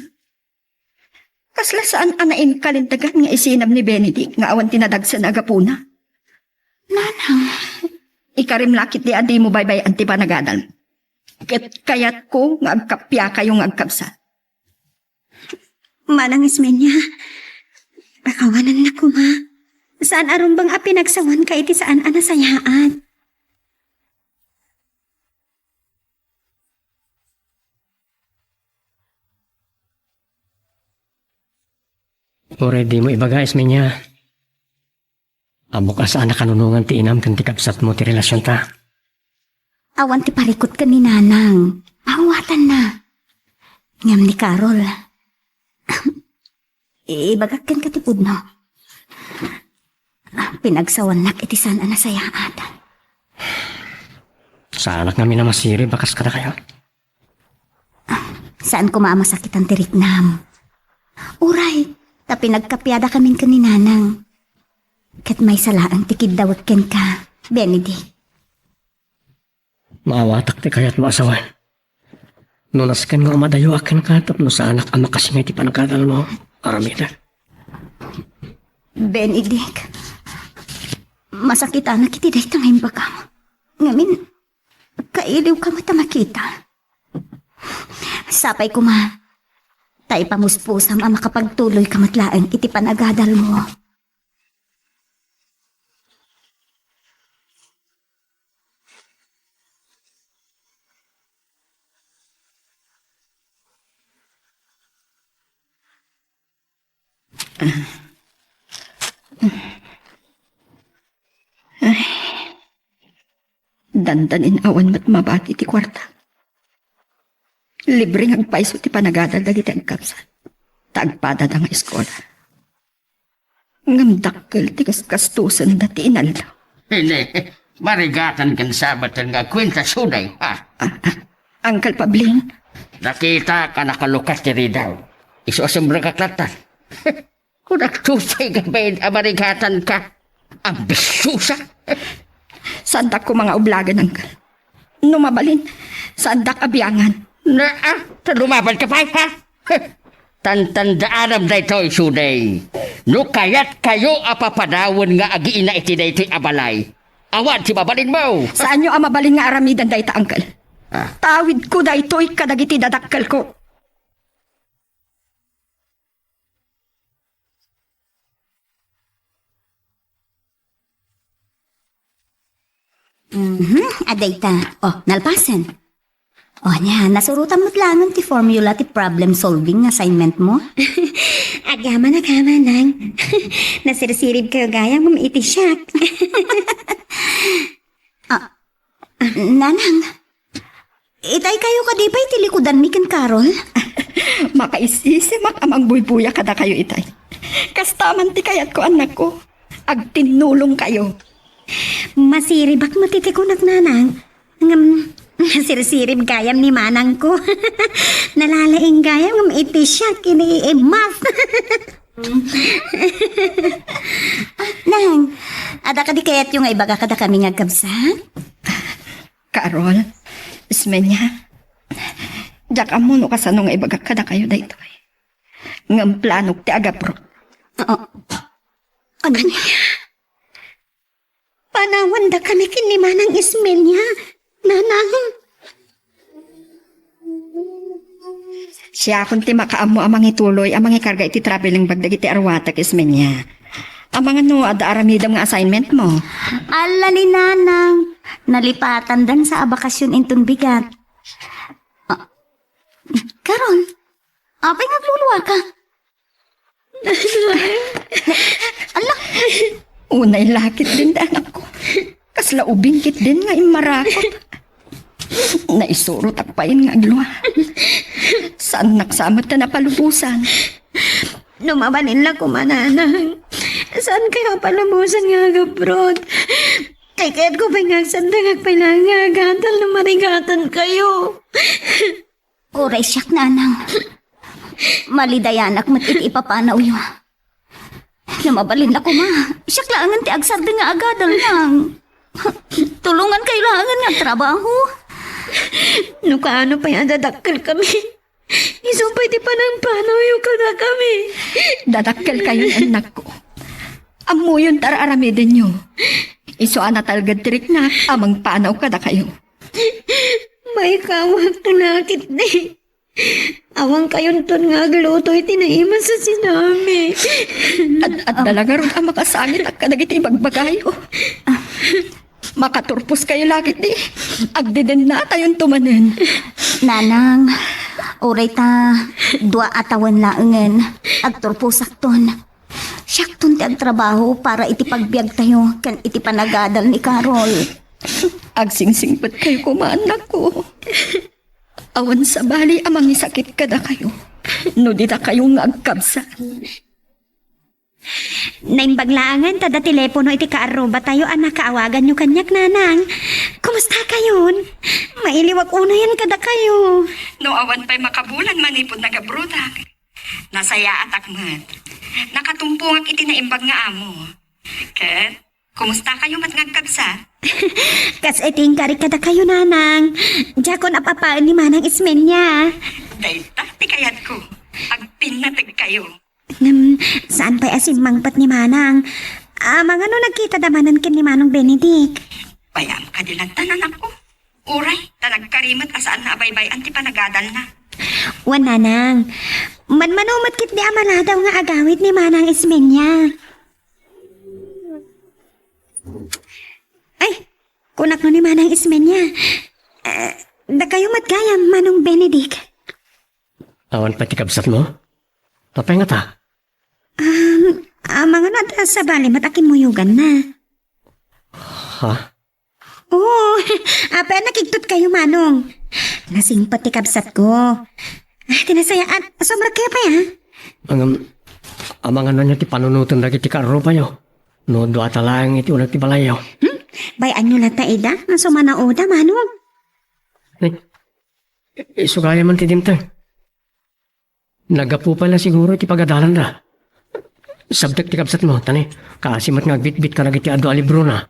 Kasla saan a nainkalintegan nga isinam ni Benedict nga awan ti nadagsen a gapuna? Nanang. Ikarim la ketdi a dimo baybay-an ti panagadalmo. Ket kayatko nga agkappiakayo nga agkabsat. Manang Ismeña, pakawanennak koma. Saan a rumbeng a pinagsawanka iti saan a nasayaat. Uray dimo ibaga, Ismeña. Ammok a saan a kanunongan ti inam ken ti kabsatmo ti relasionta. Awan ti parikut ken ni Nanang. Maawatanna. Ngem ni Carol, ibagak kenka ti pudno. Pinagsawannak iti saan a nasayaat. Saanak ngamin a masirib a kas kadakayo. Saan koma a masakitan ti riknam. Uray, ta pinagkapiadakamin ken ni Nanang. Ket maysa laeng ti kiddawek kenka, Benedict. Maawatak ti kayatmo a sawen. No nasken nga umadayoak kenka tapno saanak a makasingay ti panagadalmo, aramidek. Benedict, masakitanak iti dayta nga imbagam. Ngamin, kailiwka met a makita. Sapay koma, ta ipamuspusam a makapagtuloyka met laeng iti panagadalmo. Ay, dandanin awan met mabati ti kuarta. Libre nga agpayso ti panagadal dagiti agkabsat, ta agpadada nga eskola. Ngem dakkel ti gaskastosenda ti inaldaw. Ine, marigatan ken sabaten nga agkuenta, Suday, ha? Ah, ah, Uncle Pablin? Nakitak a nakalukat ti ridaw. Isu a sumrekak latta. Kunak tutoy nga bain a marigatanka. Ambisiosa. Saandak koma nga ublagen, Uncle. No mabalin, saandak a biangan. Naa, ta lumabanka pay, ha? Tantandaanam daytoy, Suday. No kayatkayo a papadawen nga agiina iti daytoy a balay, awan ti mabalinmo. Saanyo a mabalin nga aramiden dayta, Uncle. Ah. Tawidko daytoy kadagiti dadakkelko. Mhm, adayta. Oh, nalpasen. Oh, ania, nasurotam met laengen ti formula ti problem solving nga assignment mo? Agyamanak, Manang. Nasirsiribkayo gayam ngem iti siak. Ah, Nanang, itay kayo kadi pay ti likudanmi ken Carol? Makaisisimak a mangbuybuya kadakayo itay. Kasta man ti kayatko, annakko. Agtinnulongkayo. Masiribak met iti kunak, Nanang. Ngem, nasirsirib gayam ni Manangko. Nalalaing gayam ngem iti siak iniimmaf. Nang, adda kadi kayatyo nga ibaga kadakami nga agkabsat? Carol, Ismeña, diak ammo no kasano nga ibagak kadakayo daytoy. Ngem planok ti agaprot. Oo. Ania? Panawandakami ken ni Manang Ismeña, Nanang. Siakon ti makaammo a mangituloy a mangikarga iti traveling bag dagiti arwatek, Ismeña. Amangan no adda aramidem nga assignment mo. Alla ni Nanang, nalipatandan sa a bakasyon inton bigat. Ah, Carol, apay nga agluluaka? Ala! Unay lakit din, anakko. Kasla ubing ketdin nga immarakot. Naisurotak pay nga aglua. Saannak sa met ta napalubosan. No mabalin la koma, Nanang, saankayo a palubosan nga agaprot? Kayatko pay nga agsardengak pay laeng nga agadal no marigatankayo. Uray siak, Nanang. Malidayanak met iti ipapanawyo. No mabalin la koma, siak laengen ti agsardeng nga agadal, Nang. Tulongankayo laengen nga agtrabaho. No kaano pay a dadakkelkami, isu pay ti panangpanawyo kadakami. Dadakkelkayon, annakko. Ammoyon ti ar-aramidenyo. Isu a natalged ti riknak a mangpanaw kadakayo. Maikawakto la ketdi. Awankayonton nga agluto iti naimas a sinami. Ad-, adda la ngarud a makasangit a kadagiti ibagbagayo. Makaturposkayo la ketdi. Agdidennatayonto manen. Nanang, uray ta dua a tawen laengen, agturposakton. Siakton ti agtrabaho para iti pagbiagtayo ken iti panagadal ni Carol. Agsingsingpetkayo koma, annakko. Awan sabali a mangisakit kadakayo no ditakayo nga agkabsat. Naimbag laengen ta adda telepono iti kaarrubatayo a nakaawaganyo kaniak, Nanang. Kumustakayon? Mailiwak unayen kadakayo. No awan pay makabulan manipud nagabrodak, nasayaatak met. Nakatumpongak iti naimbag nga amo. Ket, kumustakayo met nga agkabsat? Kas iti inkarik kadakayo, Nanang. Diakon ap-apaen ni Manang Ismeña. Dayta ti kayatko. Agpinnategkayo. Ngem, saan pay a simmangpet ni Manang? Amangan no nagkitada manen ken ni Manong Benedict? Bayam kadi latta, anakko. Uray, ta nagkari met a saan nga abaybay-an ti panagadalna. Wen, Nanang. Manmano met ketdi a maladaw nga agawid ni Manang Ismeña. Ay, kunak no ni Manang Ismeña. Eh, dakayo met gayam, Manong Benedict. Awan pay ti kabsatmo? Apay ngata? Um, amangan no adda sabali met a kimmuyoganna. Ha? Oo, apay a nakigtotkayo, Manong? Nasingpet ti kabsatko. Ah, ti nasayaat, sumrekkayo pay, ah. Ngem, amangan no ania ti panunoten dagiti kaarrubayo? No duata laeng iti uneg ti balayyo. Hmm? Bay-anyo latta ida, nga sumanaoda, Manong. Ay, isu gayam man ti dimteng. Naggapu pay la siguro iti pagadalanda. Sabtek ti kabsatmo, tani, kaasi met nga agbitbit kadagiti adu a librona.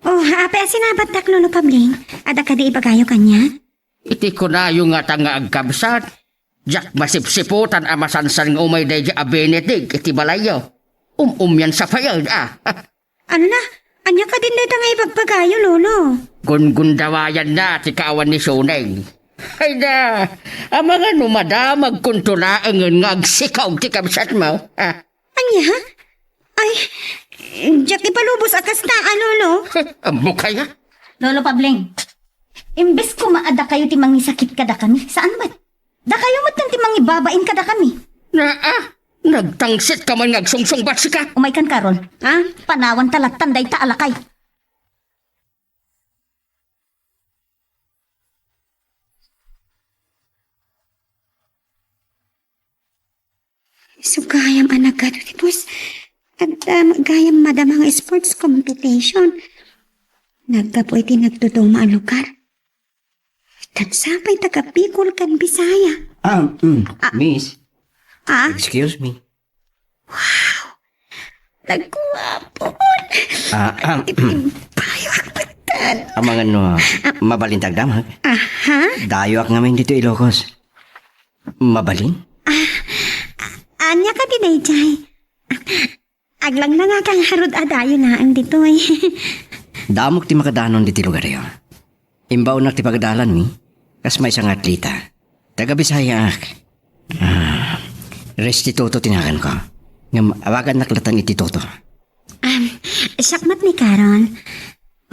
Oh, apay a sinabatdak, Lolo Pabling? Adda kadi ibagayo kaniak? Iti kunayo ngata nga agkabsat, diak masipsiputan a masansan nga umay daydiay a Benedict iti balayyo. Um-umiansa pay, ah. Ala, ania kadin dayta nga ibagbagayo, Lolo? Gungundawayanna ti kaawan ni Suneng. Ay da, amangan no madamagkonto laengen nga agsikaw ti kabsatmo, ah. Ania? Ay, diak ipalubos a kasta, a, Lolo. Ammok aya? Lolo Pabling, imbes koma a dakayo ti mangisakit kadakami, saan met? Dakayo met ti mangibabain kadakami. Naa, nagtangsit ka man nga agsungsungbat sika. Umaykan, Carol. Ha? Panawanta lattan dayta a lakay. Isu gayam a nagadu ti bus. Adda gayam madama nga sports competition. Naggapu iti nagduduma a lugar. Ket sapay taga Bicol ken Bisaya. Ah, mm, Ah. Miss. Ah? Excuse me. Wow! Nagguwapon! Ah, ah, Ipimpayo ak metten. Amangan no, ah, mabalin ti agdamag? Aha. Dayoak ngamin ditoy Ilocos. Mabalin? Ah, ah, ania kadi daydiay? Aglanglangak ngarud a dayo laeng ditoy. Damok ti makadanon ditoy lugaryo. Imbaonnak ti pagadalanmi, kas maysa nga atleta. Taga Bisayaak. Ah, Restituto ti naganko. Ngem awagannak lattan iti Toto. Am, siak met ni Carol.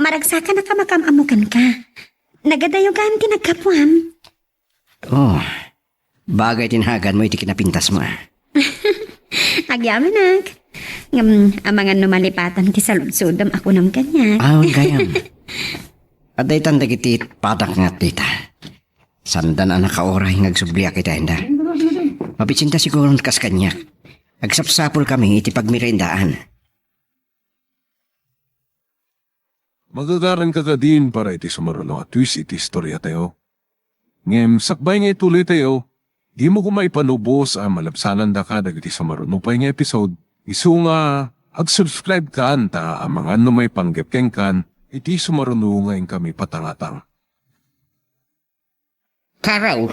Maragsakan a kamakam-ammo kenka. Nagadayogan ti naggapuam. Oh, bagay ti naganmo iti kinapintasmo, ah. Agyamanak. Ngem, amangan no malipatan ti saludsodem a kunam kaniak. Awan gayam. Adda itan dagiti padak nga atleta. Saanda a nakauray nga agsubliak iti ayanda. Mabisinda siguron kas kaniak. Agsapsapulkami iti pagmeriendaan. Magagaranka kadin para iti sumaruno a twist iti istoriatayo. Ngem sakbay nga ituloytayo, dimo koma ipalubos a malabsanandaka dagiti sumaruno pay nga episode. Isu nga ag-subscribe kan ta amangan no maipanggep kenkan iti sumaruno nga inkami patangatang. Carol,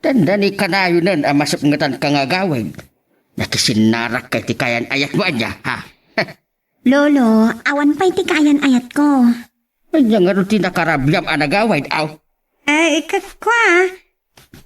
dandani kanayonen a masipngetanka nga agawid. Nakisinnarak ka iti kayan-ayatmo, ania, ha? Lolo, awan pay ti kayan-ayatko. Ania ngarud ti nakarabiam a nagawid, aw? Ay, ka-, kua,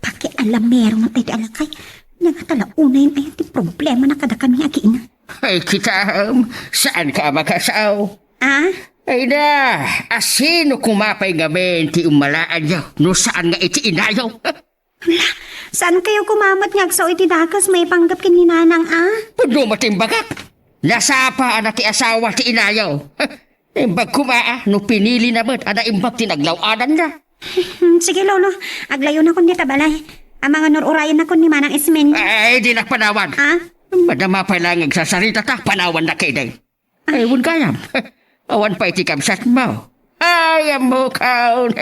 pakialamero nga pwede alakay. Nia ngata la unayen aya ti problemana kadakami nga agiinat. Ay, kitaem, saanka a makasao. Ah? Ay na, asino koma pay ngamin ti immalaanyo no saan nga iti inayo? Ala, saankayo koma met nga agsao iti dakes maipanggep ken ni Nanang a? Pudno met ti imbagak. Nasapa a nati asawa ti inayo. Imbag koma a no pinilina met a naimbag ti naglaw-adanna. Hmm, sige, Lolo. Aglayonakon dita balay. Amangan no ur-urayennakon ni Manang Ismen. Ay, dinak panawan. Ha? Madama pay laeng nga agsasaritata, panawannak ketdi. Ay, wen gayam. Awan pay ti kabsatmo. Ay, ammokon.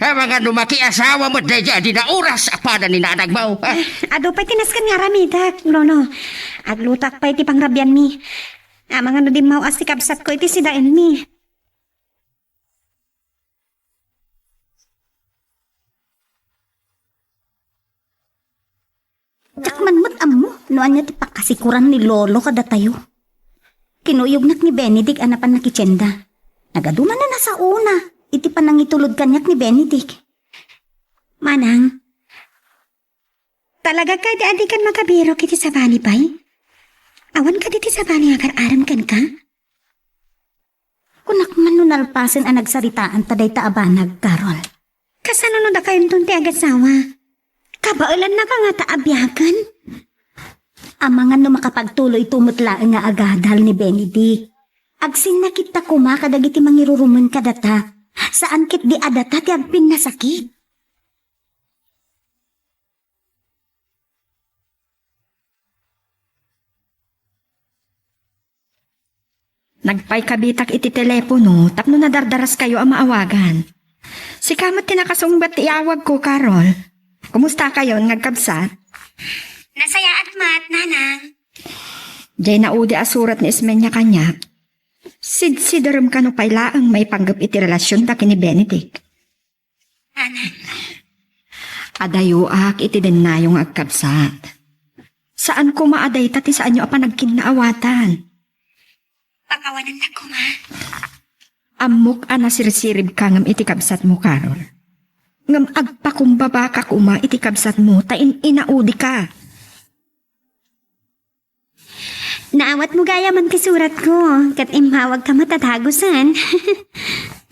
Amangan no makiasawa met daydiay a dina oras a pada ni nanangmo. Ah, adu pay ti nasken nga aramidek, Lolo. Aglutak pay ti pangrabianmi. Amangan no dimmaw-as ti kabsatko iti sidaenmi. Diak man met ammo no ania ti pakasikuran ni Lolo kadatayo. Kinuyognak ni Benedict a napan nakitienda. Nagadu manen a saona iti panangitulod kaniak ni Benedict. Manang, talaga kadi a dikan makabirok iti sabali pay? Awan kadi ti sabali nga agar-arem kenka? Kunak man no nalpasen a nagsaritaanta dayta a banag, Carol. Kasano no dakayonton ti agasawa? Kabaelannaka ngata a biagen? Amangan no makapagtuloyto met laeng nga agadal ni Benedict. Agsinnakitta koma kadagiti mangirurumen kadata. Saan ketdi a data ti agpinnasakit. Nagpaikabitak iti telepono tapno nadardaraskayo a maawagan. Sika met ti nakasungbat ti iawagko, Carol. Kumustakayon nga agkabsat? Nasayaat met, Nanang. Diay naudi a surat ni Ismenia kaniak. Sidsiderem kano pay laeng maipanggep iti relasionda ken ni Benedict. Nanang. Adayoak iti dennayo nga agkabsat. Saan koma a dayta ti saanyo a panagkinnaawatan. Pakawanennak koma. Ammok a nasirsiribka ngem iti kabsatmo, Carol. Ngem agpakumbabaka koma iti kabsatmo ta in-inaudika. Naawatmo gayam ti suratko, ket immawagka met a dagusen.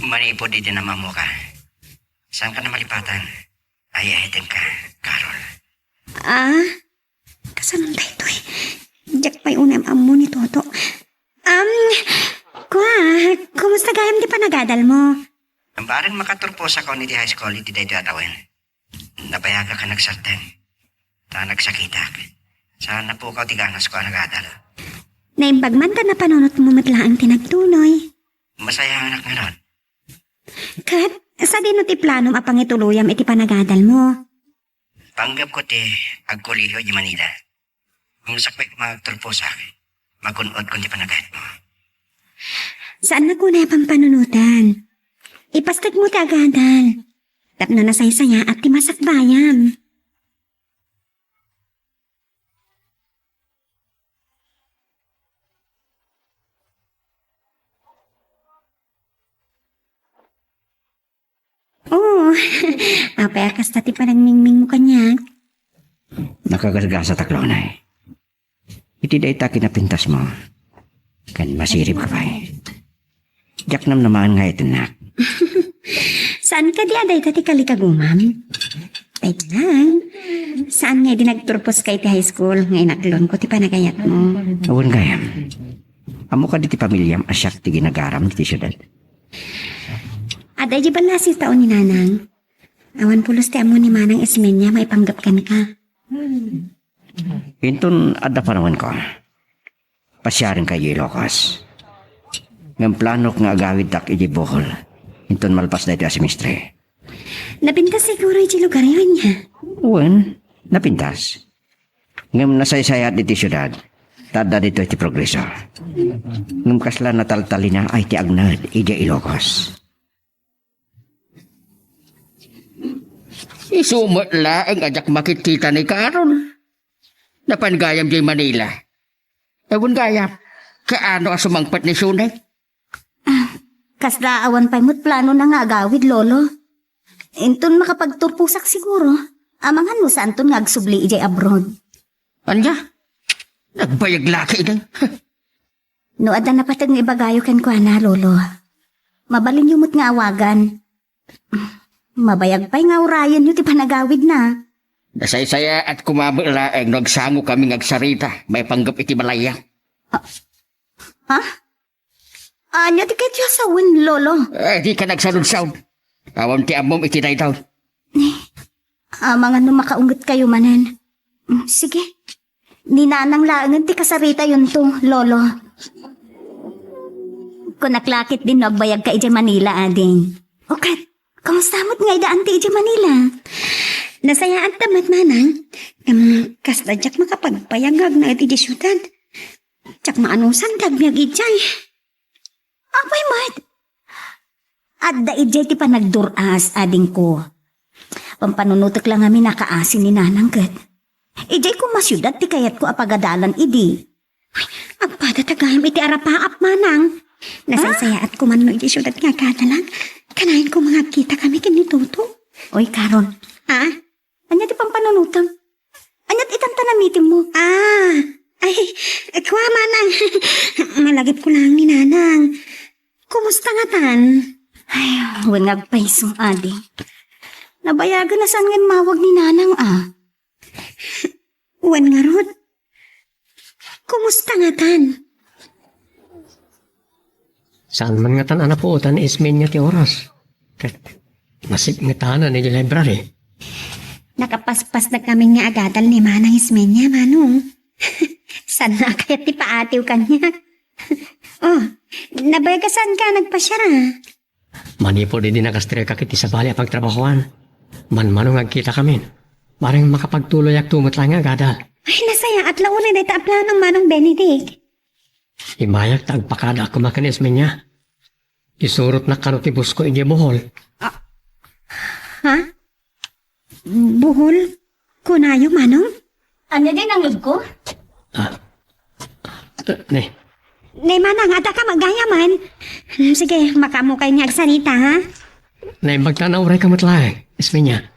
Manipud idi namammoka, saanka a malipatan. Ay-ayatenka, Carol. Ah? Kasano daytoy? Diak pay unay am-ammo ni Toto. Am, kua, kumusta gayam ti panagadalmo? Bareng makaturposakon iti high school iti daytoy a tawen. Nabayagak a nagsardeng. Ta nagsakitak. Sa napukaw ti ganasko a nagadal. Naimbag man ta napanunotmo met laeng ti nagtuloy. Masayaanak ngarud. Ket, sadino ti planom a pangituloyam iti panagadalmo? Panggepko ti agkolehiyo idiay Manila. Ngem sakbay koma agturposak, magun-odkon ti panagayatmo. Saannak unay a pampanunotan. Ipastegmo ti agadal. Tapno nasaysayaat ti masakbayam. Oo. Apay a kasta ti panagmingmingmo kaniak? Nakagasgasatak laeng. Iti dayta kinapintasmo, ken masiribka pay. Diak namnamaen nga ayatennak. Saan kadi a dayta ti kalikagumam? Ay lang. Saan nga idi nagturposka iti high school nga inaklonko ti panagayatmo? Awan gayam. Ammo kadi ti pamiliam a siak ti ginagaram iti siudad? Adda idiay ballasiw tao ni Nanang. Awan pulos ti ammo ni Manang Ismeña maipanggep kenka. Inton adda panawenko, pasiarenka idiay Ilocos. Ngem planok nga agawidtak idiay Bohol inton malpas daytoy a semestre. Napintas siguro idiay lugaryo, ania? Wen, napintas. Ngem nasaysayaat iti siudad, ta adda ditoy ti progreso. Ngem kasla nataltalinaay ti agned idiay Ilocos. Isu met laeng a diak makitkita ni Carol. Napan gayam idiay Manila. Awan gayam, kaano a sumangpet ni Sune? Ah, kasla awan pay met planona nga agawid, Lolo. Inton makapagturposak siguro, amangan no saanton nga agsubli idiay abroad. Ania? Nagbayag la ketdi. No adda napateg nga ibagayo kenkuana, Lolo, mabalinyo met nga awagan. Mabayag pay nga urayenyo ti panagawidna. Nasaysayaat koma met laeng no agsangokami nga agsarita maipanggep iti balayyo. Ah, ha? Ania ti kayatyo a sawen, Lolo? Eh, dika nagsaludsod. Awan ti ammom iti daytoy. Amangan no makaungetkayo manen. Mm, sige. Ni Nanang laengen ti kasaritayonto, Lolo. Kunak la ketdin no agbayagka idiay Manila, ading. O ket, kumusta met nga idaan ti idiay Manila? Nasayaat ta met, Manang. Ngem kasta diak makapagbayag nga agnaed idiay siudad. Diak maanusan ti agbiag idiay. Apay met? Adda idiay ti panagdur-as, adingko. Pampanunotek la ngamin a kaasi ni Nanang ket. Idiay koma siudad ti kayatko a pagadalan idi. Ay, agpada ta gayam iti arapaap, Manang. Nasaysayaat koma no idiay siudad nga agadalan. Kanayon koma nga agkitakami ken ni Toto. Oy, Carol. Ha? Ania ti pampanunotem? Ania ti itan ta namitemmo? Ah, ay, kua, Manang. Malagipko laeng ni Nanang. Kumusta ngatan? Ay, wen nga agpayso, adi. Nabayagen a saan nga immawag ni Nanang, a. Wen ngarud, kumusta ngatan? Saan man ngatan a napuotan ni Ismeña ti oras. Ket nasipngetanan iti library. Nakapaspasnekami nga agadal ni Manang Ismeña, Manong. Saan a kayat ti paatiw kaniak? Oh, nabayag a saanka a nagpasiar, a? Manipud idi nakastrikak iti sabali a pagtrabahoan, manmano nga agkitakamin. Bareng makapagtuloyakto met laeng nga agadal. Ay, nasayaat la unay dayta a plano, Manong Benedict. Imayak ta agpakadaak koma ken Ismeña. Isurotnak kano ti busko idiay Bohol. Ah, ha? Bohol? Kunayo, Manong? Ania diay nangngegko? Ah. Ne. Ne, Manang, adda ka met gayamen. Hmm, sige, makaammokayo nga agsarita, ha? Naimbag ta naurayka met laeng, Ismeña.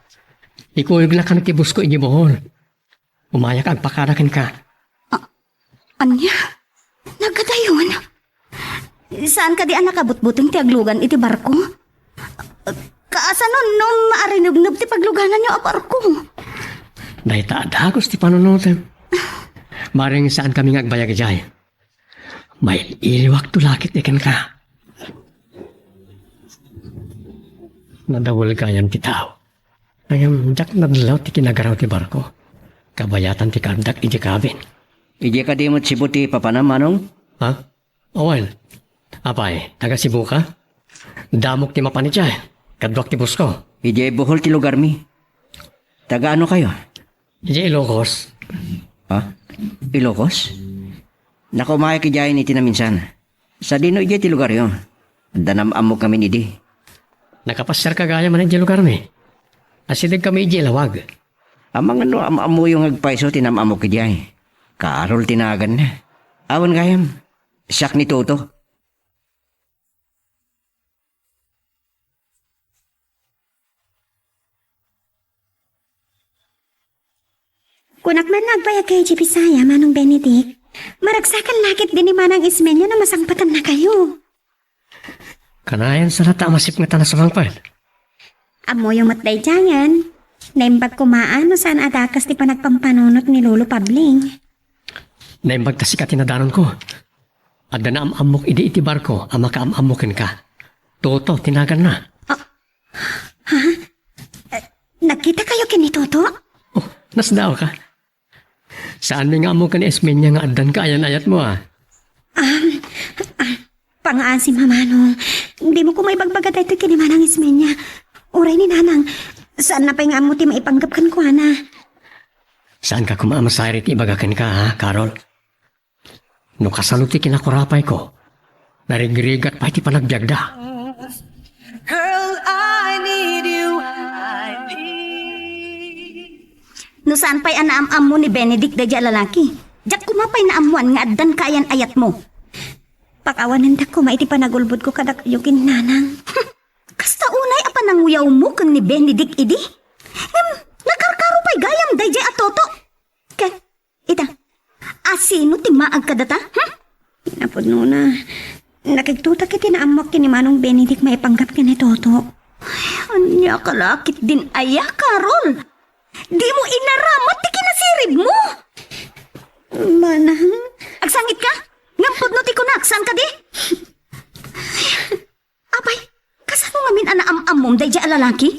Ikuyognak kano ti busko idiay Bohol. Umayak agpakada kenka. A-, ania? Nagadayon? Saan kadi a nakabutbuteng ti aglugan iti barko? Kasano no maarinebneb ti paglugananyo a barko? Dayta a dagus ti panunotem. Bareng saankami nga agbayag idiay. Mail-iliwakto la ketdi kenka. Nadawel gayam ti tao. Ngem diak nadlaw ti kinagaraw ti barko. Kabayatan ti kaaddak idiay cabin. Idiay kadi met Cebu ti papanam, Manong? Ha? Wen. Apay, taga Cebu ka? Damok ti mapan idiay. Kaduak ti busko. Idiay Bohol ti lugarmi. Taga ano kayo? Idiay Ilocos. Ha? Ilocos? Nakaumayak idiay iti naminsan. Sadino idiay ti lugaryo? Adda nam-ammok ngamin idi. Nakapasiarka gayam idiay lugarmi. Asidegkami idiay Laoag. Amangan no am-ammoyo nga agpayso ti nam-ammok idiay. Carol ti naganna. Awan gayam. Siak ni Toto. Kunak man nga agbayagkayo iti Bisaya, Manong Benedict. Maragsakan la ketdi ni Manang Ismeña no masangpetennakayo. Kanayon sa latta a masipngetan a sumangpet. Ammoyo met daydiayen. Naimbag koma a no saan a dakes ti panagpampanunot ni Lolo Pabling. Naimbag ta sika ti nadanonko. Adda naam-ammok idi iti barko a makaam-ammo kenka. Toto ti naganna. Ah, ha? Eh, nagkitakayo ken ni Toto? Oh, nasdaawka. Saanmi nga ammo ken ni Ismeña nga addanka ayan-ayatmo, a? Um, ah, pangaasim, Manong. Dimo koma ibagbaga daytoy ken ni Manang Ismeña. Uray ni Nanang, saanna pay nga ammo ti maipanggep kenkuana. Saanka koma a masayri ti ibaga kenka, ha, Carol? No kasano ti kinakurapayko, narigrigat pay ti panagbiagda. Girl, I need you, I need. No saan pay a naam-ammo ni Benedict daydiay a lalaki, diak koma pay naammoan nga addanka ayan-ayatmo. Pakawanendak koma iti panagulbodko kadakayo ken Nanang. Kasta unay a pananguyawmo ken ni Benedict idi? Ngem, nakarkaro pay gayam daydiay a Toto. Ket, ita, asino ti maag kadata? Hmm? Napudnona, nakigtotak iti naammoak ken ni Manong Benedict maipanggep ken ni Toto. Ania ka la ketdin aya, Carol? Dimo inaramid ti kinasiribmo? Manang. Agsangitka? Ngem pudno ti kunak, saan kadi? Apay, kasano ngamin a naam-am Ammom daydiay a lalaki?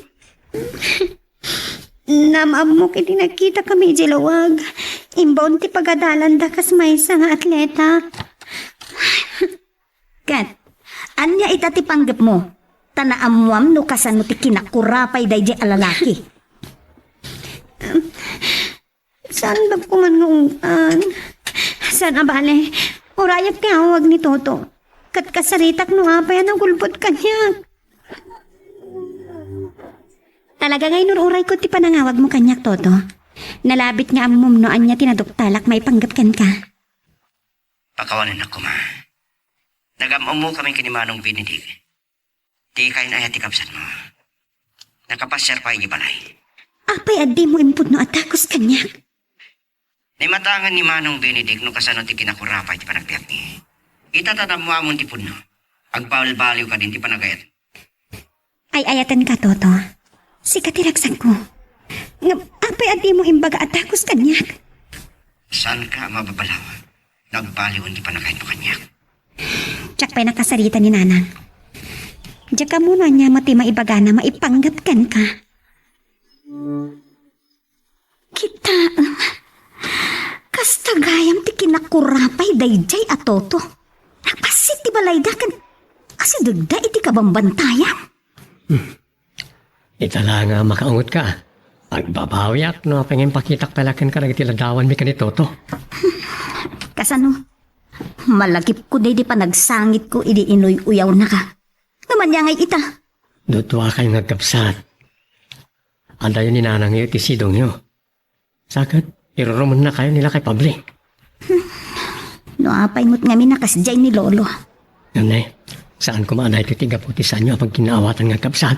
Naam-ammok idi nagkitakami idiay lawag. Imbaon ti pagadalanda kas maysa nga atleta. Ket, ania ita ti panggepmo? Ta naammoam no kasano ti kinakurapay daydiay a lalaki. Saan ba kuman nga ungtan? Saan a bale, urayak ti awag ni Toto. Ket kasaritak no apay a nagulbod kaniak. Talaga nga inururay ko ti panangawagmo kaniak, Toto. Nalabit nga ammom no ania ti naduktalak maipanggep kenka. Pakawanennak koma. Nagam-ammo kami ken ni Manong Benedict. Dika in-ayat ti kabsatmo. Nakapasiar pay idiay balay. Apay a dimo impudno a dagus kaniak? Naimatangan ni Manong Benedict no kasano ti kinakurapay ti panagbiagmi. Ita ta naammoamon ti pudno. Agbalbaliw kadin ti panagayat. Ay-ayatenka, Toto. Sika ti ragsakko. Ngem apay a dimo imbaga a dagus kaniak? Saanka a mababalaw? Nagbaliwen ti panagayatmo kaniak. Diak pay nakasarita ni Nanang. Diak ammo no ania met ti maibagana maipanggep kenka. Kitaem, kasta gayam ti kinakurapay daydiay a Toto. Napassit ti balayda ken asidegda iti kabambantayan. Ita la nga makaungotka. Agbabawiak no apay nga impakitak pay la kenka dagiti ladawanmi ken ni Toto. Kasano? Malagipko daydi panagsangitko idi inuy-uyawnaka. Ngem ania ngay ita? Duduakayo nga agkabsat. Adayo ni nanangyo iti sidongyo. Sa ket, irurumennakayo ni lakay Pabli. No apay met ngamin a kasdiay ni Lolo. Nanay, saan koma a daytoy ti gapu ti saanyo a pagkinnaawatan nga agkabsat?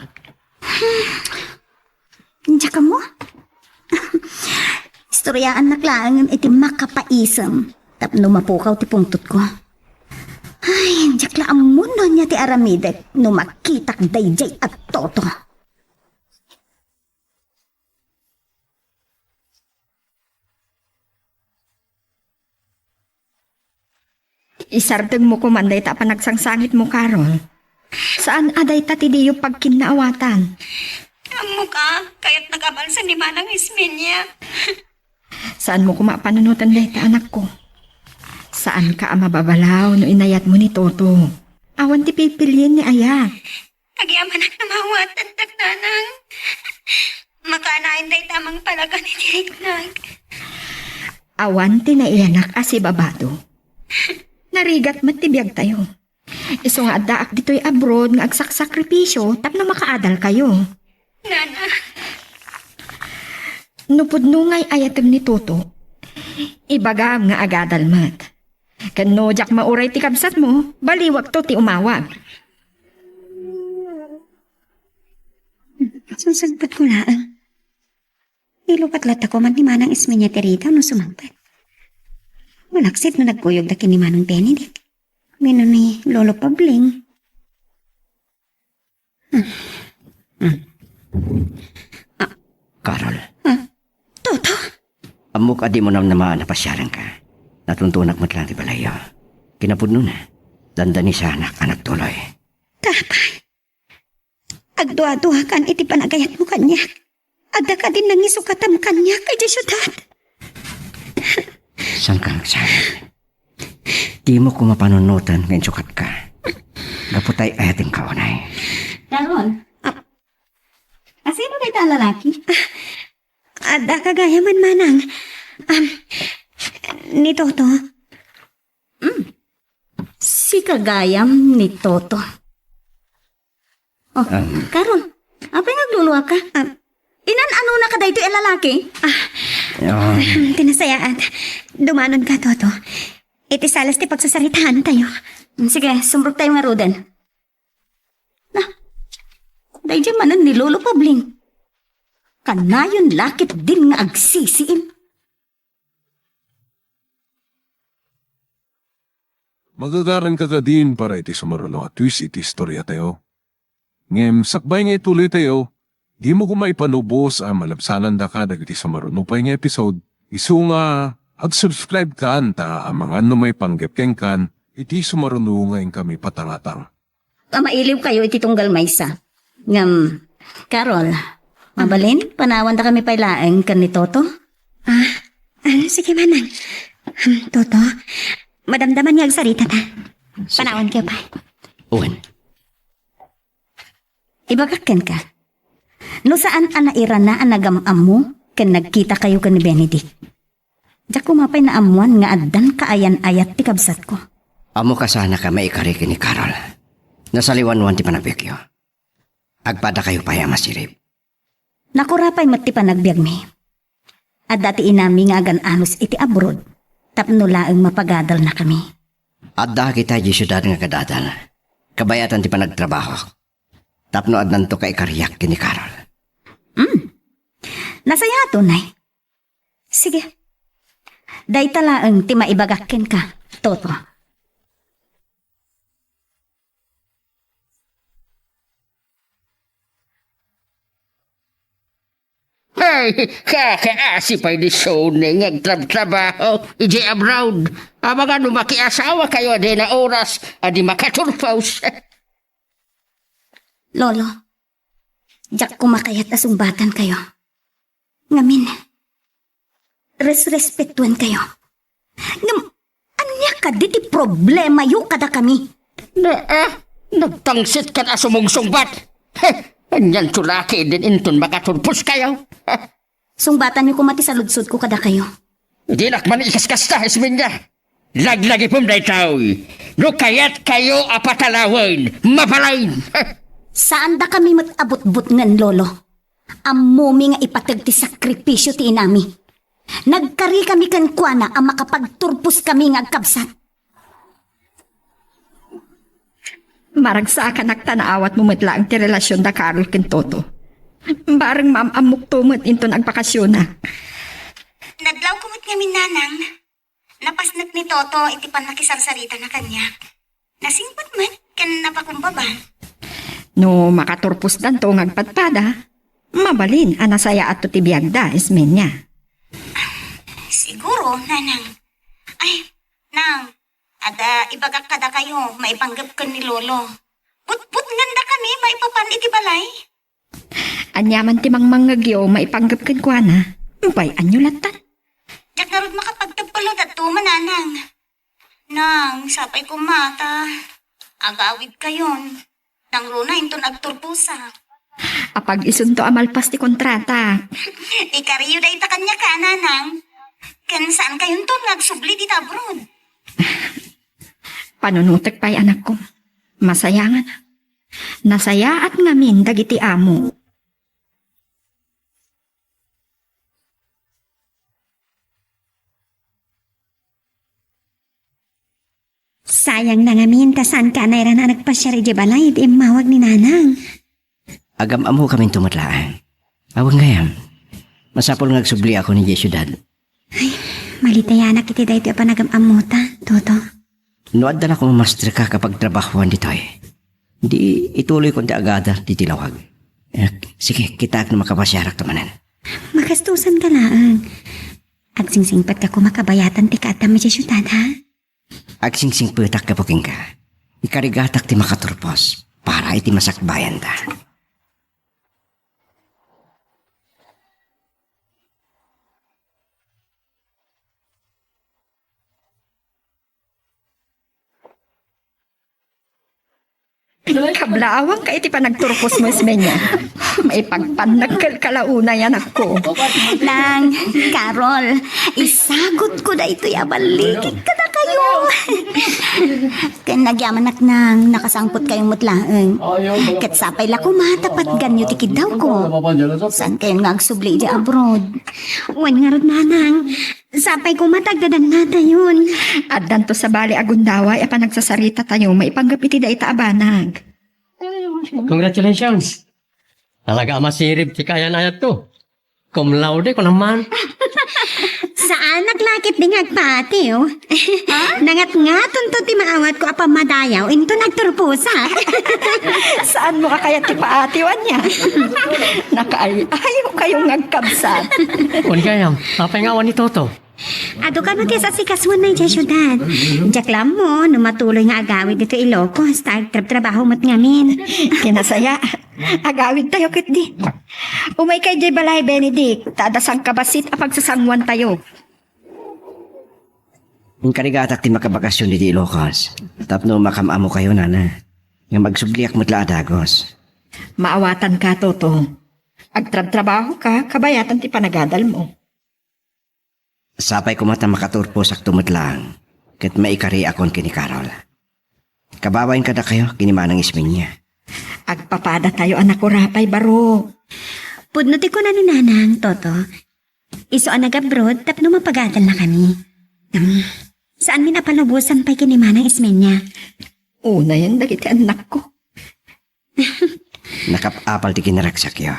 Diak ammo? Istoryaannak laeng iti makapaisem tapno mapukaw ti pungtotko. Ay, diak la ammo no ania ti aramidek no makitak daydiay a Toto. Isardengmo koman dayta a panagsangsangitmo, Carol. Saan a dayta ti diyo pagkinnaawatan. Ammok a, kayatnak a malsen ni Manang Ismeña. Saanmo koma a panunoten dayta, anakko. Saanka a mababalaw no inayatmo ni Toto. Awan ti pipilien ni ayat. Agyamanak no maawatan, Nanang. Makaanayon dayta a mangpalagan iti riknag. Awan ti naiyanak a sibabado. Narigat met ti biagtayo. Isu nga addaak ditoy abroad nga agsaksakripisio tapno makaadalkayo. Nana. No pudno nga ay-ayatem ni Toto, ibagam nga agadal met. Ken no diak mauray ti kabsatmo, baliwakto ti umawag. Susulpatko laeng. Ilukat latta koma ni Manang Ismeña ti rida no sumangpet. Malaksid no nagkuyogda ken ni Manong Benedict wenno ni Lolo Pabling. Hmm. Hmm. Ah. Carol. Ah, Toto? Ammok a dimo namnamaan a pasiarenka. Natuntunak met laeng ti balayyo. Kinapudnona, dandanisanak a nagtuloy. Apay, agduaduakan iti panagayatmo kaniak. Adda kadin nangisukatam kaniak idiay siudad. Saanka nga agsangit? Dimo koma panunoten nga insukatka. Gapu ta ay-ayatenka unay. Carol. Ah. Asino dayta a lalaki? Ah, adda kagayaman, Manang. Um, ni Toto. Hmm. Sika gayam ni Toto. Oh, ah. Carol, apay nga agluluaka? Ah. Inan-anonaka daytoy a lalaki? Ah. Ah. Ti nasayaat. Dumanonka, Toto. Iti salas ti pagsasaritaantayo. Sige, sumruktayo ngaruden. Na, daydiay manen ni Lolo Pabling. Kanayon la ketdin nga agsisiim. Magagaranka kadin para iti sumaruno a twist iti istoriatayo. Ngem sakbay nga ituloytayo, dimo koma ipanubos a malabsanandaka dagiti sumaruno pay nga episode, isu nga ag-subscribe kan ta amangan no maipanggep kenkan iti sumaruno nga inkami patangatang. Ta mailiwkayo iti tunggal maysa. Ngem, Carol, mabalin, panawandakami pay laeng ken ni Toto? Ah, ah, sige, Manang. Hmm, Toto, madamdaman nga agsarita ta. Sige. Panawankayo pay. Wen. Ibagak kenka. No saan a nairana a nagam-ammo ken nagkitakayo ken ni Benedict, diak koma pay naammoan nga addan kaayan-ayat ti kabsatko. Ammoka sana a maikari ken ni Carol. Nasaliwanwan ti panagbiagyo. Agpadakayo pay a masirib. Nakura pay met ti panagbiagmi. Adda ti inami nga agan-anus iti abroad tapno laeng mapagadalnakami. Adda kita idiay siudad nga agadadal. Kabayatan ti panagtrabaho. Tapno addanto kaikariak ken ni Carol. Hmm. Nasayaat unay. Sige. Dayta laeng ti maibagak kenka, Toto. Ay, kakaasi pay ni Sony nga agtrabtrabaho idiay abroad. Amangan no makiasawakayo a dina oras a di makaturpos. Lolo, diak koma kayat a sungbatankayo. Ngamin, resrespetuankayo. Ngem, ania kadi ti problemayo kadakami? Na, ah, nagtangsit kan a sumungsungbat. Heh, anian ti laki din inton makaturposkayo. Heh. Sungbatanyo koma ti saludsodko kadakayo. Dinak man ikaskasta, Ismeña. Laglagipem daytoy. No kayatkayo a patalawen, mabalin. Saandakami met a butbutngen, Lolo. Ammomi nga ipateg ti sakripisio ti inami. Nagkarikami kenkuana a makapagturposkami nga agkabsat. Maragsakanak ta naawatmo met laeng ti relasionda Carol ken Toto. Bareng maam-ammokto met inton agbakasionak. Nadlawko met ngamin, Nanang. Napasnek ni Toto iti pannakisarsaritana kaniak. Nasingpet met ken napakumbaba. No makaturposdanto nga agpadpada, mabalin a nasayaatto ti biagda, Ismeña. Siguro, Nanang. Ay, Nang, adda ibagak kadakayo maipanggep ken ni Lolo. Butbutngandakami maipapan iti balay. Ania man ti mangmangngegyo maipanggep kenkuana? Bay-anyo lattan. Diak ngarud makapagtebpelo dadduma, Nanang. Nang, sapay koma ta agawidkayon. Nangruna inton agturposak. Apag-isunto a malpas ti kontrata. Ikariyo dayta kaniak, Nanang. Ken saankayonton nga agsubli dita abroad. Panunotek pay, anakko. Masayangan. Nasayaat ngamin dagiti amo. Sayang na ngamin ta saanka a nairana a nagpasiar idiay balay iti immawag ni Nanang. Agam-ammokaminto met laeng. Awan gayam. Masapul nga agsubliakon idiay siudad. Ay, malitayanak iti daytoy a panagam-ammota, Toto. No adda la koma masterka a pagtrabahoan ditoy, di ituloykon ti agadal ditoy lawag. Eh, sige, kitaek no makapasiarakto manen. Magastosanka laeng. Agsingsingpetka koma kabayatan ti kaaddam idiay siudad, ha? Agsingsingpetak gapu kenka. Ikarigatak ti makaturpos para iti masakbayanda. Kablaawangka iti panagturposmo, Ismeña. Maipagpannagkelka la unay, anakko. Nang, Carol, isagutko daytoy a ballikek kadakayo. Ken nagyamanak, Nang, nakasangpetkayo met laeng. Ket sapay la koma ta patganyo ti kiddawko. Saankayon nga agsubli idiay abroad. Wen ngarud, Nanang. Sapay koma ta agdadannatayon. Addanto sabali a gundaway a panagsasaritatayo maipanggep iti dayta a banag. Congratulations! Talaga a masirib ti kaayan-ayatto. Cum laude, kunam man. Saanak la ketdi nga agpaatiw. Nangatngatonto ti maawatko a pammadayaw inton agturposak. Saanmo a kayat ti paatiw, ania? Nakaay-ayokayo nga agkabsat. Wen gayam, apay nga awan ni Toto? Adu kano ti asikasuan na idiay siudad. Diak la ammo no matuloy nga agawid ditoy Ilocos, ta agtrabtrabaho met ngamin. Kinasaya, agawid tayo ketdi. Umay ka idiay balay, Benedict, ta adda sangkabassit a pagsasanguan tayo. Inkarigatak ti makabakasyon iti Ilocos, tapno makam-amo kayo, nana. Nga magsubliak met la a dagos. Maawatan ka, Toto. Agtrabtrabaho ka, kabayatan ti panagadal mo. Sapay koma ta makaturposakto met laeng, ket maikariakon ken ni Carol. Kababain kadakayo ken ni Manang Ismeña. Agpapada tayo a nakurapay, baro. Pudno ti kuna ni Nanang, Toto. Isu a nag-abroad tapno mapagadalnakami. Hmm. Saanmin a palubosan pay ken ni Manang Ismeña. Unayen dagiti annakko. Nakap-apal ti kinaragsakyo.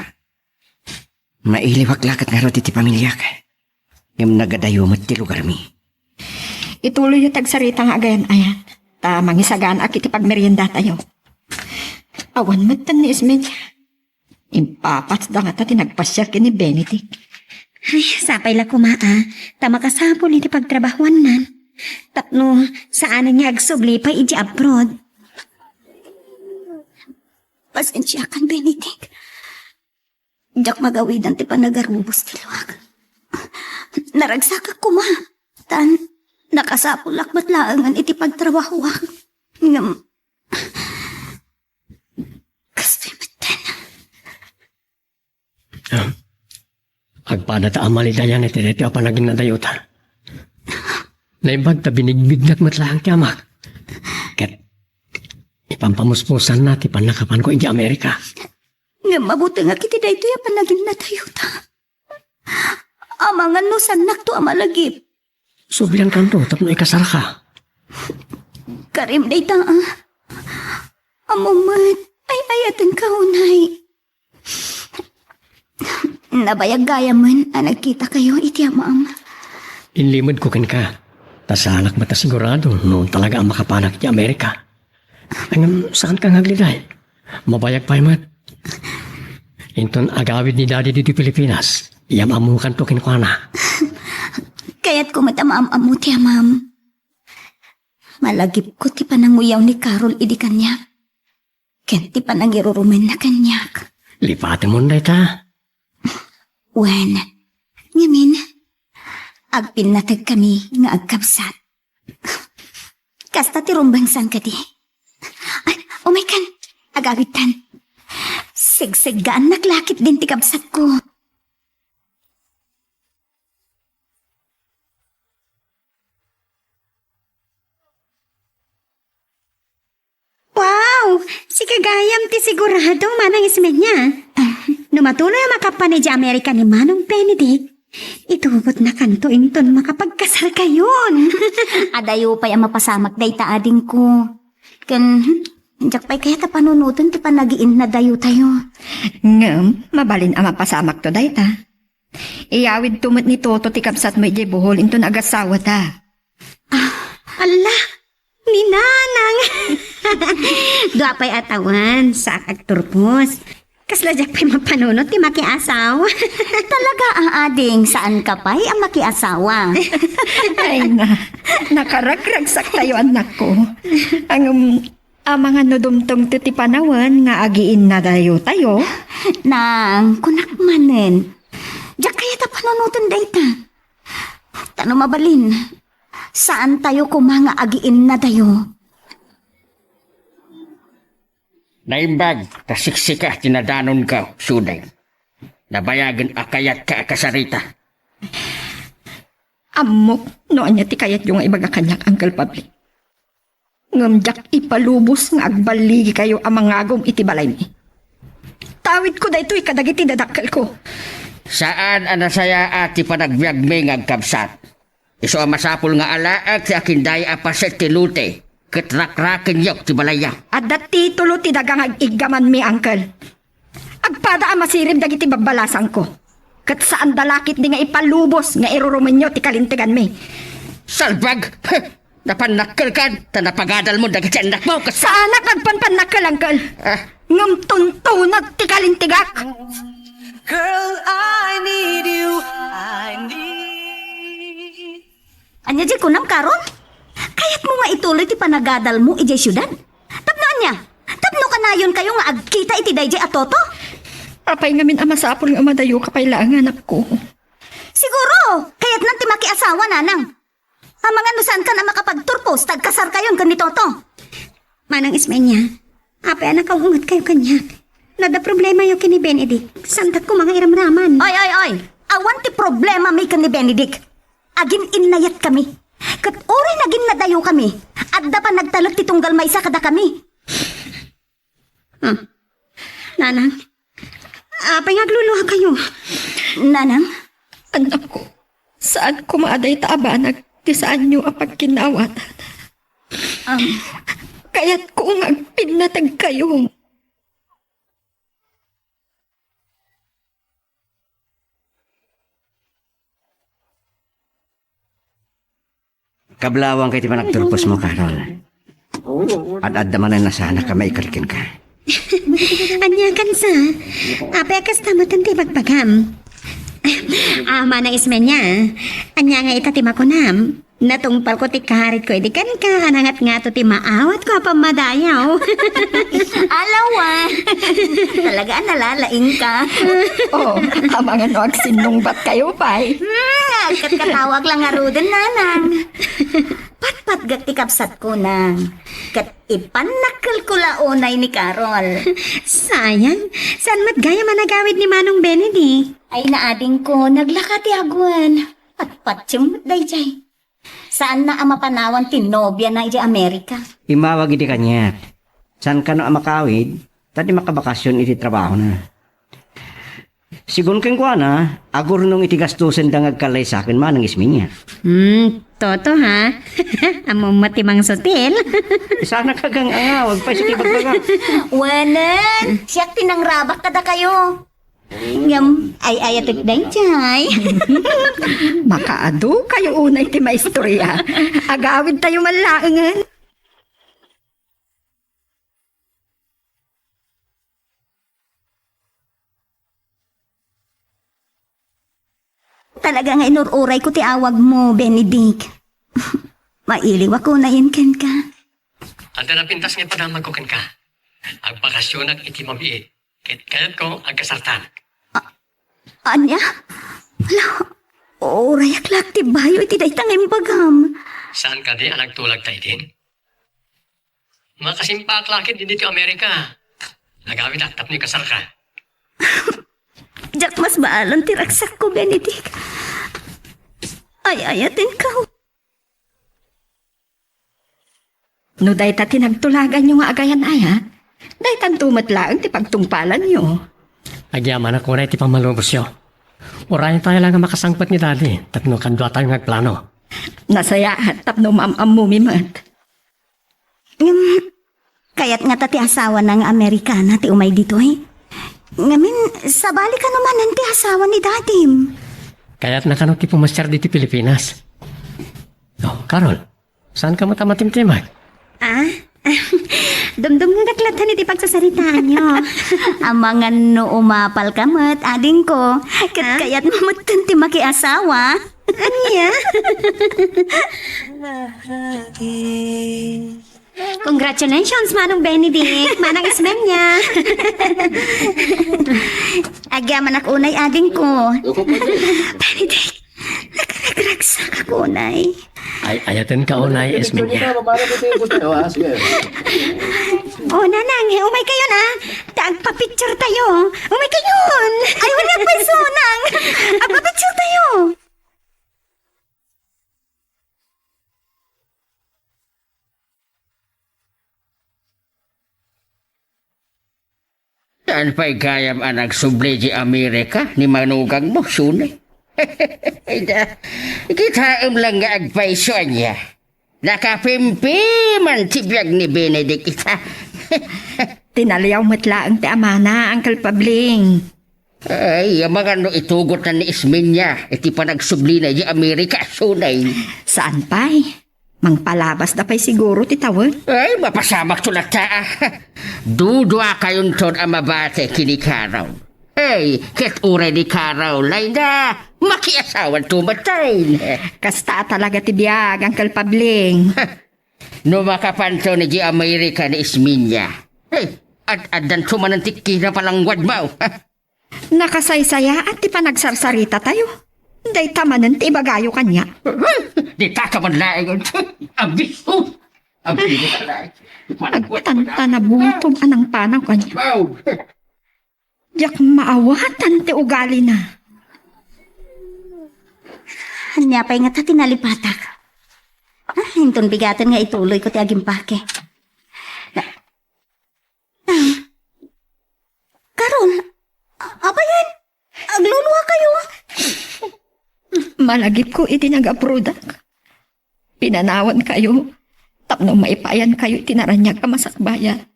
Mailiwak la ket ngarud iti pamiliak. Ngem nagadayo met ti lugarmi. Ituloyyo ti agsarita nga agayan-ayan, ta mangisaganaak iti pagmeriendatayo. Awan metten ni Ismeña. Impapatsda ngata ti nagpasiar ken ni Benedict. Ay, sapay la koma a, ta makasapul iti pagtrabahuannan. Tapno saanen nga agsubli pay iti abroad. Pasensiakan, Benedict. Diak magawidan ti panagarubos ti luak. Naragsakak koma. Tan, nakasapulak met laengen iti pagtrabahoak. Ngem, kastoy metten. Ah, agpada ta a malidayan iti daytoy a panaginnadayota. Naimbag ta binigbignak met laeng ti amak. Ket ipampamuspusanna ti pannakapanko iti Amerika. Ngem mabutengak iti daytoy a panaginnadayota. Amangan no saannakto a malagip. Subliankanto tapno ikasaraka. Karim dayta, a. Ammom met, ay-ayatenka unay. Nabayag gayamen a nagkitakayo iti amam. Inlimedko kenka. Ta saanak met a sigurado no talaga a makapanak iti Amerika. Ngem, saanka nga agliday. Mabayag pay met. Inton agawid ni Daddy ditoy Pilipinas, iyam-ammokanto kenkuana. Kayatko met a maam-ammo ti amam. Malagipko ti pananguyaw ni Carol idi kaniak, ken ti panangirurumenna kaniak. Lipatemon dayta. Wen, ngamin, agpinnategkami nga agkabsat. Kasta ti rumbengsan kadi. Ay, umaykan, agawidtan. Segseggaannak la ketdin ti kabsatko. Wow! Sika gayam ti sigurado, Manang Ismeña. No matuloy a makapan idiay Amerika ni Manong Benedict, itugotnakanto inton makapagkasarkayon. Adayo pay a mapasamak dayta, adingko. Ken, diak pay kayat a panunoten ti panagiinnadayotayo. Ngem, mabalin a mapasamakto dayta. Iyawidto met ni Toto ti kabsatmo idiay Bohol inton agasawata. Ah, ala, ni Nanang! Dua pay a tawen, saak agturpos. Kasla diak pay mapanunot ti makiasawa. Talaga, a, ading, saanka pay a makiasawa? Ay na, nakaragragsaktayo, annakko. Ngem, amangan no dumtengto ti panawen nga agiinnadayotayo. Nang, kunak manen. Diak kayat a panunoten dayta. Ta no mabalin, saantayo koma nga agiinnadayo. Naimbag ta siksika ti nadanonko, Sudeng. Nabayagen a kayatka a kasarita. Ammok no ania ti kayatyo nga ibaga kaniak, Uncle Pabli. Ngem diak ipalubos nga agballigikayo a mangagum iti balaymi. Tawidko daytoy kadagiti dadakkelko. Saan a nasayaat ti panagbiagmi nga agkabsat. Isu a masapul nga alaek ti akinday a paset ti lote, ket rakrakenyo ti balayyo. Adda titulo ti daga nga ig-iggamanmi, Uncle. Agpada a masirib dagiti babbalasangko, ket saanda la ketdi nga ipalubos nga irurumenyo ti kalinteganmi. Salbag! Napannakkelkan, ta napagadalmo dagiti annakmo, kas- Saanak agpanpannakkel, Uncle. Ah. Ngem tuntunot ti kalintegak. Girl, I need you. I need Ania diay kunam, Carol? Kayatmo nga ituloy ti panagadalmo idiay siudad? Tapno ania? Tapno kanayonkayo nga agkita iti daydiay a Toto? Apay ngamin a masapul nga madayoka pay laeng, anakko? Siguro, kayatnan ti makiasawa, nanang. Amangan no saankan a makapagturpos ta agkasarkayon ken ni Toto. Manang Ismeña, apay a nakaungetkayo kaniak? No adda problemayo ken ni Benedict, saantak koma nga iramraman. Oy, oy, oy! Awan ti problemami ken ni Benedict. Agin-innayat kami. Ket uray naginnadayo kami, adda panagtalek ti tunggal maysa kadakami. Hmm. Nanang, apay nga agluluha kayo? Nanang? Anakko, saan koma a dayta a banag ti saanyo a pagkinnaawatan. Um, kayatko nga agpinnateg kayo. Kablawang kay ti panagturposmo, Carol. Ad-adda manen a sanak a maikel kenka. Ania kansa? Apay a kasta metten ti ibagbagam? Ah, Manang Ismeña, ania nga ita ti makunam? Natungpalko ti karitko idi kenka, nangatngato ti maawatko a pammadayaw. Alawan! Talaga a nalalaingka. Oh, amangan no agsinnungbatkayo pay. Hmm, agkatkatawa ak la ngaruden, nanang. Patpatgek ti kabsatko, nang. Ket ipannakkelko la unay ni Carol. Sayang, saan met gayam a nagawid ni Manong Benedict? Ay, naadingko, naglaka ti agwan. Patpatiem met daydiay. Saanna a mapanawan ti nobiana idiay Amerika. Immawag idi kaniak. Saan kano a makaawid, ta di makabakasyon iti trabahona. Sigun kenkuana, agurnong iti gastosenda nga agkallaysa ken Manang Ismeña. Hmm, Toto, ha? Ammom met ti mangsutil. Saanak a gang-angawag pay sa ti bagbaga. Wenen, siak ti nangrabak kadakayo. Ngem, ay-ayatek daydiay. Makaadu kayo unay ti maistorya. Agawidtayo man laengen. Talaga nga inur-urayko ti awagmo, Benedict. Mailiwak unayen kenka. Adda napintas nga ipadamagko kenka. Agbakasyonak iti mabiit. Ket kayatko agkasartan. A-, ania? Ala, urayak la ti bayo iti dayta nga imbagam. Saan kadi a nagtulag ta idin? Makasimpa ak la ket ditoy Amerika. Agawidak tapno ikasarka. Diak masbaalan ti ragsakko, Benedict. Ay-ayatenka. No dayta ti nagtulaganyo nga agayan-ayat, daytanto met laeng ti pagtungpalanyo. Agyamanak unay ti pammalubosyo. Urayentayo la nga makasangpet ni Daddy tapno kaduatayo nga agplano. Nasayaat tapno maam-ammomi met. Ngem, kayat ngata ti asawana nga Amerikana ti umay ditoy? Ngamin, sabali kano manen ti asawa ni Dadim? Kayatna kano ti pumasiar ditoy Pilipinas? Oh, Carol, saan ka met a matimtimag? Ah? Dumdumngegak latta iti pagsasaritaanyo. Amangan no umapalka met, adingko. Ket kayatmo metten ti makiasawa. Ania? Congratulations, Manong Benedict, Manang Ismeña. Agyamanak unay, adingko. Benedict, nakaragragsak ako, unay. Ay, ayaten ka, unay, Esmeralda. Oh, nanang, eh, umay kayon, ah. Ta agpa-picture tayo. Umay kayon. Ay, wala pa iso, nang. Agpa-picture tayo. Saan pay gayam a nagsubli di Amerika ni manugangmo, Sune? Ida, kitaem lang nga agpayso ania. Nakapimpiman ti biag ni Benedict ita. Tinaliaw met laeng ti amana, Uncle Pabling. Ay, amangan no itugotna ni Ismeña iti panagsublina di Amerika, Sune. Saan pay? Mangpalabasda pay siguro ti tawen? Ay, mapasamakto latta, ah. Duduakayonton a mabati ken ni Carol. Ay, ket uray ni Caroline a makiasawanto met. Kasta talaga ti biag, Uncle Pabling. No makapanto idiay Amerika ni Ismeña, hey, ad-addanto manen ti kinapalangguadmo. Nakasaysayaat ti panagsarsarita tayo. Dayta manen ti ibagayo kaniak. Dita ka man laeng. Abiso! Abiso ka laeng. Agtantanabutob a nangpanaw kaniak. Wow! Diak maawatan ti ugalina. Ania pay ngata ti nalipatak? Ah, inton bigaten nga ituloyko ti agimpake. Na-, ah. Carol, a-, abayen, agluluakayo. Malagipko iti nag-abroadak. Pinanawankayo tapno maipayankayo iti naraniag a masakbayan.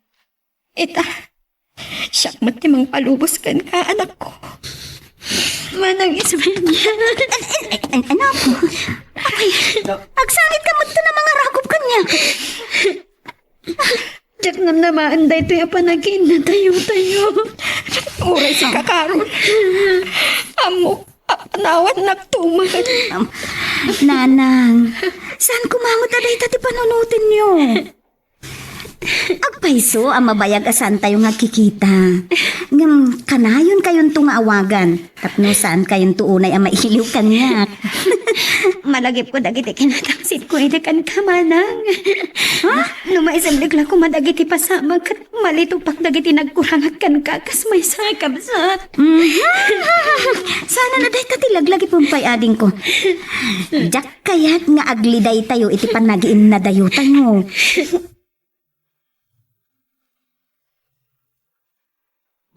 Ita, siak met ti mangpalubos kenka, anakko. Manang Ismeña. An-, an-, an-, anak. Ay, agsangit ka met ti mangarakup kaniak. Diak namnamaen daytoy a panagiinnatayo tayo. Uray sika, Carol. Ammok a panawannak tuman. Nanang, saan koma met a dayta ti panunotenyo? Agpayso a mabayag a saantayo nga agkikita. Ngem kanayonkayonto nga awagan tapno saankayonto unay a mailiw kaniak. Malagipko dagiti kinatangsitko idi kenka, manang. Ha? No maisemblik la koma dagiti pasamak ket malitupak dagiti nagkurangak kenka kas maysa nga kabsat. Mhm. Saan a dayta ti laglagipem pay, adingko. Diak kayat nga aglidaytayo iti panagiinnadayo tayo.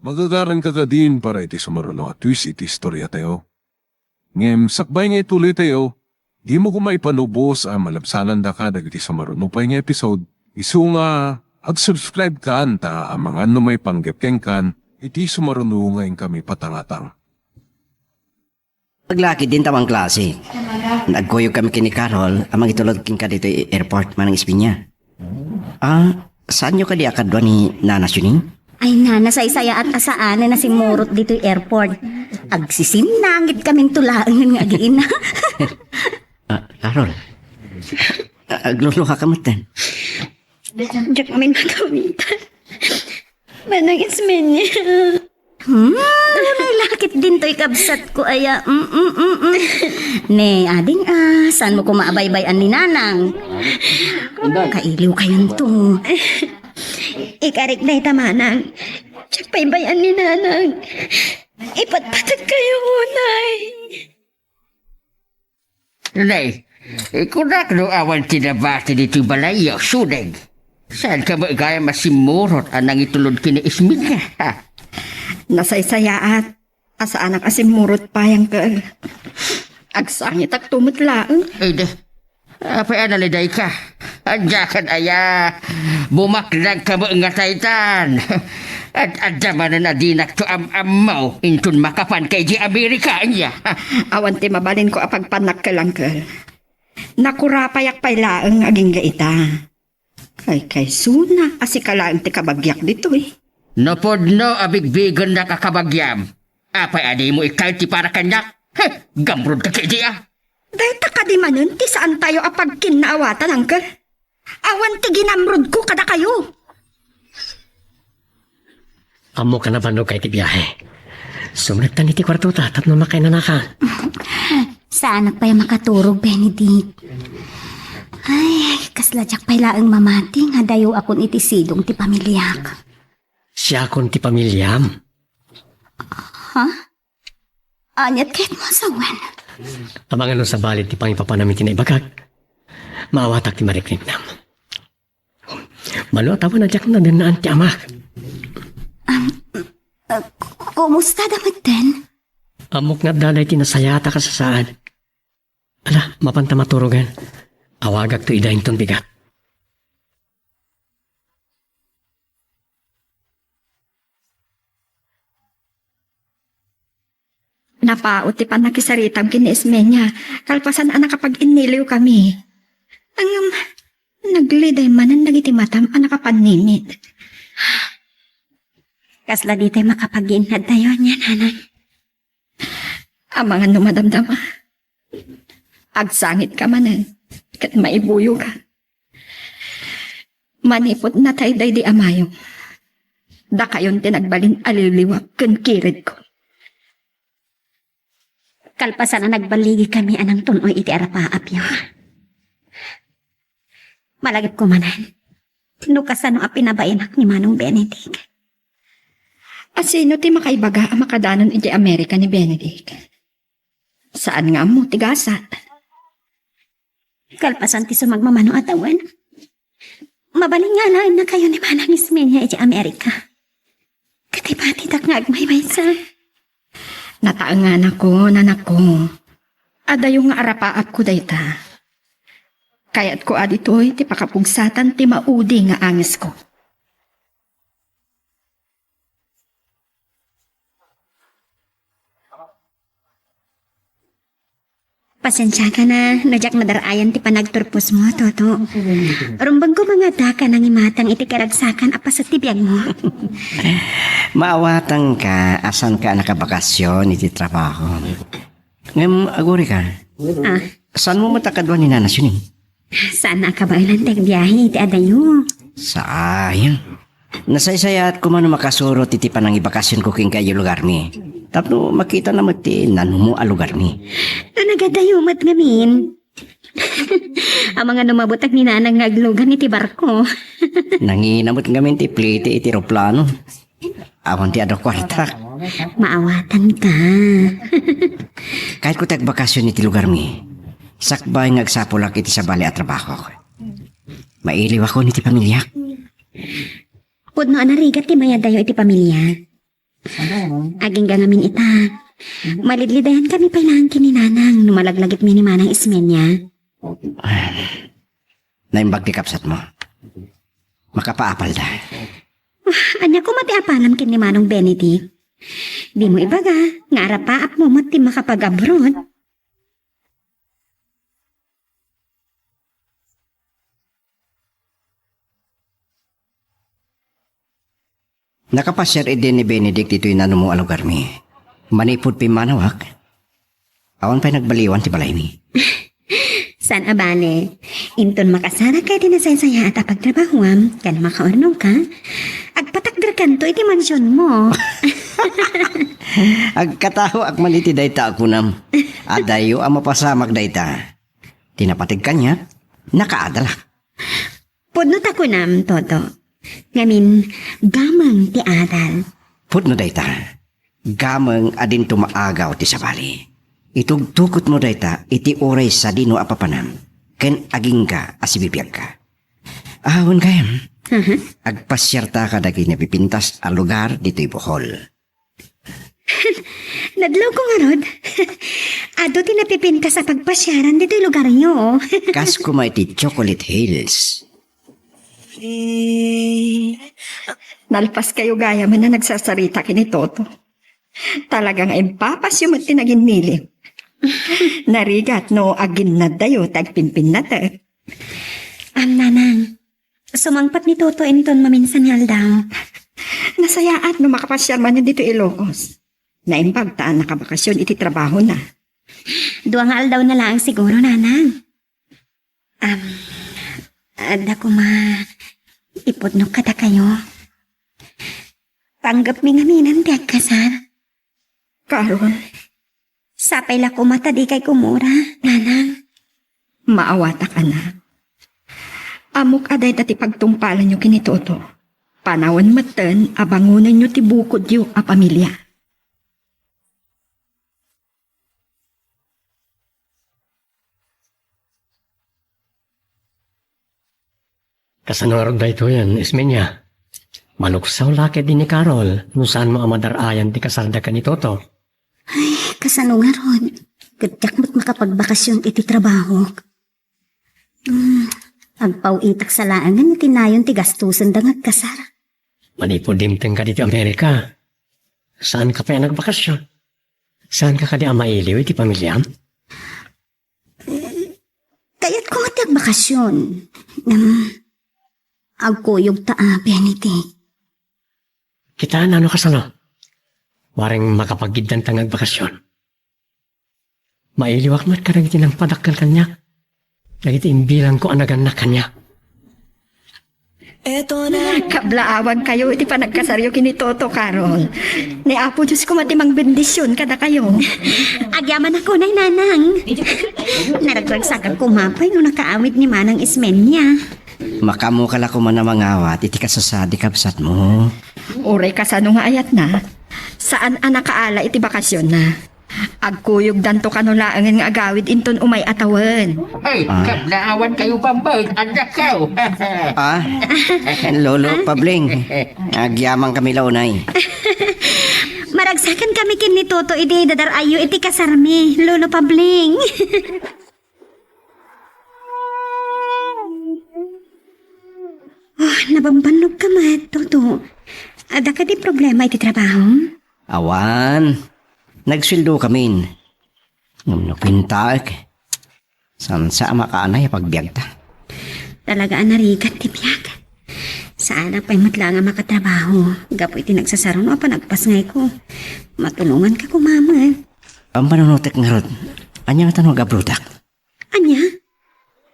Magagaranka kadin para iti sumaruno a twist iti istoriatayo. Ngem sakbay nga ituloytayo, dimo koma ipalubos a malabsanandaka dagiti sumaruno pay nga episode, isu nga ag-subscribe kan ta amangan no maipanggep kenkan iti sumaruno nga inkami patangatang. Aglakid din ta mangklase. Nagkuyog kami ken ni Carol a mangitulod kenka ditoy airport, Manang Ismeña. Ah, saanyo kadi a kadua ni Nana Sining? Ay, nana, saysayaat a saanen a simmurot ditoy airport. Agsisinnangit kaminto laengen nga agiina. Ah, Carol. Ah, agluluaka metten. Diak amin makawitan. Manang Ismeña. Hmm, nalakit dintoy kabsatko aya. Mm, mm, mm, mm. Ne, ading, ah, saanmo koma a baybay-an ni Nanang? Kailiwkayonto. Ikarik dayta, manang. Diak pay bay-an ni Nanang. Ipatpategkayo unay. Nay, kunak no awan ti nabati ditoy balayyo, Sining. Saanka met gayam a simmurot a nangitulod ken ni Ismeña, ha? Nasaysayaat a saanak a simmurot pay, Uncle. Agsangitakto met laeng. Ay, di. Apay a nalidayka? Ania ket aya, bumaknangka met nga taytan. Ad-adda manen a dinakto am-ammo inton makapanka idiay Amerika, ania? Awan ti mabalinko a pagpannak, Uncle. Nakurapayak pay laeng agingga ita. Kaykaysona a sika laeng ti kabagiak ditoy. No pudno a bigbigennak a kabagiam, apay a dimo ikkayo ti para kaniak? Heh, gamrudka ketdi a! Dayta kadi manen ti saantayo a pagkinnaawatan, Uncle. Awan ti ginamrodko kadakayo. Ammok a nabannogka iti biahe. Sumrektan iti kuartota tapno makainanaka. Saanak pay a makaturog, Benedict. Ay, kasla diak pay laeng mamati nga adayoakon iti sidong ti pamiliak. Siakon ti pamiliam. Ha? Aniat kayatmo a sawen? Amangan no sabali ti pangipapanam iti naibagak, maawatak ti marikriknam. Mano a tawen a diak nadennaan ti amak. Am, ah, k-, kumusta da metten? Ammok nga adda dayta nasayaat a kasasaad. Ala, mapanta maturogen. Awagakto ida inton bigat. Napaut ti pannakisaritam ken ni Ismeña, kalpasan a nakapag-inniliwkami. Ngem, nagliday manen dagiti matam a nakapanninit. Kasla ditay makapag-iinnadtayo ania, nanang. Amangan no madamdama, agsangitka manen ket maibuyoka. Manipud natay daydi amayo, dakayon ti nagbalin a liwliwa ken kiredko. Kalpasan a nagballigikami a nangtun-oy iti arapaapyo, malagipko manen no kasano a pinabaenak ni Manong Benedict. A sino ti makaibaga a makadanon iti Amerika ni Benedict? Saan nga ammo ti gasat. Kalpasan ti sumagmamano a tawen, mabalin nga alaennakayo ni Manang Ismeña iti Amerika. Ket ipatidak nga agmaymaysa. Nataenganakon, anakko. Adayo nga arapaapko dayta. Kayatko a ditoy ti pakapugsatan ti maudi nga angesko. Pasensiaka na no diak nadar-ayan ti panagturposmo, Toto. Rumbengko nga addaka nangimatang iti karagsakan a paset ti biagmo. Maawatangka a saanka a nakabakasyon iti trabaho. Ngem agurika. Ah? Saanmo met a kadua ni Nana Sining? Saan a kabaelan ti agbiahe iti adayo. Sayang. Nasaysayaat koma no makasurot iti panangibakasionko kenka idiay lugarmi. Tapno makitana met ti nanumo a lugarmi. No nagadayo met ngamin. Amangan no mabutang ni Nanang nga aglugan iti barko. Nangina met ngamin ti plete iti eroplano. Awan ti adu a kuartak. Maawatanka. Kayatko ti agbakasion iti lugarmi. Sakbay nga agsapulak iti sabali a trabahok. Mailiwakon iti pamiliak. Pudno a narigat ti mayadayo iti pamilia. Agingga ngamin ita, malidlidayankami pay laeng ken ni Nanang no malaglagipmi ni Manang Ismeña. Naimbag ti kabsatmo. Makapaapalda. Ah, ania koma ti apalam ken ni Manong Benedict? Dimo ibaga nga arapaapmo met ti makapag-abroad. Nakapasiar idi ni Benedict ditoy nanumo a lugarmi. Manipud pimmanawak, awan pay nagbaliwan ti balaymi. Saan a bale, inton makasaraka iti nasaysayaat a pagtrabahoam ken makaurnongka, agpatakderkanto iti mansionmo. Agkataoak man iti dayta a kunam. Adayo a mapasamak dayta. Ti napateg kaniak, nakaadalak. Pudno ta kunam, Toto. Ngamin, gameng ti adal. Pudno dayta. Gameng a dinto maagaw ti sabali. Itugtugotmo dayta iti uray sadino a papanam ken agingga a sibibiagka. Awan gayam. Aha. Agpasiarta kadagiti napipintas a lugar ditoy Bohol. Nadlawko ngarud. Adu ti napipintas a pagpasiaran ditoy lugaryo. Kas koma iti Chocolate Hills. Nalpaskayo gayamen a nagsasarita ken ni Toto. Talaga nga impapasyo met ti naginnilim. Narigat no aginnaddayo ti agpimpinnatek. Am, Nanang, sumangpet ni Toto inton maminsan nga aldaw. Nasayaat no makapasiar manen ditoy Ilocos. Naimbag ta nakabakasyon iti trabahona. Dua nga aldawna laeng siguro, Nanang. Am, adda koma ipudnok kadakayo. Panggepmi ngaminen ti agkasar. Carol. Sapay la koma ta dikay kumura, Nanang. Maawatak, anak. Ammok a dayta ti pagtungpalanyo ken ni Toto. Panawen metten a bangonenyo ti bukodyo a pamilia. Kasano ngarud daytoyen, Ismeña? Maluksaw la ketdi ni Carol no saanmo a madar-ayan ti kasarda ken ni Toto. Ay, kasano ngarud? Ket diak met makapagbakasyon iti trabahok. Hmm, agpaw-itak sa laengen iti nayon ti gastosenda nga agkasar. Manipud dimtengka ditoy Amerika, saanka pay a nagbakasyon? Saanka kadi a mailiw iti pamiliam? Kayatko met ti agbakasyon. Ngem, agkuyogta a, Benedict. Kitaenna no kasano. Waring makapaggiddanta nga agbakasyon. Mailiwak met kadagiti nangpadakkel kaniak. Dagiti imbilangko a nagannak kaniak. Kablaawankayo iti panagkasaryo ken ni Toto, Carol. Ni Apo Dios koma ti mangbendision kadakayo. Agyamanak unay, Nanang. Naragragsakak koma pay no nakaawid ni Manang Ismeña. Makaammoka la koma a mangawat iti kasasaad ti kabsatmo. Uray kasano nga ayatna, saan a nakaala iti bakasionna. Agkuyogdanto kano laengen nga agawid inton umay a tawen. Ay, ah, kablaawankayo pambaet, andakaw. Ah, Lolo Pabling, agyamankami la unay. Maragsakan kami ken ni Toto idi idadar-ayyo iti kasarmi, Lolo Pabling. Oh, nabambannogka met, Toto. Adda kadi problema iti trabaho? Awan. Nagsueldokamin. Ngem no kuentaek, saan sa a makaanay a pagbiagta. Talaga a narigat ti biag. Saanak pay met laeng a makatrabaho gapu iti nagsasaruno a panagpasngayko. Matulonganka koma met. Pampanunotek ngarud, ania ngata no agabrodak? Ania?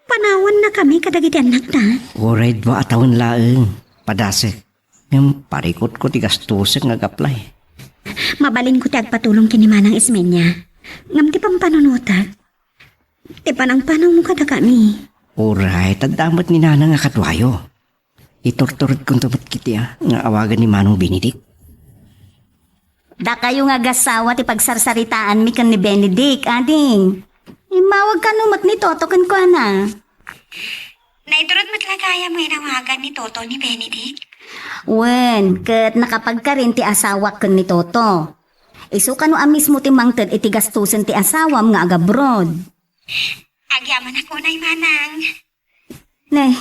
Panawannakami kadagiti annakta? Uray dua a tawen laeng. Padasek. Ngem parikutko ti gastosek nga ag-apply. Mabalinko ti agpatulong ken ni Manang Ismeña. Ngem ti pampanunotek, ti panangpanawmo kadakami. Uray, ta adda met ni Nanang a kaduayo. Iturturedkonto met ketdi a nga awagan ni Manong Benedict. Dakayo nga agassawa ti pagsarsaritaanmi ken ni Benedict, ading. Immawag kano met ni Toto kenkuana. Naiturod met la gayam nga inawagan ni Toto ni Benedict? Wen, ket nakapagkarin ti asawak ken ni Toto. Isu kano a mismo ti mangted iti gastusen ti asawam nga agabroad. Agyamanak unay, Manang. Ne.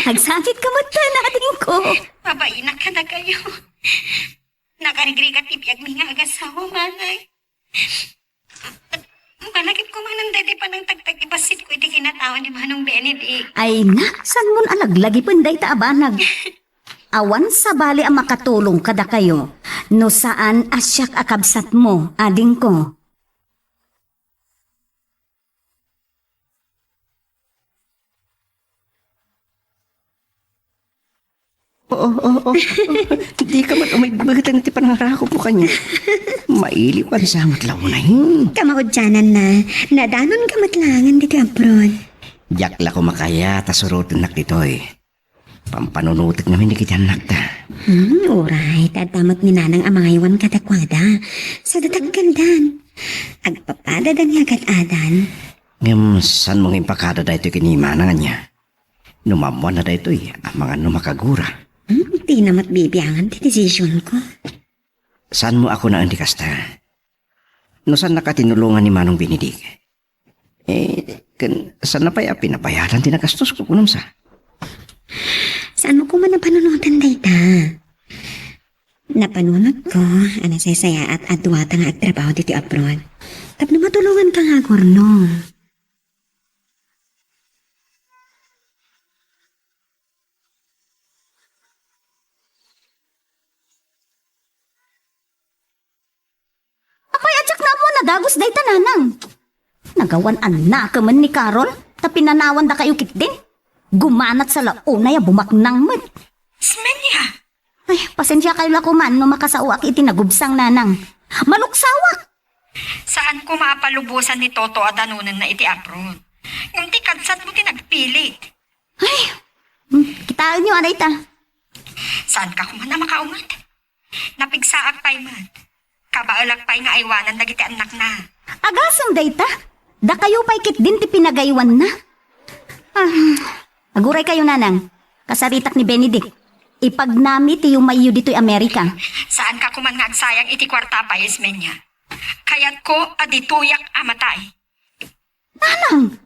Agsakit ka met, adingko. Mabainak kadakayo. Nakarigrigat ti biagmi nga agassawa, Manang. Malagip ko, Manang, daydi panangtagtag ti bassit ko iti kinatao ni Manong Benedict. Ay na, saan mon alaglagipen dayta a banag? Awan sabali a makatulong kadakayo no saan a siak a kabsatmo, adingko. Oo, oo, oo. Dika met umigbeteng ti panangarakupmo kaniak. Mailiw a sangot la unay. Kamaudiananna, nadanonka met laengen ditoy abroad. Diak la koma kayat a surotennak ditoy. Pampanunotek ngamin dagiti annakta. Hmm, uray, ta adda met ni Nanang a mangaywan kadakuada. Saan a dakkeldan. Agpapadada nga agad-adan. Ngem saanmo nga impakada daytoy ken ni Manang ania? No maammoanna daytoy, amangan no makagura. Hmm, dina met bibiangan ti desisionko. Saanmo a kunaen ti kasta? No saannaka tinulongan ni Manong Benedict, eh, ken saanna pay a pinabayadan ti nagastosko, kunam sa? Saanmo koma a panunoten dayta? Napanunotko a nasaysayaat a duata nga agtrabaho ditoy abroad tapno matulonganka nga agurnong. Apay a diak naammo a nadagus dayta, Nanang? Nagawan a nakemen ni Carol ta pinanawan dakayo ketdin. Gumanat sa la unay a bumaknang met. Ismeña! Ay, pasensiakayo la koman no makasaoak iti nagubsang, Nanang. Maluksawak! Saan koma a palubosan ni Toto a danonenna iti abroad. Ngem ti kabsatmo ti nagpilit. Ay, mm, kitaenyo a dayta. Saanka koman a makaunget? Napigsaak pay met. Kabaelak pay nga aywanan dagiti annakna. Agasem dayta? Dakayo pay ketdin ti pinagaywanna? Ah, aguraykayo, Nanang. Kasaritak ni Benedict. Ipagnami ti yumayyo ditoy Amerika. Saanka koman nga agsayang iti kuarta pay, Ismeña. Kayatko a ditoyak a matay. Nanang!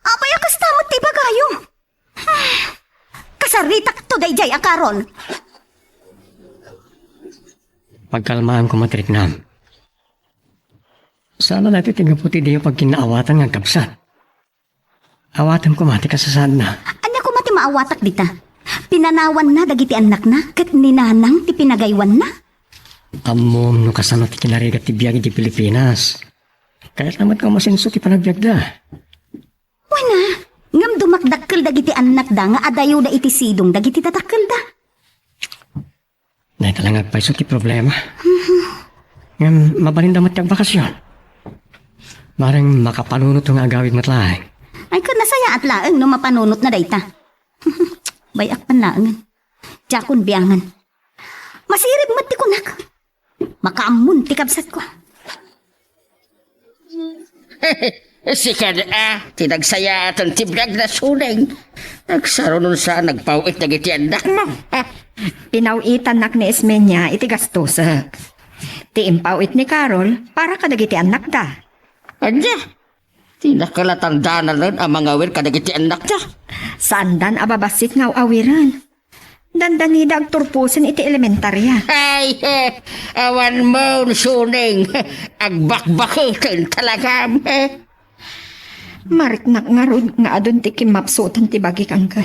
Apay a kasta met ti ibagayo? Kasaritakto daydiay a Carol. Pagkalmaanko met, riknam. Saan a daytoy ti gapu ti diyo pagkinnaawatan nga agkabsat. Awatem koma ti kasasaadna. Ania koma ti maawatak dita? Pinanawanna dagiti annakna, ket ni Nanang ti pinagaywanna. Ammom no kasano ti kinarigat ti biag iti Pilipinas. Kayatna met nga umasenso ti panagbiagda. Wen a, ngem dumakdakkel dagiti annakda nga adayoda iti sidong dagiti dadakkelda. Dayta la nga agpayso ti problema. Ngem mabalinda met ti agbakasyon. Bareng makapanunot nga agawid met laeng. Ay, ket nasayaat laeng no mapanunotna dayta. Bay-ak man laengen. Diakon biangan. Masirib met ti kunak. Makaammon ti kabsatko. Sika a, ti nagsayaatan ti biag na Suning. Nagsarunon sa nagpaw-it dagiti annakmo. Pinaw-itannak ni Ismeña iti gastosek. Ti impaw-it ni Carol para kadagiti annakda. Ania? Ti nakalatangdana laeng a mangawir kadagiti annakda. Saandan a babassit nga aw-awiren. Dandanida agturposen iti elementaria. Ay, eh, awan mo, Suning. Agbakbaketen talagam, eh. Mariknak ngarud nga adun ti kimmapsutan ti bagik, angkel.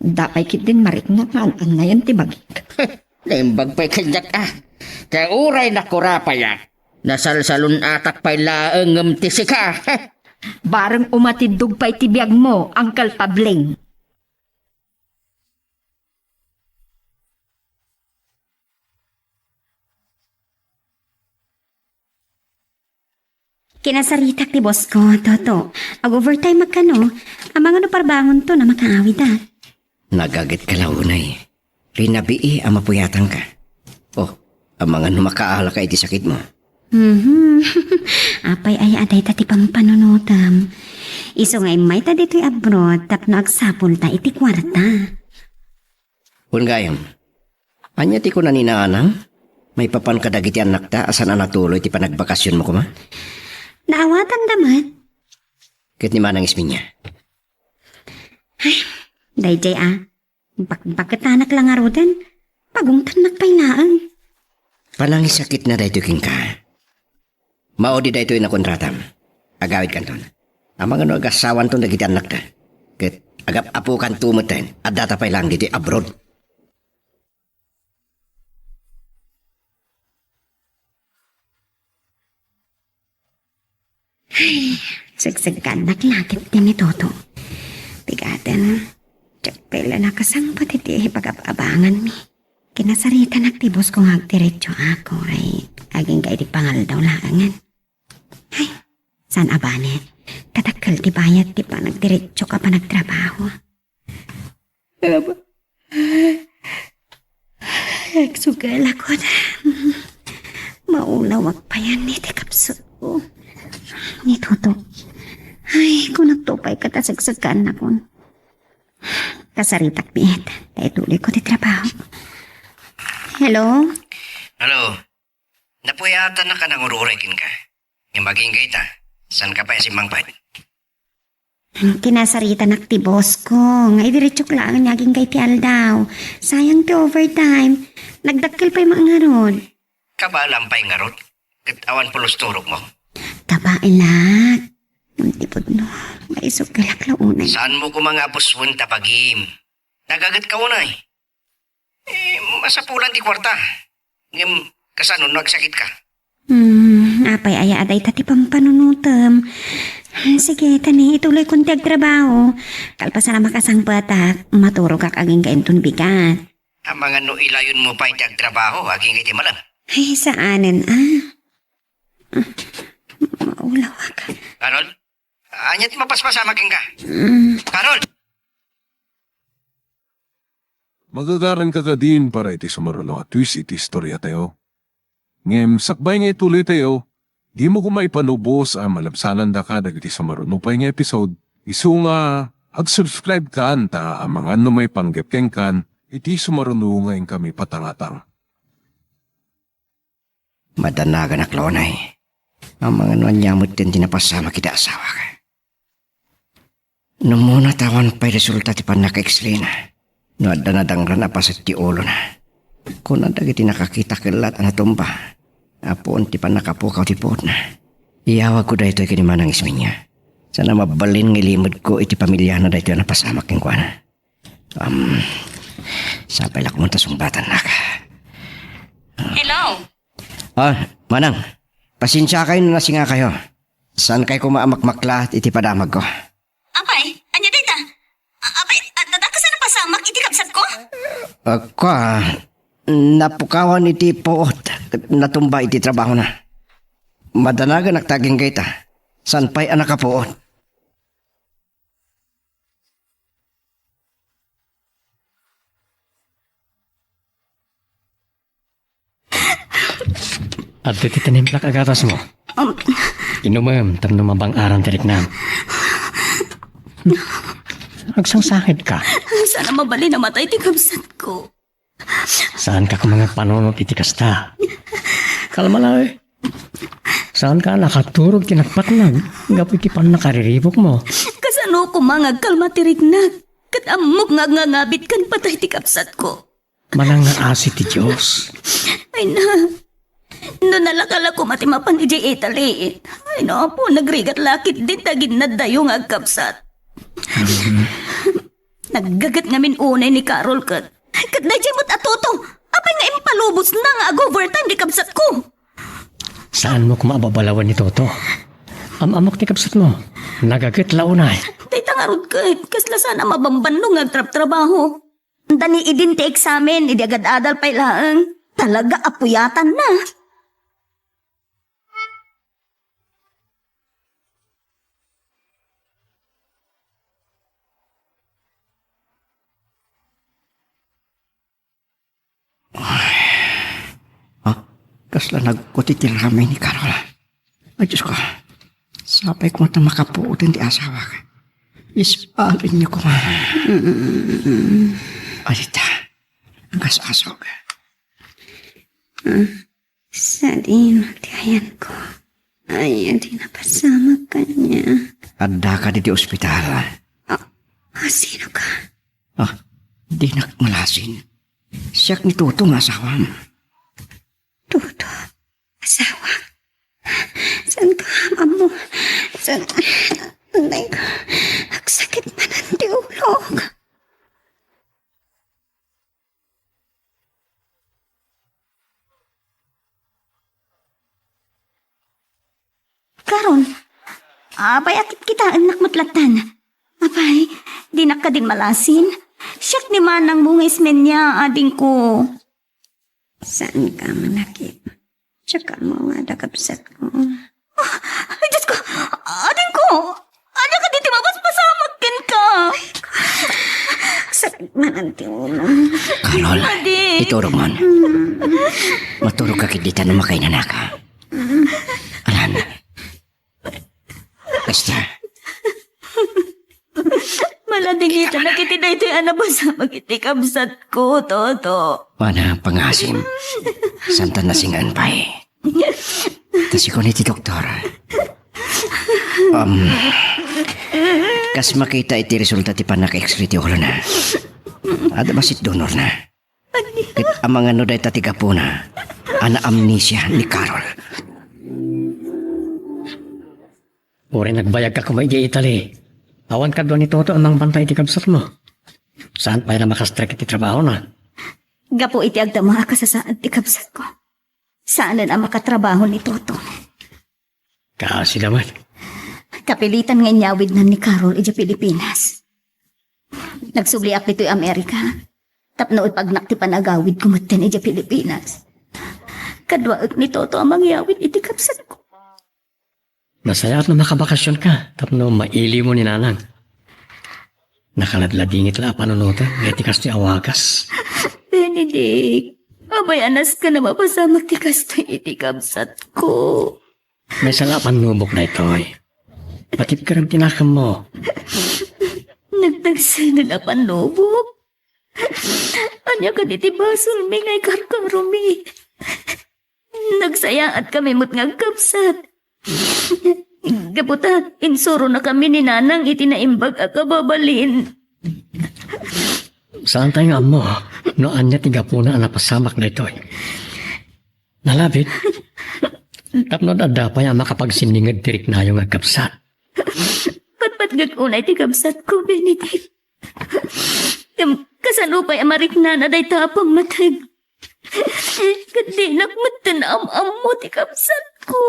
Dapay ketdin mariknak nga an-annayan ti bagik. Naimbag pay kaniak, ah. Ta uray nakurapayak, nasalsalun-atak pay laeng ngem ti sika. Bareng umatiddog pay ti biagmo, Uncle Pabling. Kinasaritak ti boss ko, Toto. Ag-overtime ak kano. Amangan no parbangonto a makaawid a. Nagagetka la unay. Rinabii a mapuyatanka. Oh, amangan no makaalaka iti sakitmo. Mhm. Apay aya a dayta ti pampanunotam. Isu nga immayta ditoy abroad tapno agsapulta iti kuarta. Wen gayam, ania ti kuna ni Nanang? Maipapan kadagiti annakta a saan a natuloy ti panagbakasionmo koma? Naawatanda met. Ket ni Manang Ismeña? Ay, daydiay a. Bakbaketanak la ngaruden. Pagungtannak pay laeng. Panangisakitna daytoy kenka. Maudi daytoy a kontratam. Agawidkanton. Amangan no agasawanton dagiti annakta. Ket agap-apokanto metten. Addata pay laeng ditoy abroad. Ay, segseggannak la ketdi ni Toto. Pigaten, diak pay la nakasangpet iti pagab-abanganmi. Kinasaritanak ti boss ko nga agdiretsoak, uray agingga iti pangaldaw laengen. Ay, saan a banen? Kadakkel ti bayad ti panagdiretsoak a panagtrabaho. Aba. Agsugal ako. Maulawak payen iti kapsutko. Ni Toto. Ay, kunakto pay ket a segsegganakon. Kasaritak met. Ta ituloyko ti trabaho. Hello? Hello. Napuyatanak a nangururay kenka. Ngem agingga ita, saanka pay a simmangpet? Kinasaritanak ti boss ko, nga idiretsoak laeng nga agingga iti aldaw. Sayang ti overtime. Nagdakkel pay met ngarud. Kabaelam pay ngarud? Ket awan pulos turogmo? Kabaelak. Ngem ti pudno, maisugalak la unay. Saanmo koma nga apuswen ta bagim? Nagagetka unay. Eh, masapulan ti kuarta. Ngem, kasano no agsakitka? Hmm, apay aya a dayta ti pampanunotem? Sige, ta ni, ituloykon ti agtrabaho. Kalpasan a makasangpetak, maturogak agingga inton bigat. Amangan no ilayonmo pay ti agtrabaho, agingga iti malem. Ay, saanen, ah. Ah, maulawak. Carol? Ania ti mapaspasamak kenka? Mm. Carol! Magagaranka kadin para iti sumaruno a twist iti istoriatayo. Ngem sakbay nga ituloytayo, dimo koma ipanubos a malabsanandaka dagiti sumaruno pay nga episode. Isu nga, ag-subscribe kan ta amangan no maipanggep kenkan iti sumaruno nga inkami patangatang. Madanaganak la unay. Amangan no ania metten ti napasamak iti asawak. Nummona ta awan pay resulta ti pannaka-X-ray-na. No adda nadangran a paset ti ulona. Kuna dagiti nakakita kellat a natumba. Apuon ti pannakapukaw ti puotna. Iyawagko daytoy ken ni Manang Ismeña. Saan a mabalin nga ilimedko iti pamiliana daytoy a napasamak kenkuana. Am, sapay la koma ta sungbatannak. Hello? Ah, manang, pasensiakayo no nasingakayo. Saankayo koma a makmakla iti padamagko. Apay, ania dayta? A-, apay, adda kasano pasamak iti kabsatko? Agko, ah, napukawan iti puot, natumba iti trabahona. Madanagan ta agingga ita. Saan pay a nakapuot? Adda ti tinimplak a gatasmo. Um. Inumem tapno mabang-aran ti riknam. Agsangsangitka. Saan a mabalin a matay ti kabsatko. Saanka koma nga agpanunot iti kasta. Kalma la, eh. Saanka a nakaturog ti nagpatnag gapu iti pannakariribukmo. Kasano koma nga agkalma ti riknak? Ket ammok nga agngangabit ken patay ti kabsatko. Manangngaasi ti Dios. Ay na, no nalaka la koma ti mapan idiay Italy. Ay no, Apo, nagrigat la ketdin ti aginnadtayo nga agkabsat. Naggaget ngamin unay ni Carol ket, ket daydiay met a Toto, apay nga impalubosna nga ag-overtime ti kabsatko. Saanmo koma a babalawen ni Toto? Am-ammok ti kabsatmo. Nagaget la unay. Dayta ngarud ket, kasla saan a mabambanno nga agtrabtrabaho. Dani idin ti eksamen, idi agad-adal pay laeng. Talaga a puyatanna. Ah, kasla nagkuti ti ramay ni Carol. Ay, Diyos ko. Sapay koma ta makapuoten ti asawak. Ispalinyo koma. Ay, ta. Ang kasasok. Sadino ti ayanko. Ay, di napasamak kaniak. Adda ka ditoy ospital. Ah, ah, sino ka? Ah, dinak malasin. Siak ni Toto nga asawam. Toto? Asawa? Saan ka, ammo? Saan? Anday ka? Agsakit manen ti ulok. Karon, apay a kitkitaennak met lattan? Apay, dinak kadin malasin? Siak ni manangmo nga Ismeña, adingko. Saan ka manakit? Tsaka mo nga adda kabsatko. Ah, ay, Diyos ko! Adingko! Ania kadi ti mapaspasamak kenka? Sakit manen ti ulo. Carol, Adi. Iturogmon. Maturog ka ketdi ta no makainanaka. Alan. Esther. Maladingitanak iti daytoy a napasamak iti kabsatko, Toto. Mana pangasim. Santa nasingan pay. Ta sika ni ti doktor. Um, kas makita iti resulta ti pannaka-X-ray ti ulona. Adda bassit donorna. Ket amangan no dayta ti gapuna a naamnesia ni Carol. Uray nagbayagka koma idiay Italy. Awan kadua ni Toto a mangbantay iti kabsatmo. Saan pay la makastrek iti trabahona? Gapu iti agdama a kasasaad ti kabsatko. Saanen a makatrabaho ni Toto. Kaasi da met. Kapilitan nga inyawidnan ni Carol idiay Pilipinas. Nagsubliak ditoy Amerika tapno ipagnak ti panagawidko metten idiay Pilipinas. Kaduaek ni Toto a mangyawid iti kabsatko. Nasayaat no makabakasionka tapno mailimo ni Nanang. Nakaladladingit la a panunoten nga iti kastoy a wagas. Benedict, apay a nasken a mapasamak ti kastoy iti kabsatko. Maysa la a pannubok daytoy. Patibkerem ti nakemmo. Nagtagsenen a pannubok? Ania kadi ti basolmi nga ikarkaromi? Nagsayaatkami met nga agkabsat. Gapu ta insuronakami ni Nanang iti naimbag a kababalin. Saantay nga ammo no ania ti gapuna a napasamak daytoy. Nalabit, tapno adda pay a makapagsinninged ti riknayo nga agkabsat. Patpatgek unay ti kabsatko, Benedict. Ngem Nupay a mariknana dayta a pammateg. Ket dinak metten am-ammo ti kabsatko.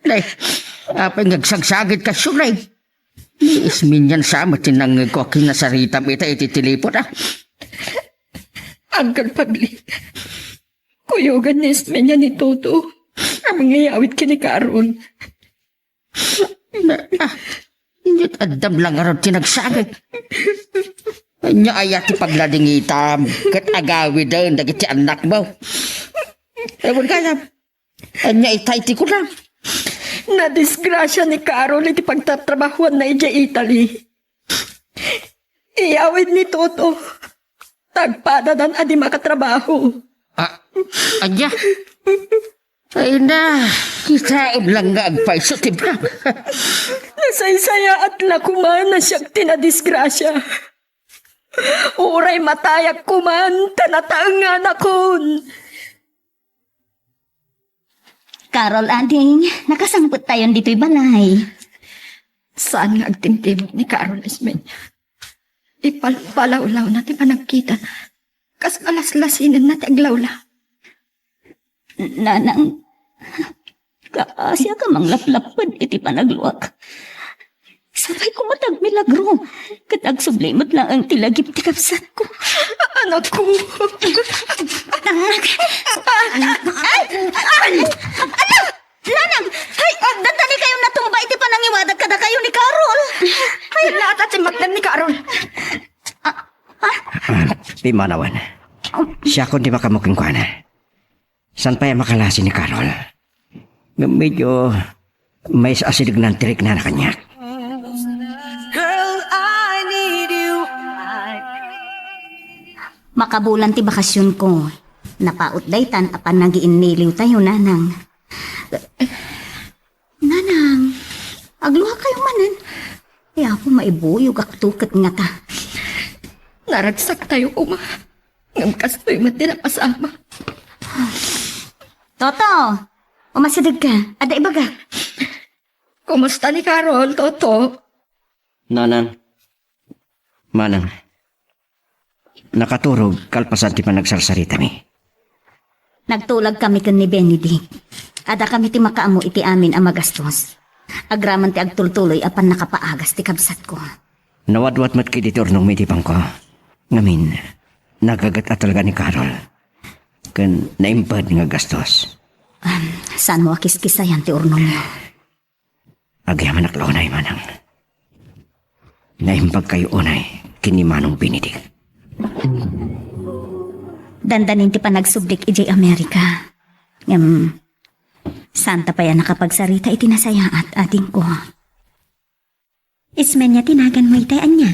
Nay, apay nga agsagsagitkayo, Nay? Ni Ismenian sa met ti nangngegko a kinasaritam ita iti telepon, a. Uncle Pabli, kuyogan ni Ismenian ni Toto a mangiyawid ken ni Carol. Na, ah, inyat addam la ngarud ti nagsagit. Ania aya ti pagladingitam ket agawiden dagiti annakmo? Ewan gayam. Ania itay ti kunam? Nadisgrasia ni Carol iti pagtatrabahoanna idiay Italy. Iyawid ni Toto. Tagpadadan a di makatrabaho. Ah, ania? Ay na, kitaem lang nga agpayso ti bag. Nasaysayaat la koma a siak ti nadisgrasia. Uray matayak koman ta nataenganakon. Carol, ading, nakasangpettayon ditoy balay. Saan nga agtimtimok ni Carol, Ismenia. Ipalpalawlawna ti panagkitana. Kas malaslasinenna ti aglawlaw. Nanang, kaasiak a manglaplapped iti panagluak. Sapay koma ti agmilagro, ket agsubli met laeng ti lagip ti kabsatko. Anakko! Ay! Ay! Ala! Nanang! Ay! Dandanikayon natumba iti panangiwadak kadakayo ni Carol! Ay! Laat a timmakder ni Carol! Ah, ah. Pimmanawen. Siakon ti makaammo kenkuana. Saan pay a makalasi ni Carol? Ngem medyo mais-asidegnan ti riknana kaniak. Girl, I need you. Makabulan ti bakasionko. Napaut daytan a panagiinniliwtayo, Nanang. Nanang, agluakayo manen. Ay, Apo, maibuyogakto ket ngata. Naragsaktayo koma. Ngem kastoy met ti napasamak. Toto, umasidegka. Adda ibagak. Kumusta ni Carol, Toto? Nanang. Manang. Nakaturog kalpasan ti panagsarsaritami. Nagtulagkami ken ni Benedict. Addakami ti makaammo iti amin a magastos. Agraman ti agtultuloy a pannakapaagas ti kabsatko. Nawadwat met kadi ti urnongmi iti bangko. Ngamin, nagaget a talaga ni Carol. Ken naimbag nga gastos. Am, saanmo a kiskisayan ti urnongyo? Agyamanak la unay, Manang. Naimbagkayo unay ken ni Manong Benedict. Dandanin ti panagsublik idiay Amerika. Ngem, saanta pay a nakapagsarita iti nasayaat, adingko. Ismenia ti naganmo itay, ania?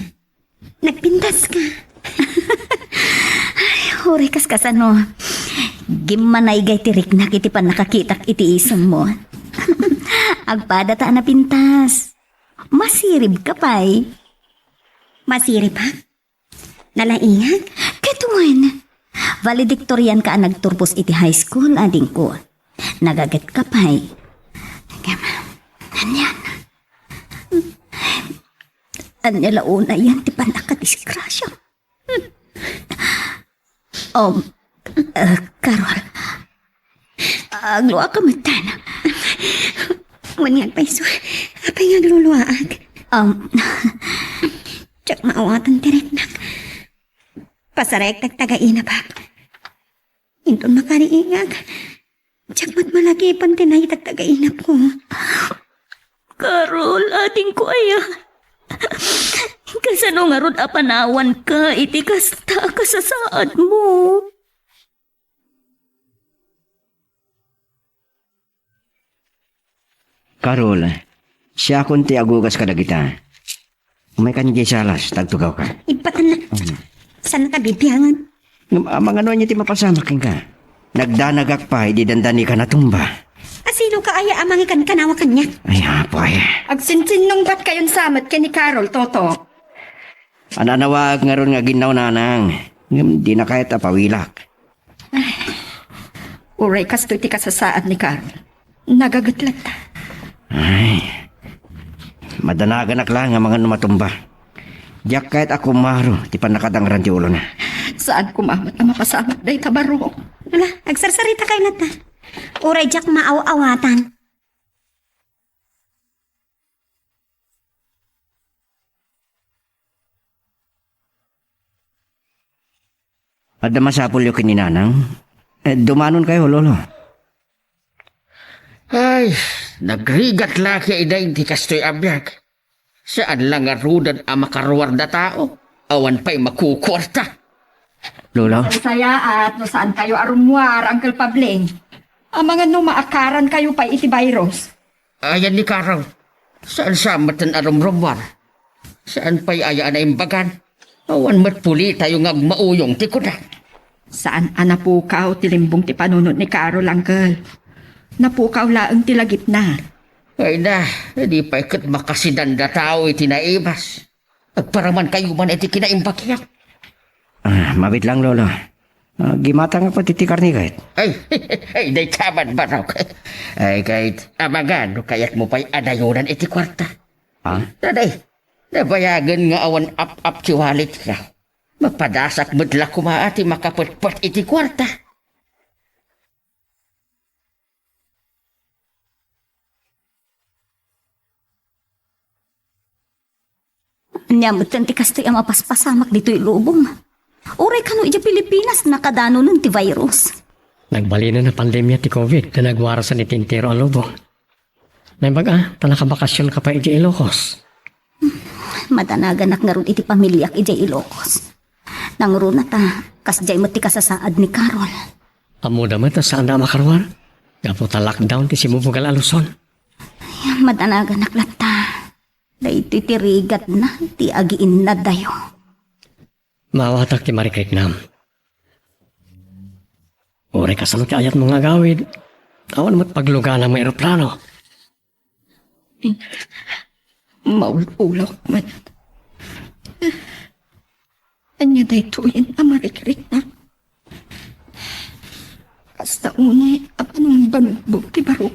Nagpintaska. Ay, uray kaskasano. Gimmanaygay ti riknak iti pannakakitak iti isunmo. Agpadata a napintas. Masiribka pay. Masiribak? Nalaingak? Ket wen, valedictorian ka a nagturpos iti high school, adingko. Nagagetka pay. Ngem, ania? Ania la unayen ti pannakadisgrasia? Um, eh, Carol, agluaka metten. Wen nga agpayso, apay nga agluluaak? Um, diak maawatan ti riknak. Pasarek ti agtagainapek. Inton makariingak, diak met malagipen ti naited ti agtagainapko. Carol, adingko aya. Kasano ngarud a panawanka iti kasta a kasasaadmo? Carol, siakon ti agugas kadagita. Umaykan idiay salas, ta agtugawka. Ipatanna. Mm. Saannaka bibiangan? Ngem, amangano ania ti mapasamak kenka? Nagdanagak pay idi dandani ka natumba. Asino ka aya a mangikankanawak kaniak? Ay, apo, ay. Agsinsinnungbatkayon sa met ken ni Carol, Toto. Ananawaak ngarud nga aginnaw, Nanang. Ngem, dina kayat a pawilak. Ay, uray kastoy ti kasasaad ni Carol. Nagaget latta. Ay, madanaganak la nga amangan no matumba. Diak kayat a kumaro ti pannakadangran ti ulona. Saan koma met a mapasamak dayta baro. Ala, agsarsarita kayo latta. Uray diak maaw-awatan. Adda masapulyo ken ni Nanang? Eh, dumanon kayo, Lolo. Ay, nagrigat la kay iday ti kastoy a biag. Saan la ngaruden a makaruar da tao? Awan pay makukuarta. Lolo? Sayaat no saan kayo a rummuar, Uncle Pabling. Amangan no maakaran kayo pay iti virus. Ayan ni Carol. Saan sa metten a rumrummuar? Saan pay aya a naimbagan? Awan met puli tayo nga agmauyong ti kunak. Saan a napukaw ti limbong ti panunot ni Carol, Uncle. Napukaw laeng ti lagipna. Ay na, di pay ket makasidanda tao iti naibas. Agparaman kayo man iti kinaimbagyo. Ah, mabit lang, Lolo. Ah, gimatang ako ti, ti karniket. Ay, ay, day kaman, Barok. Ay, kay, amangan, no kayat mo pa'y adayonan iti kwarta. Ah? Daday, nabayagen nga awan ap-ap ti wallet ka. Mapadasak met la koma ti makapetpet iti kwarta. Ania metten ti kastoy a mapaspasamak ditoy lubong? Uray kano idiay Pilipinas, nakadanonen ti virus. Nagbalinen a pandemia ti covid ta nagwarasan iti entero a lubong. Naimbag a, ta nakabakasyon ka pay idiay Ilocos. Madanaganak ngarud iti pamiliak idiay Ilocos. Nangruna ta, kasdiay met ti kasasaad ni Carol. Ammoda met a saanda a makaruar, gapu ta lockdown ti simubugal a Luzon. Ay, madanaganak latta. Daytoy ti rigatna ti agiinnadayo. Maawatak ti marikriknam. Uray kasano ti ayatmo nga agawid, awan met pagluganam nga eroplano. Maululawak man. Ania daytoyen a marikriknam? Kasta unay a panungbanugbog ti baro.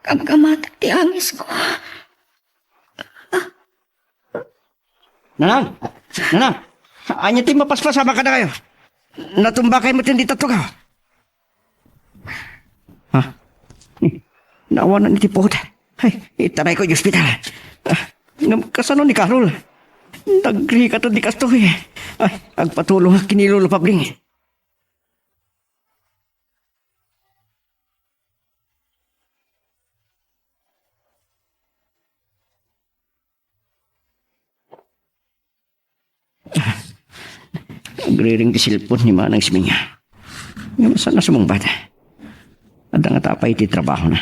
Gamgamatak ti angesko. Nanang! Nanang! Ania ti mapaspasamak kadakayo? Natumbakay met ti tugaw. Ha? Naawanan iti puot. Ay, itarayko iti ospital. Ah, ngem kasano ni Carol? Nagrigat ti kastoy. Ay, agpatulongak ken ni Lolo Pabling. Agriring ti cellphone ni Manang Ismeña. Ngem saan a sumungbat? Adda ngata pay ti trabahona.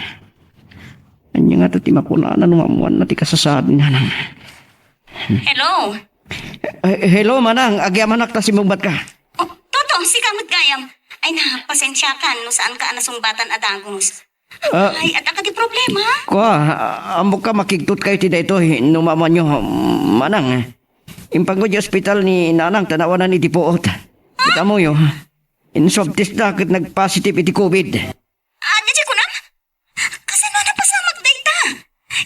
Ania ngata ti makunana no maammoanna ti kasasaad ni Nanang? Hello? Eh, hello, Manang. Agyamanak ta simungbatka. Oh, Toto, sika met gayam. Ay na, pasensiakan no saanka a nasungbatan a dagus. Ah, ay, adda kadi problema? Kua, ah, ammok a makigtot kayo ti daytoy no maammoanyo, Manang. Impangko iti ospital ni Nanang ta naawanan iti puot. Ket ammoyo, inswab testda ket nagpositive iti covid. Ania ti kunam? Kasano a napasamak dayta?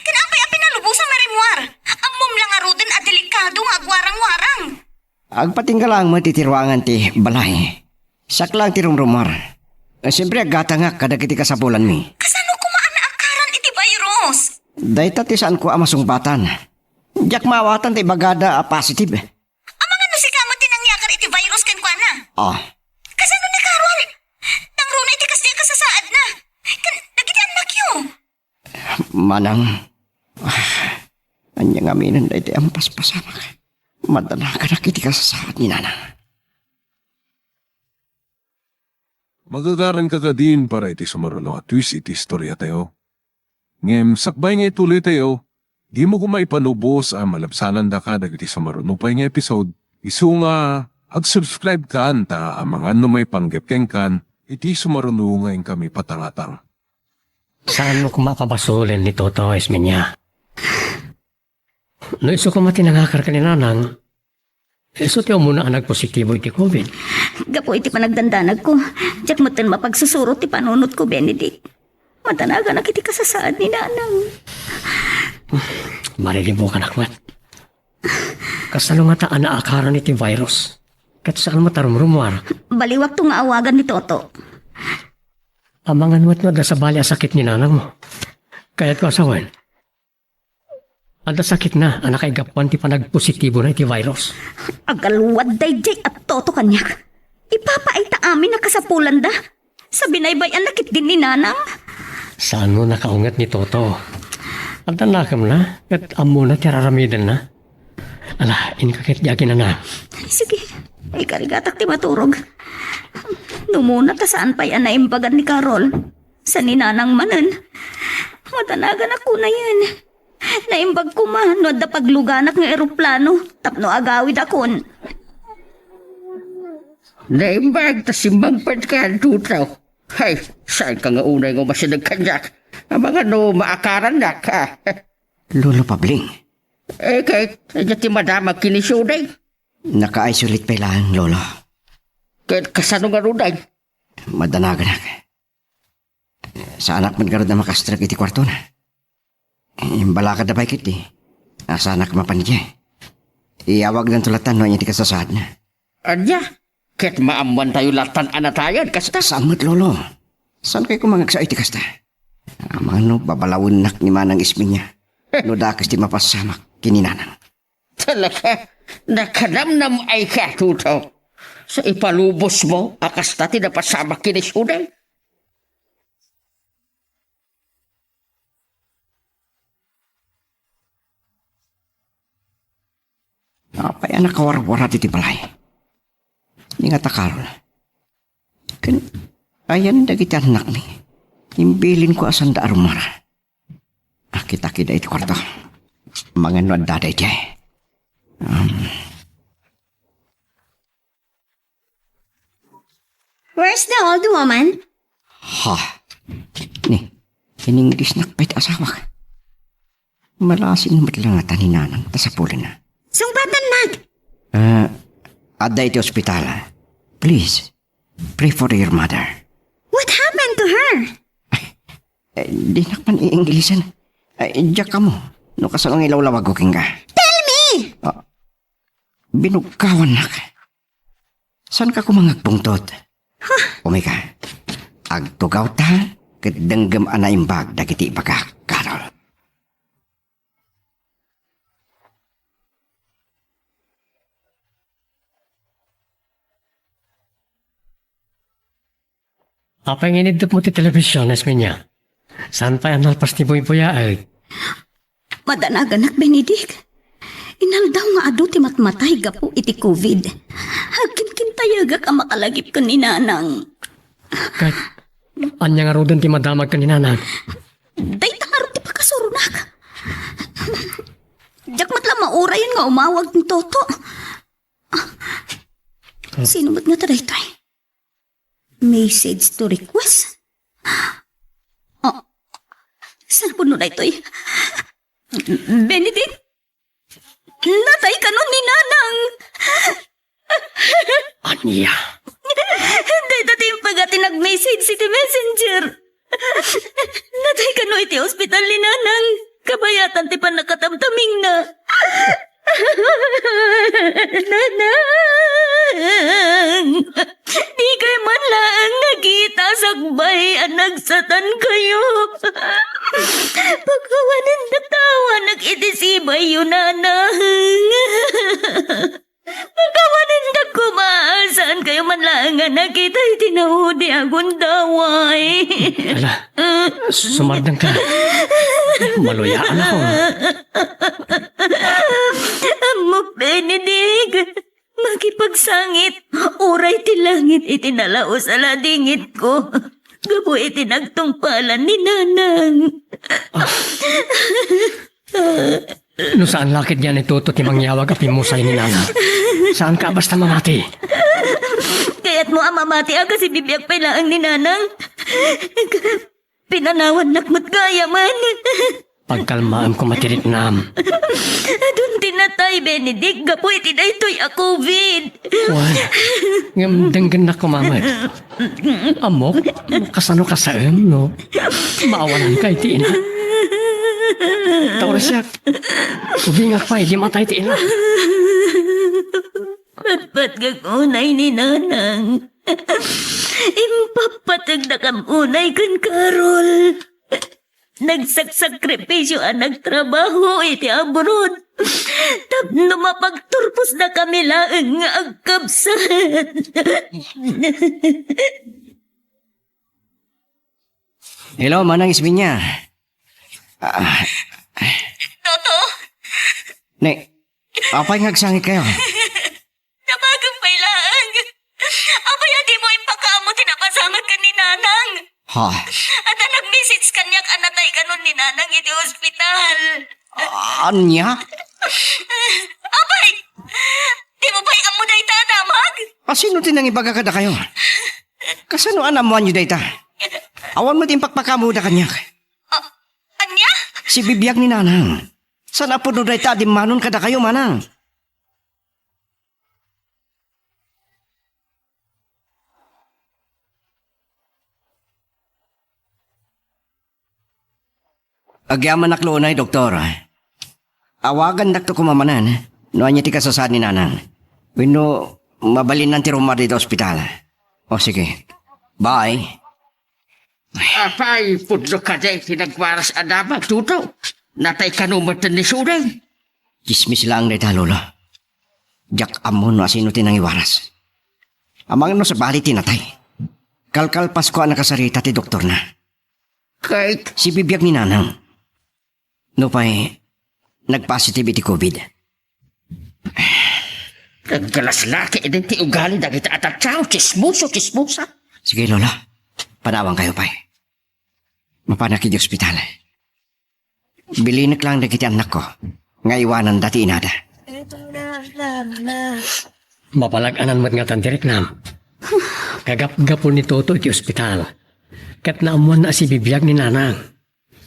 Ken apay a pinalubosan nga rimmuar? Ammom la ngaruden a delikado nga agwarang-warang. Agpatingga laeng met iti ruangan ti balay. Siak laeng ti rumrummuar. Eh, siempre, aggatangak kadagiti kasapulanmi. Kasano koma a naakaran iti virus? Dayta ti saanko a masungbatan. Diak maawatan ta ibagada a positive. Amangan no sika met ti nangyakar iti virus kenkuana. Ah. Kasano ni Carol? Nangruna iti kasdi a kasasaadna. Ken dagiti annakyo. Manang, ah, ania ngamin daytoy a mapaspasamak? Madanaganak iti kasasaad ni Nanang. Magagaranka kadin para iti sumaruno a twist iti istoriatayo. Ngem sakbay nga ituloytayo, dimo koma ipalubos a malabsanandaka dagiti sumaruno pay nga episode, isu nga ag-subscribe kan ta amangan no maipanggep kenkan iti sumaruno nga inkami patangatang. Saan mo koma pabasolen ni Toto, Ismeña? No isu koma ti nangakar ken ni Nanang, isu ti umuna a nagpositibo iti covid. Gapu iti panagdandanagko, diak metten mapagsusurot ti panunotko, Benedict. Madanaganak iti kasasaad ni Nanang. Mariribukanak met. Kasano ngata a naakaran iti virus? Ket saan met a rumrumuar. Baliwakto nga awagan ni Toto. Amangan met no adda sabali a sakit ni nanangmo. Kayatko a sawen, adda sakitna a nakaigapuan ti panagpositibona iti virus. Agaluad daydiay a Toto kaniak. Ipapaayta amin a kasapulanda. Sa binaybay-anna ketdin ni Nanang. Saanmo nakaunget ni Toto? Adda nakemna, ket ammona ti ar-aramidenna. Ala, inka ketdi aginana. Sige, ikarigatak ti maturog. No umuna ta saan pay a naimbagan ni Carol. Sa ni Nanang manen. Madanaganak kunayen. Naimbag koma no adda pagluganak nga eroplano tapno agawidakon. Naimbag ta simmangpet ka, Toto. Hay, saanka nga unay nga umasideg kaniak? Amangan no maakarannak, ha? Lolo Pabling. Eh, ket, ania ti madamag ken ni Sudeng? Naka-isolate pay laeng, Lolo. Ket kasano ngaruden? Madanaganak. Saanak met ngarud a makastrek iti kuartona. Imbalakadda pay ketdi. Saanak mapan idiay. Iyawagdanto latta no ania ti kasasaadna. Ania? Ket maammoantayo lattan a natayen, kasta? Saan met, Lolo. Saan kay koma nga agsaw iti kasta? Amangan no babalawennak ni Manang Ismeña. No dakes ti mapasamak ken ni Nanang. Talaga, nakanamnam-ayka, Toto. Sa ipalubosmo a kasta ti napasamak ken ni Sudeng? Apay a nakawarwarat iti balay? Ni nga ta Carol. Ken ayan dagiti annakmi? Imbilinko a sanda a rumara. Akitak ida iti kuarto. Amangan no addada idiay. Um, Where's the old woman? Ha? Ni, ininggisnak pay ti asawak. Malasin met la ngata ni Nanang ta sapulenna. Sungbatannak! Ah, adda iti ospital. Please, pray for your mother. What happened to her? Eh, dinak man iinglisen. Eh, diak ammo no kasano nga ilawlawagko kenka. Tell me! Ah, binugkawannak. Saanka koma nga agpungtot? Huh? Umika. Agtugawta ket denggem a naimbag dagiti ibagak, Carol. Apay nga iniddutmo ti television, Esmeña? Saan pay a nalpas ti buybuyaet? Madanaganak, Benedict. Inaldaw nga adu ti matmatay gapu iti covid. Agkinkintayegak a makalagip ken ni Nanang. Ket ania ngaruden ti madamag ken ni Nanang? Dayta ngarud ti pakasuronak. Diak met la maurayen nga umawag ni Toto. Sino met ngata daytoy? Message to request? Oh, saan pudno daytoy? Benedict? Natay kano ni Nanang? Ania? Dayta ti impaga ti nag-message iti messenger. Natay kano iti ospital ni Nanang. Kabayatan ti pannakatamtamingna. Nanang! Dikay man laeng nakita sakbay a nagsatan kayo. Pakawanen datawanak iti sibayyo, Nanang. Pakawanen da koma, saan kayo man laeng a nakita iti naudi a gundaway. Ala, sumardeng ka. Maluyaan ako. Ammok, Benedict. Makipagsangit, uray ti langit iti nalaus a ladingitko gapu iti nagtungpalan ni Nanang. Ah. No saan la ketdi a ni Toto ti mangyawag a pimmusay ni Nanang, saanka a basta mamati. Kayatmo a mamati a kas ibibiag pay laeng ni Nanang? Pinanawannak met gayamen. Pagkalmaem koma ti riknam. Adun ti natay, Benedict, gapu iti daytoy a covid. Wen, ngem denggennak koma met. Ammok, kasano kasaem no maawananka iti ina. Taurasiak. Ubingak pay, di matay ti ina. Patpatgak unay ni Nanang. Impapategdakam unay ken Carol. Nagsaksakripisyo a nagtrabaho iti abroad tapno mapagturposdakami laeng nga agkabsat. Hello, Manang Isbinya. Ah, Toto, ne, apay nga agsangit kayo? Nabagan pay laeng. Apay a dimo impakaammo ti napasamak ken ni Nanang? Ha? Adda nag-message kaniak a natay kanon ni Nanang iti ospital. Ania? Apay, dimo pay ammo dayta a damag? A, sino ti nangibaga kadakayo? Kasano a naammoanyo dayta? Awan met impakpakaammoda kaniak. Ah, ania? Sibibiag ni Nanang. Saan a pudno dayta a dimmanon kadakayo, Manang? Agyamanak la unay, Doktor. Awagandakto koma manen no ania ti kasasaad ni Nanang. Wenno mabalinnan ti rummuar dita ospital. O, sige. Bye. Apay, pudno kadi ti nagwaras a damag, Toto? Natay kano met ni Sudeng? Tsismis laeng dayta, Lolo. Diak ammo no asino ti nangiwaras. Amangan no sabali ti natay. Kalkalpasko a nakasarita ti doktorna. Kay sibibiag ni Nanang. Nupay nagpositive iti covid. Naggalas la ketdi ti ugali dagiti a tattao, tsismoso, tsismosa. Sige, Lolo. Panawankayo pay. Mapanak iti ospital. Bilinek laeng dagiti annakko nga iwananda ti inada. Mapalag-anan met ngatan ti riknam. Kagapgapu ni Toto iti ospital. Ket naammoanna a sibibiag ni Nanang.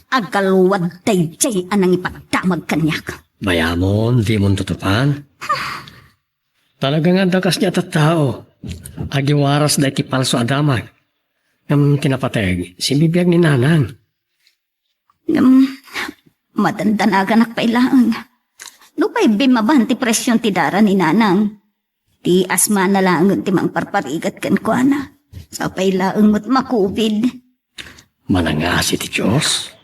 Agkalwad daydiay a nangipaddamag kaniak. Bayamon, dimon tutupan. Talaga nga adda kasdi a tattao. Agiwaras daydi palso a damag. Ngem ti napateg, sibibiag ni Nanang. Ngem, madandanaganak pay laeng. Nupay bimmaban ti presion ti dara ni Nanang, ti asmana laengen ti mangparparigat kenkuana. Sapay laeng met ma-covid. Manangasi ti Dios.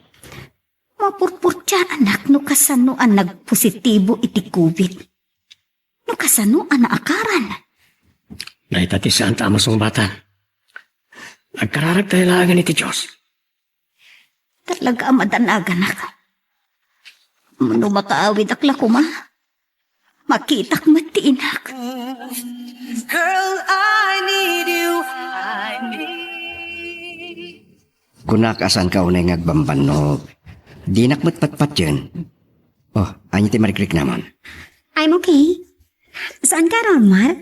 Mapurpurtiaanak no kasano a nagpositibo iti covid. No kasano a naakaran. Dayta ti saanta a masungbatan. Agkararagtayo laengen iti Dios. Talaga a madanaganak. No makaawidak la koma, makitak met ti inak. Girl, I need you. I need. Kunak a saanka unay nga agbambannog. Dinak met patpatien. Oh, ania ti marikriknamon? I'm okay. Saanka a rummuar?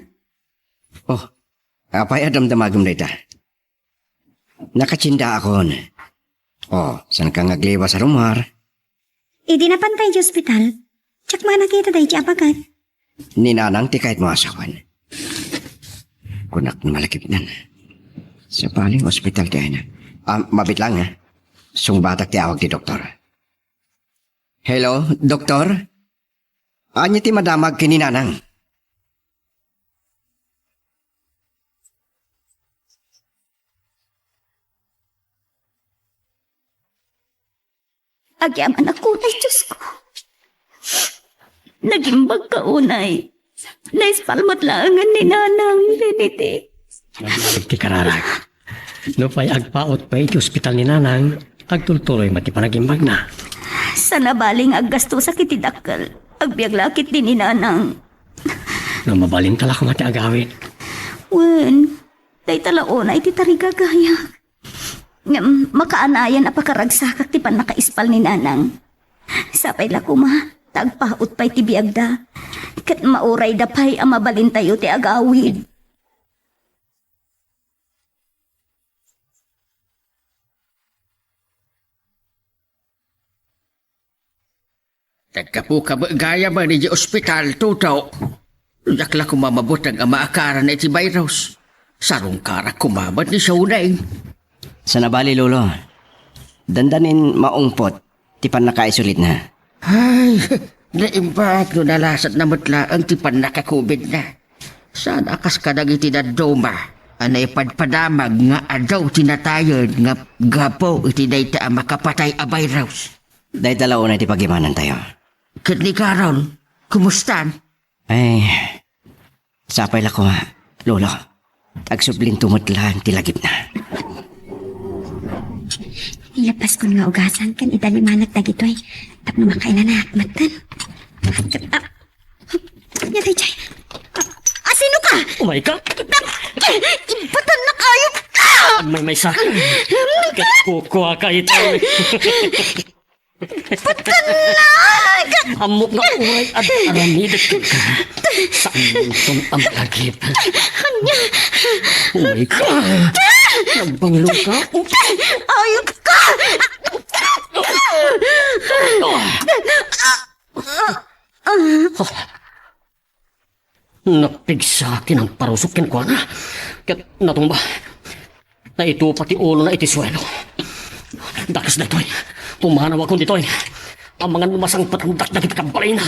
Oh, apay a damdamagem dayta? Nakatsiendaakon. Oh, saanka nga agliwas a rummuar? Idi napan pay iti ospital, diak manakita daydi a pagat. Ni Nanang ti kayatmo a asawan. Kunak no malakipnan. Sabali, ospital ti ayna. Ah, mabiit laeng, ha? Sungbatak ti awag ti doktor. Hello, doktor? Ania ti madamag ken ni Nanang? Agyamanak unay, Diosko. Nagimbagka unay. Naispal met laengen ni Nanang, Benedict. Ti kararag. Nupay agpaut pay iti ospital ni Nanang, agtultuloy met ti panagimbagna. Saan a bali nga aggastosak iti dakkel. Agbiag la ketdi ni Nanang. No mabalinta la koma ti agawid. Wen, dayta la unay ti tarigagayak. Ngem makaanayan a pakaragsakak ti pannakaispal ni Nanang. Sapay la koma, ta agpaut pay ti biagda. Ket maurayda pay a mabalintayo ti agawid. Naggapuka met gayam idiay ospital, Toto. Diak la koma mabuteng a maakaran iti virus. Sarungkarak koma met ni Sudeng. Saan a bali, Lolo. Dandanin maungpot ti pannakaisulitna. Ay, naimbag no nalasatna met laeng ti pannaka-COVID-na. Saan a kas kadagiti dadduma a naipadpadamag nga adu ti natayen nga gapu iti dayta a makapatay a virus. Dayta la unay ti pagimanantayo. Ket ni Carol, kumustan? Ay, sapay la koma, Lolo. Agsublinto met laeng ti lagipna. Ilapaskon nga ugasan ken idalimanak dagitoy tapno makailanaak metten. Ah, ania daytoy? Ah, asino ka? Umay ka? Imbatan na kayo ka! Agmaymaysa. Ket kukua ka ito. Patkannak! Ammok nga uray ad-aramidek kenka. Saan mo itong amlagip? Ania? Umay ka! Nagbanglo ka? Ayok ka! Napigsa ken nangparusok kenkuana, ket natumba. Naitupa ti ulona iti suelo. Dakes daytoy, pumanawakon ditoy amangan no masangpetandak dagiti kababalinna.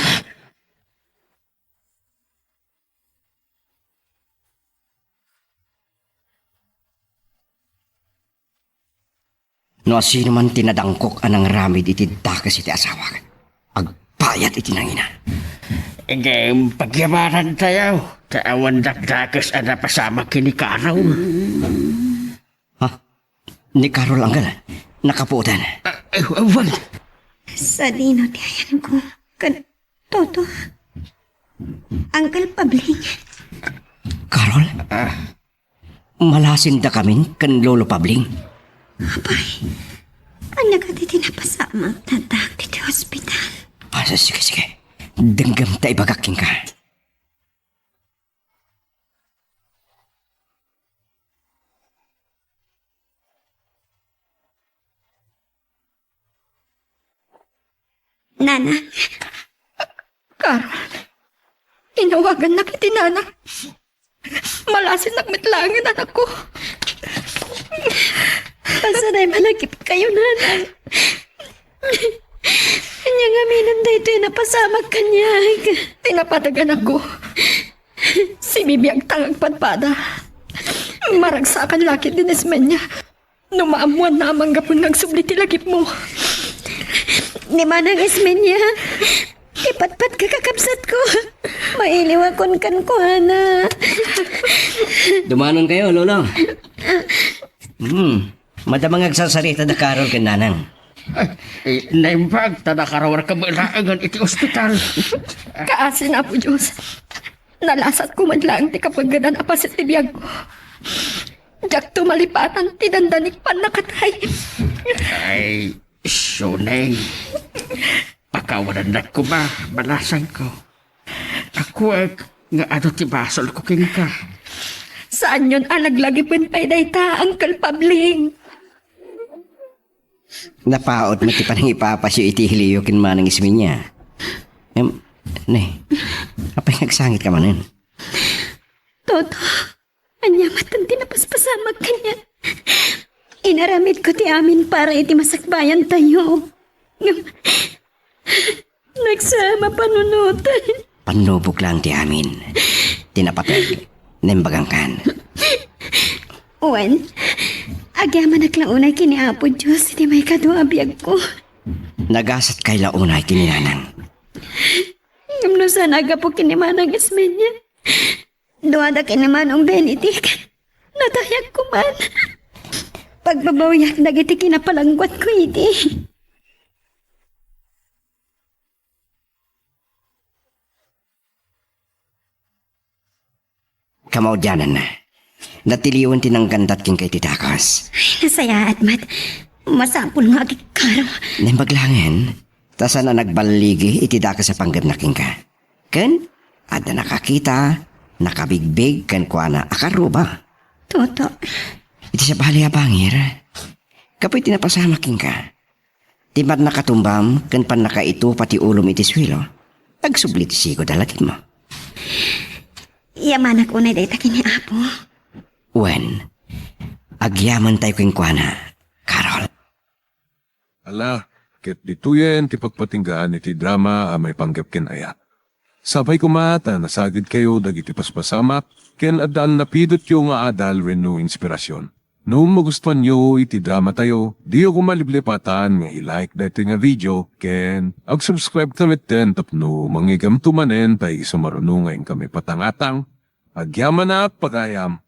No asino man ti nadangkok a nangaramid iti dakes iti asawak, agbayat iti nangina. Ngem pagyamanan tayo, ta awan dakdakes a napasamak ken ni Carol. Ha? Ni Carol, Uncle? Nakapuotan? Ah, eh, wan. Sadino ti ayanko ken Toto? Uncle Pabling. Carol? Ah. Malasindakamin ken Lolo Pabling. Apay, ania kadi ti napasamak ta addaak ditoy ospital? Ah, sige, sige. Denggem ta ibagak kenka. Nanang. Carol, inawagannak iti nanang. Malasinnak met laengen, anakko. Pasaray malagipkayo, nanang. Ania ngamin daytoy napasamak kaniak? Ti napateg, anakko, sibibiagta nga agpadpada. Maragsakan la ketdi ni Ismeña. No maammoanna a manggapun nga agsubli ti lagipmo. Ni Manang Ismeña, ipatpatka, kakabsatko. Mailiwakon kenkuana. Dumanonkayo, Lolo. Hmm. Madama nga agsarsarita da Carol ken Nanang. Ay, eh, naimbag ta nakarawarka met laengen iti ospital. Kaasi, Apo Dios. Nalasatko met laeng ti kapagedan a paset ti biagko. Diakto malipatan ti dandanik pannakatay. Ay, Suneng. Pakawanannak koma, balasangko. Akuek nga adu ti basolko kenka. Saanyon a laglagipen pay dayta, Uncle Pabling. Napaut met ti panangipapasyo iti iliyo ken Manang Ismeña. Em, ne, apay nga agsangit ka manen? Toto, ania met ti napaspasamak kaniak? Inaramidko ti amin para iti masakbayantayo. Ngem, nagsama panunot. Pannubok laeng ti amin. Ti napateg, naimbagangkan. Wen, agyamanak la unay ken ni Apo Dios iti maikadua a biagko. Nagasatkay la unay ken ni Nanang. Ngem no saan a gapu ken ni Manang Ismeña, duada ken ni Manong Benedict, natayakko man. Pagbabawiak dagiti kinapalangguatko idi. Kamaudiananna, natiliwen ti nanggandat kenka iti dakes. Ay, nasayaat met. Masapul nga agikkarong. Naimbag laengen, ta saan a nagballigi iti dakes a panggepna kenka. Ken, adda nakakita, nakabigbig kenkuana a karuba. Toto. Iti sabali a bangir, gapu iti napasamak kenka, ti pannakatumbam ken pannakaitupa ti ulom iti suelo, agsubli ti sigud a lagipmo. Yamanak unay dayta ken ni Apo. Wen, agyamantayo kenkuana, Carol. Ala, ket ditoyen ti pagpatinggaan iti drama a maipanggep ken ayat. Sapay koma ta nasagidkayo dagiti paspasamak ken addan napidotyo nga adal wenno inspirasyon. No magustuanyo iti dramatayo, diyo koma liplipatan nga i-like daytoy nga video ken ag-subscribe ka metten tapno mangigamto manen ta isumaruno nga inkami patangatang. Agyamanak, pagayam!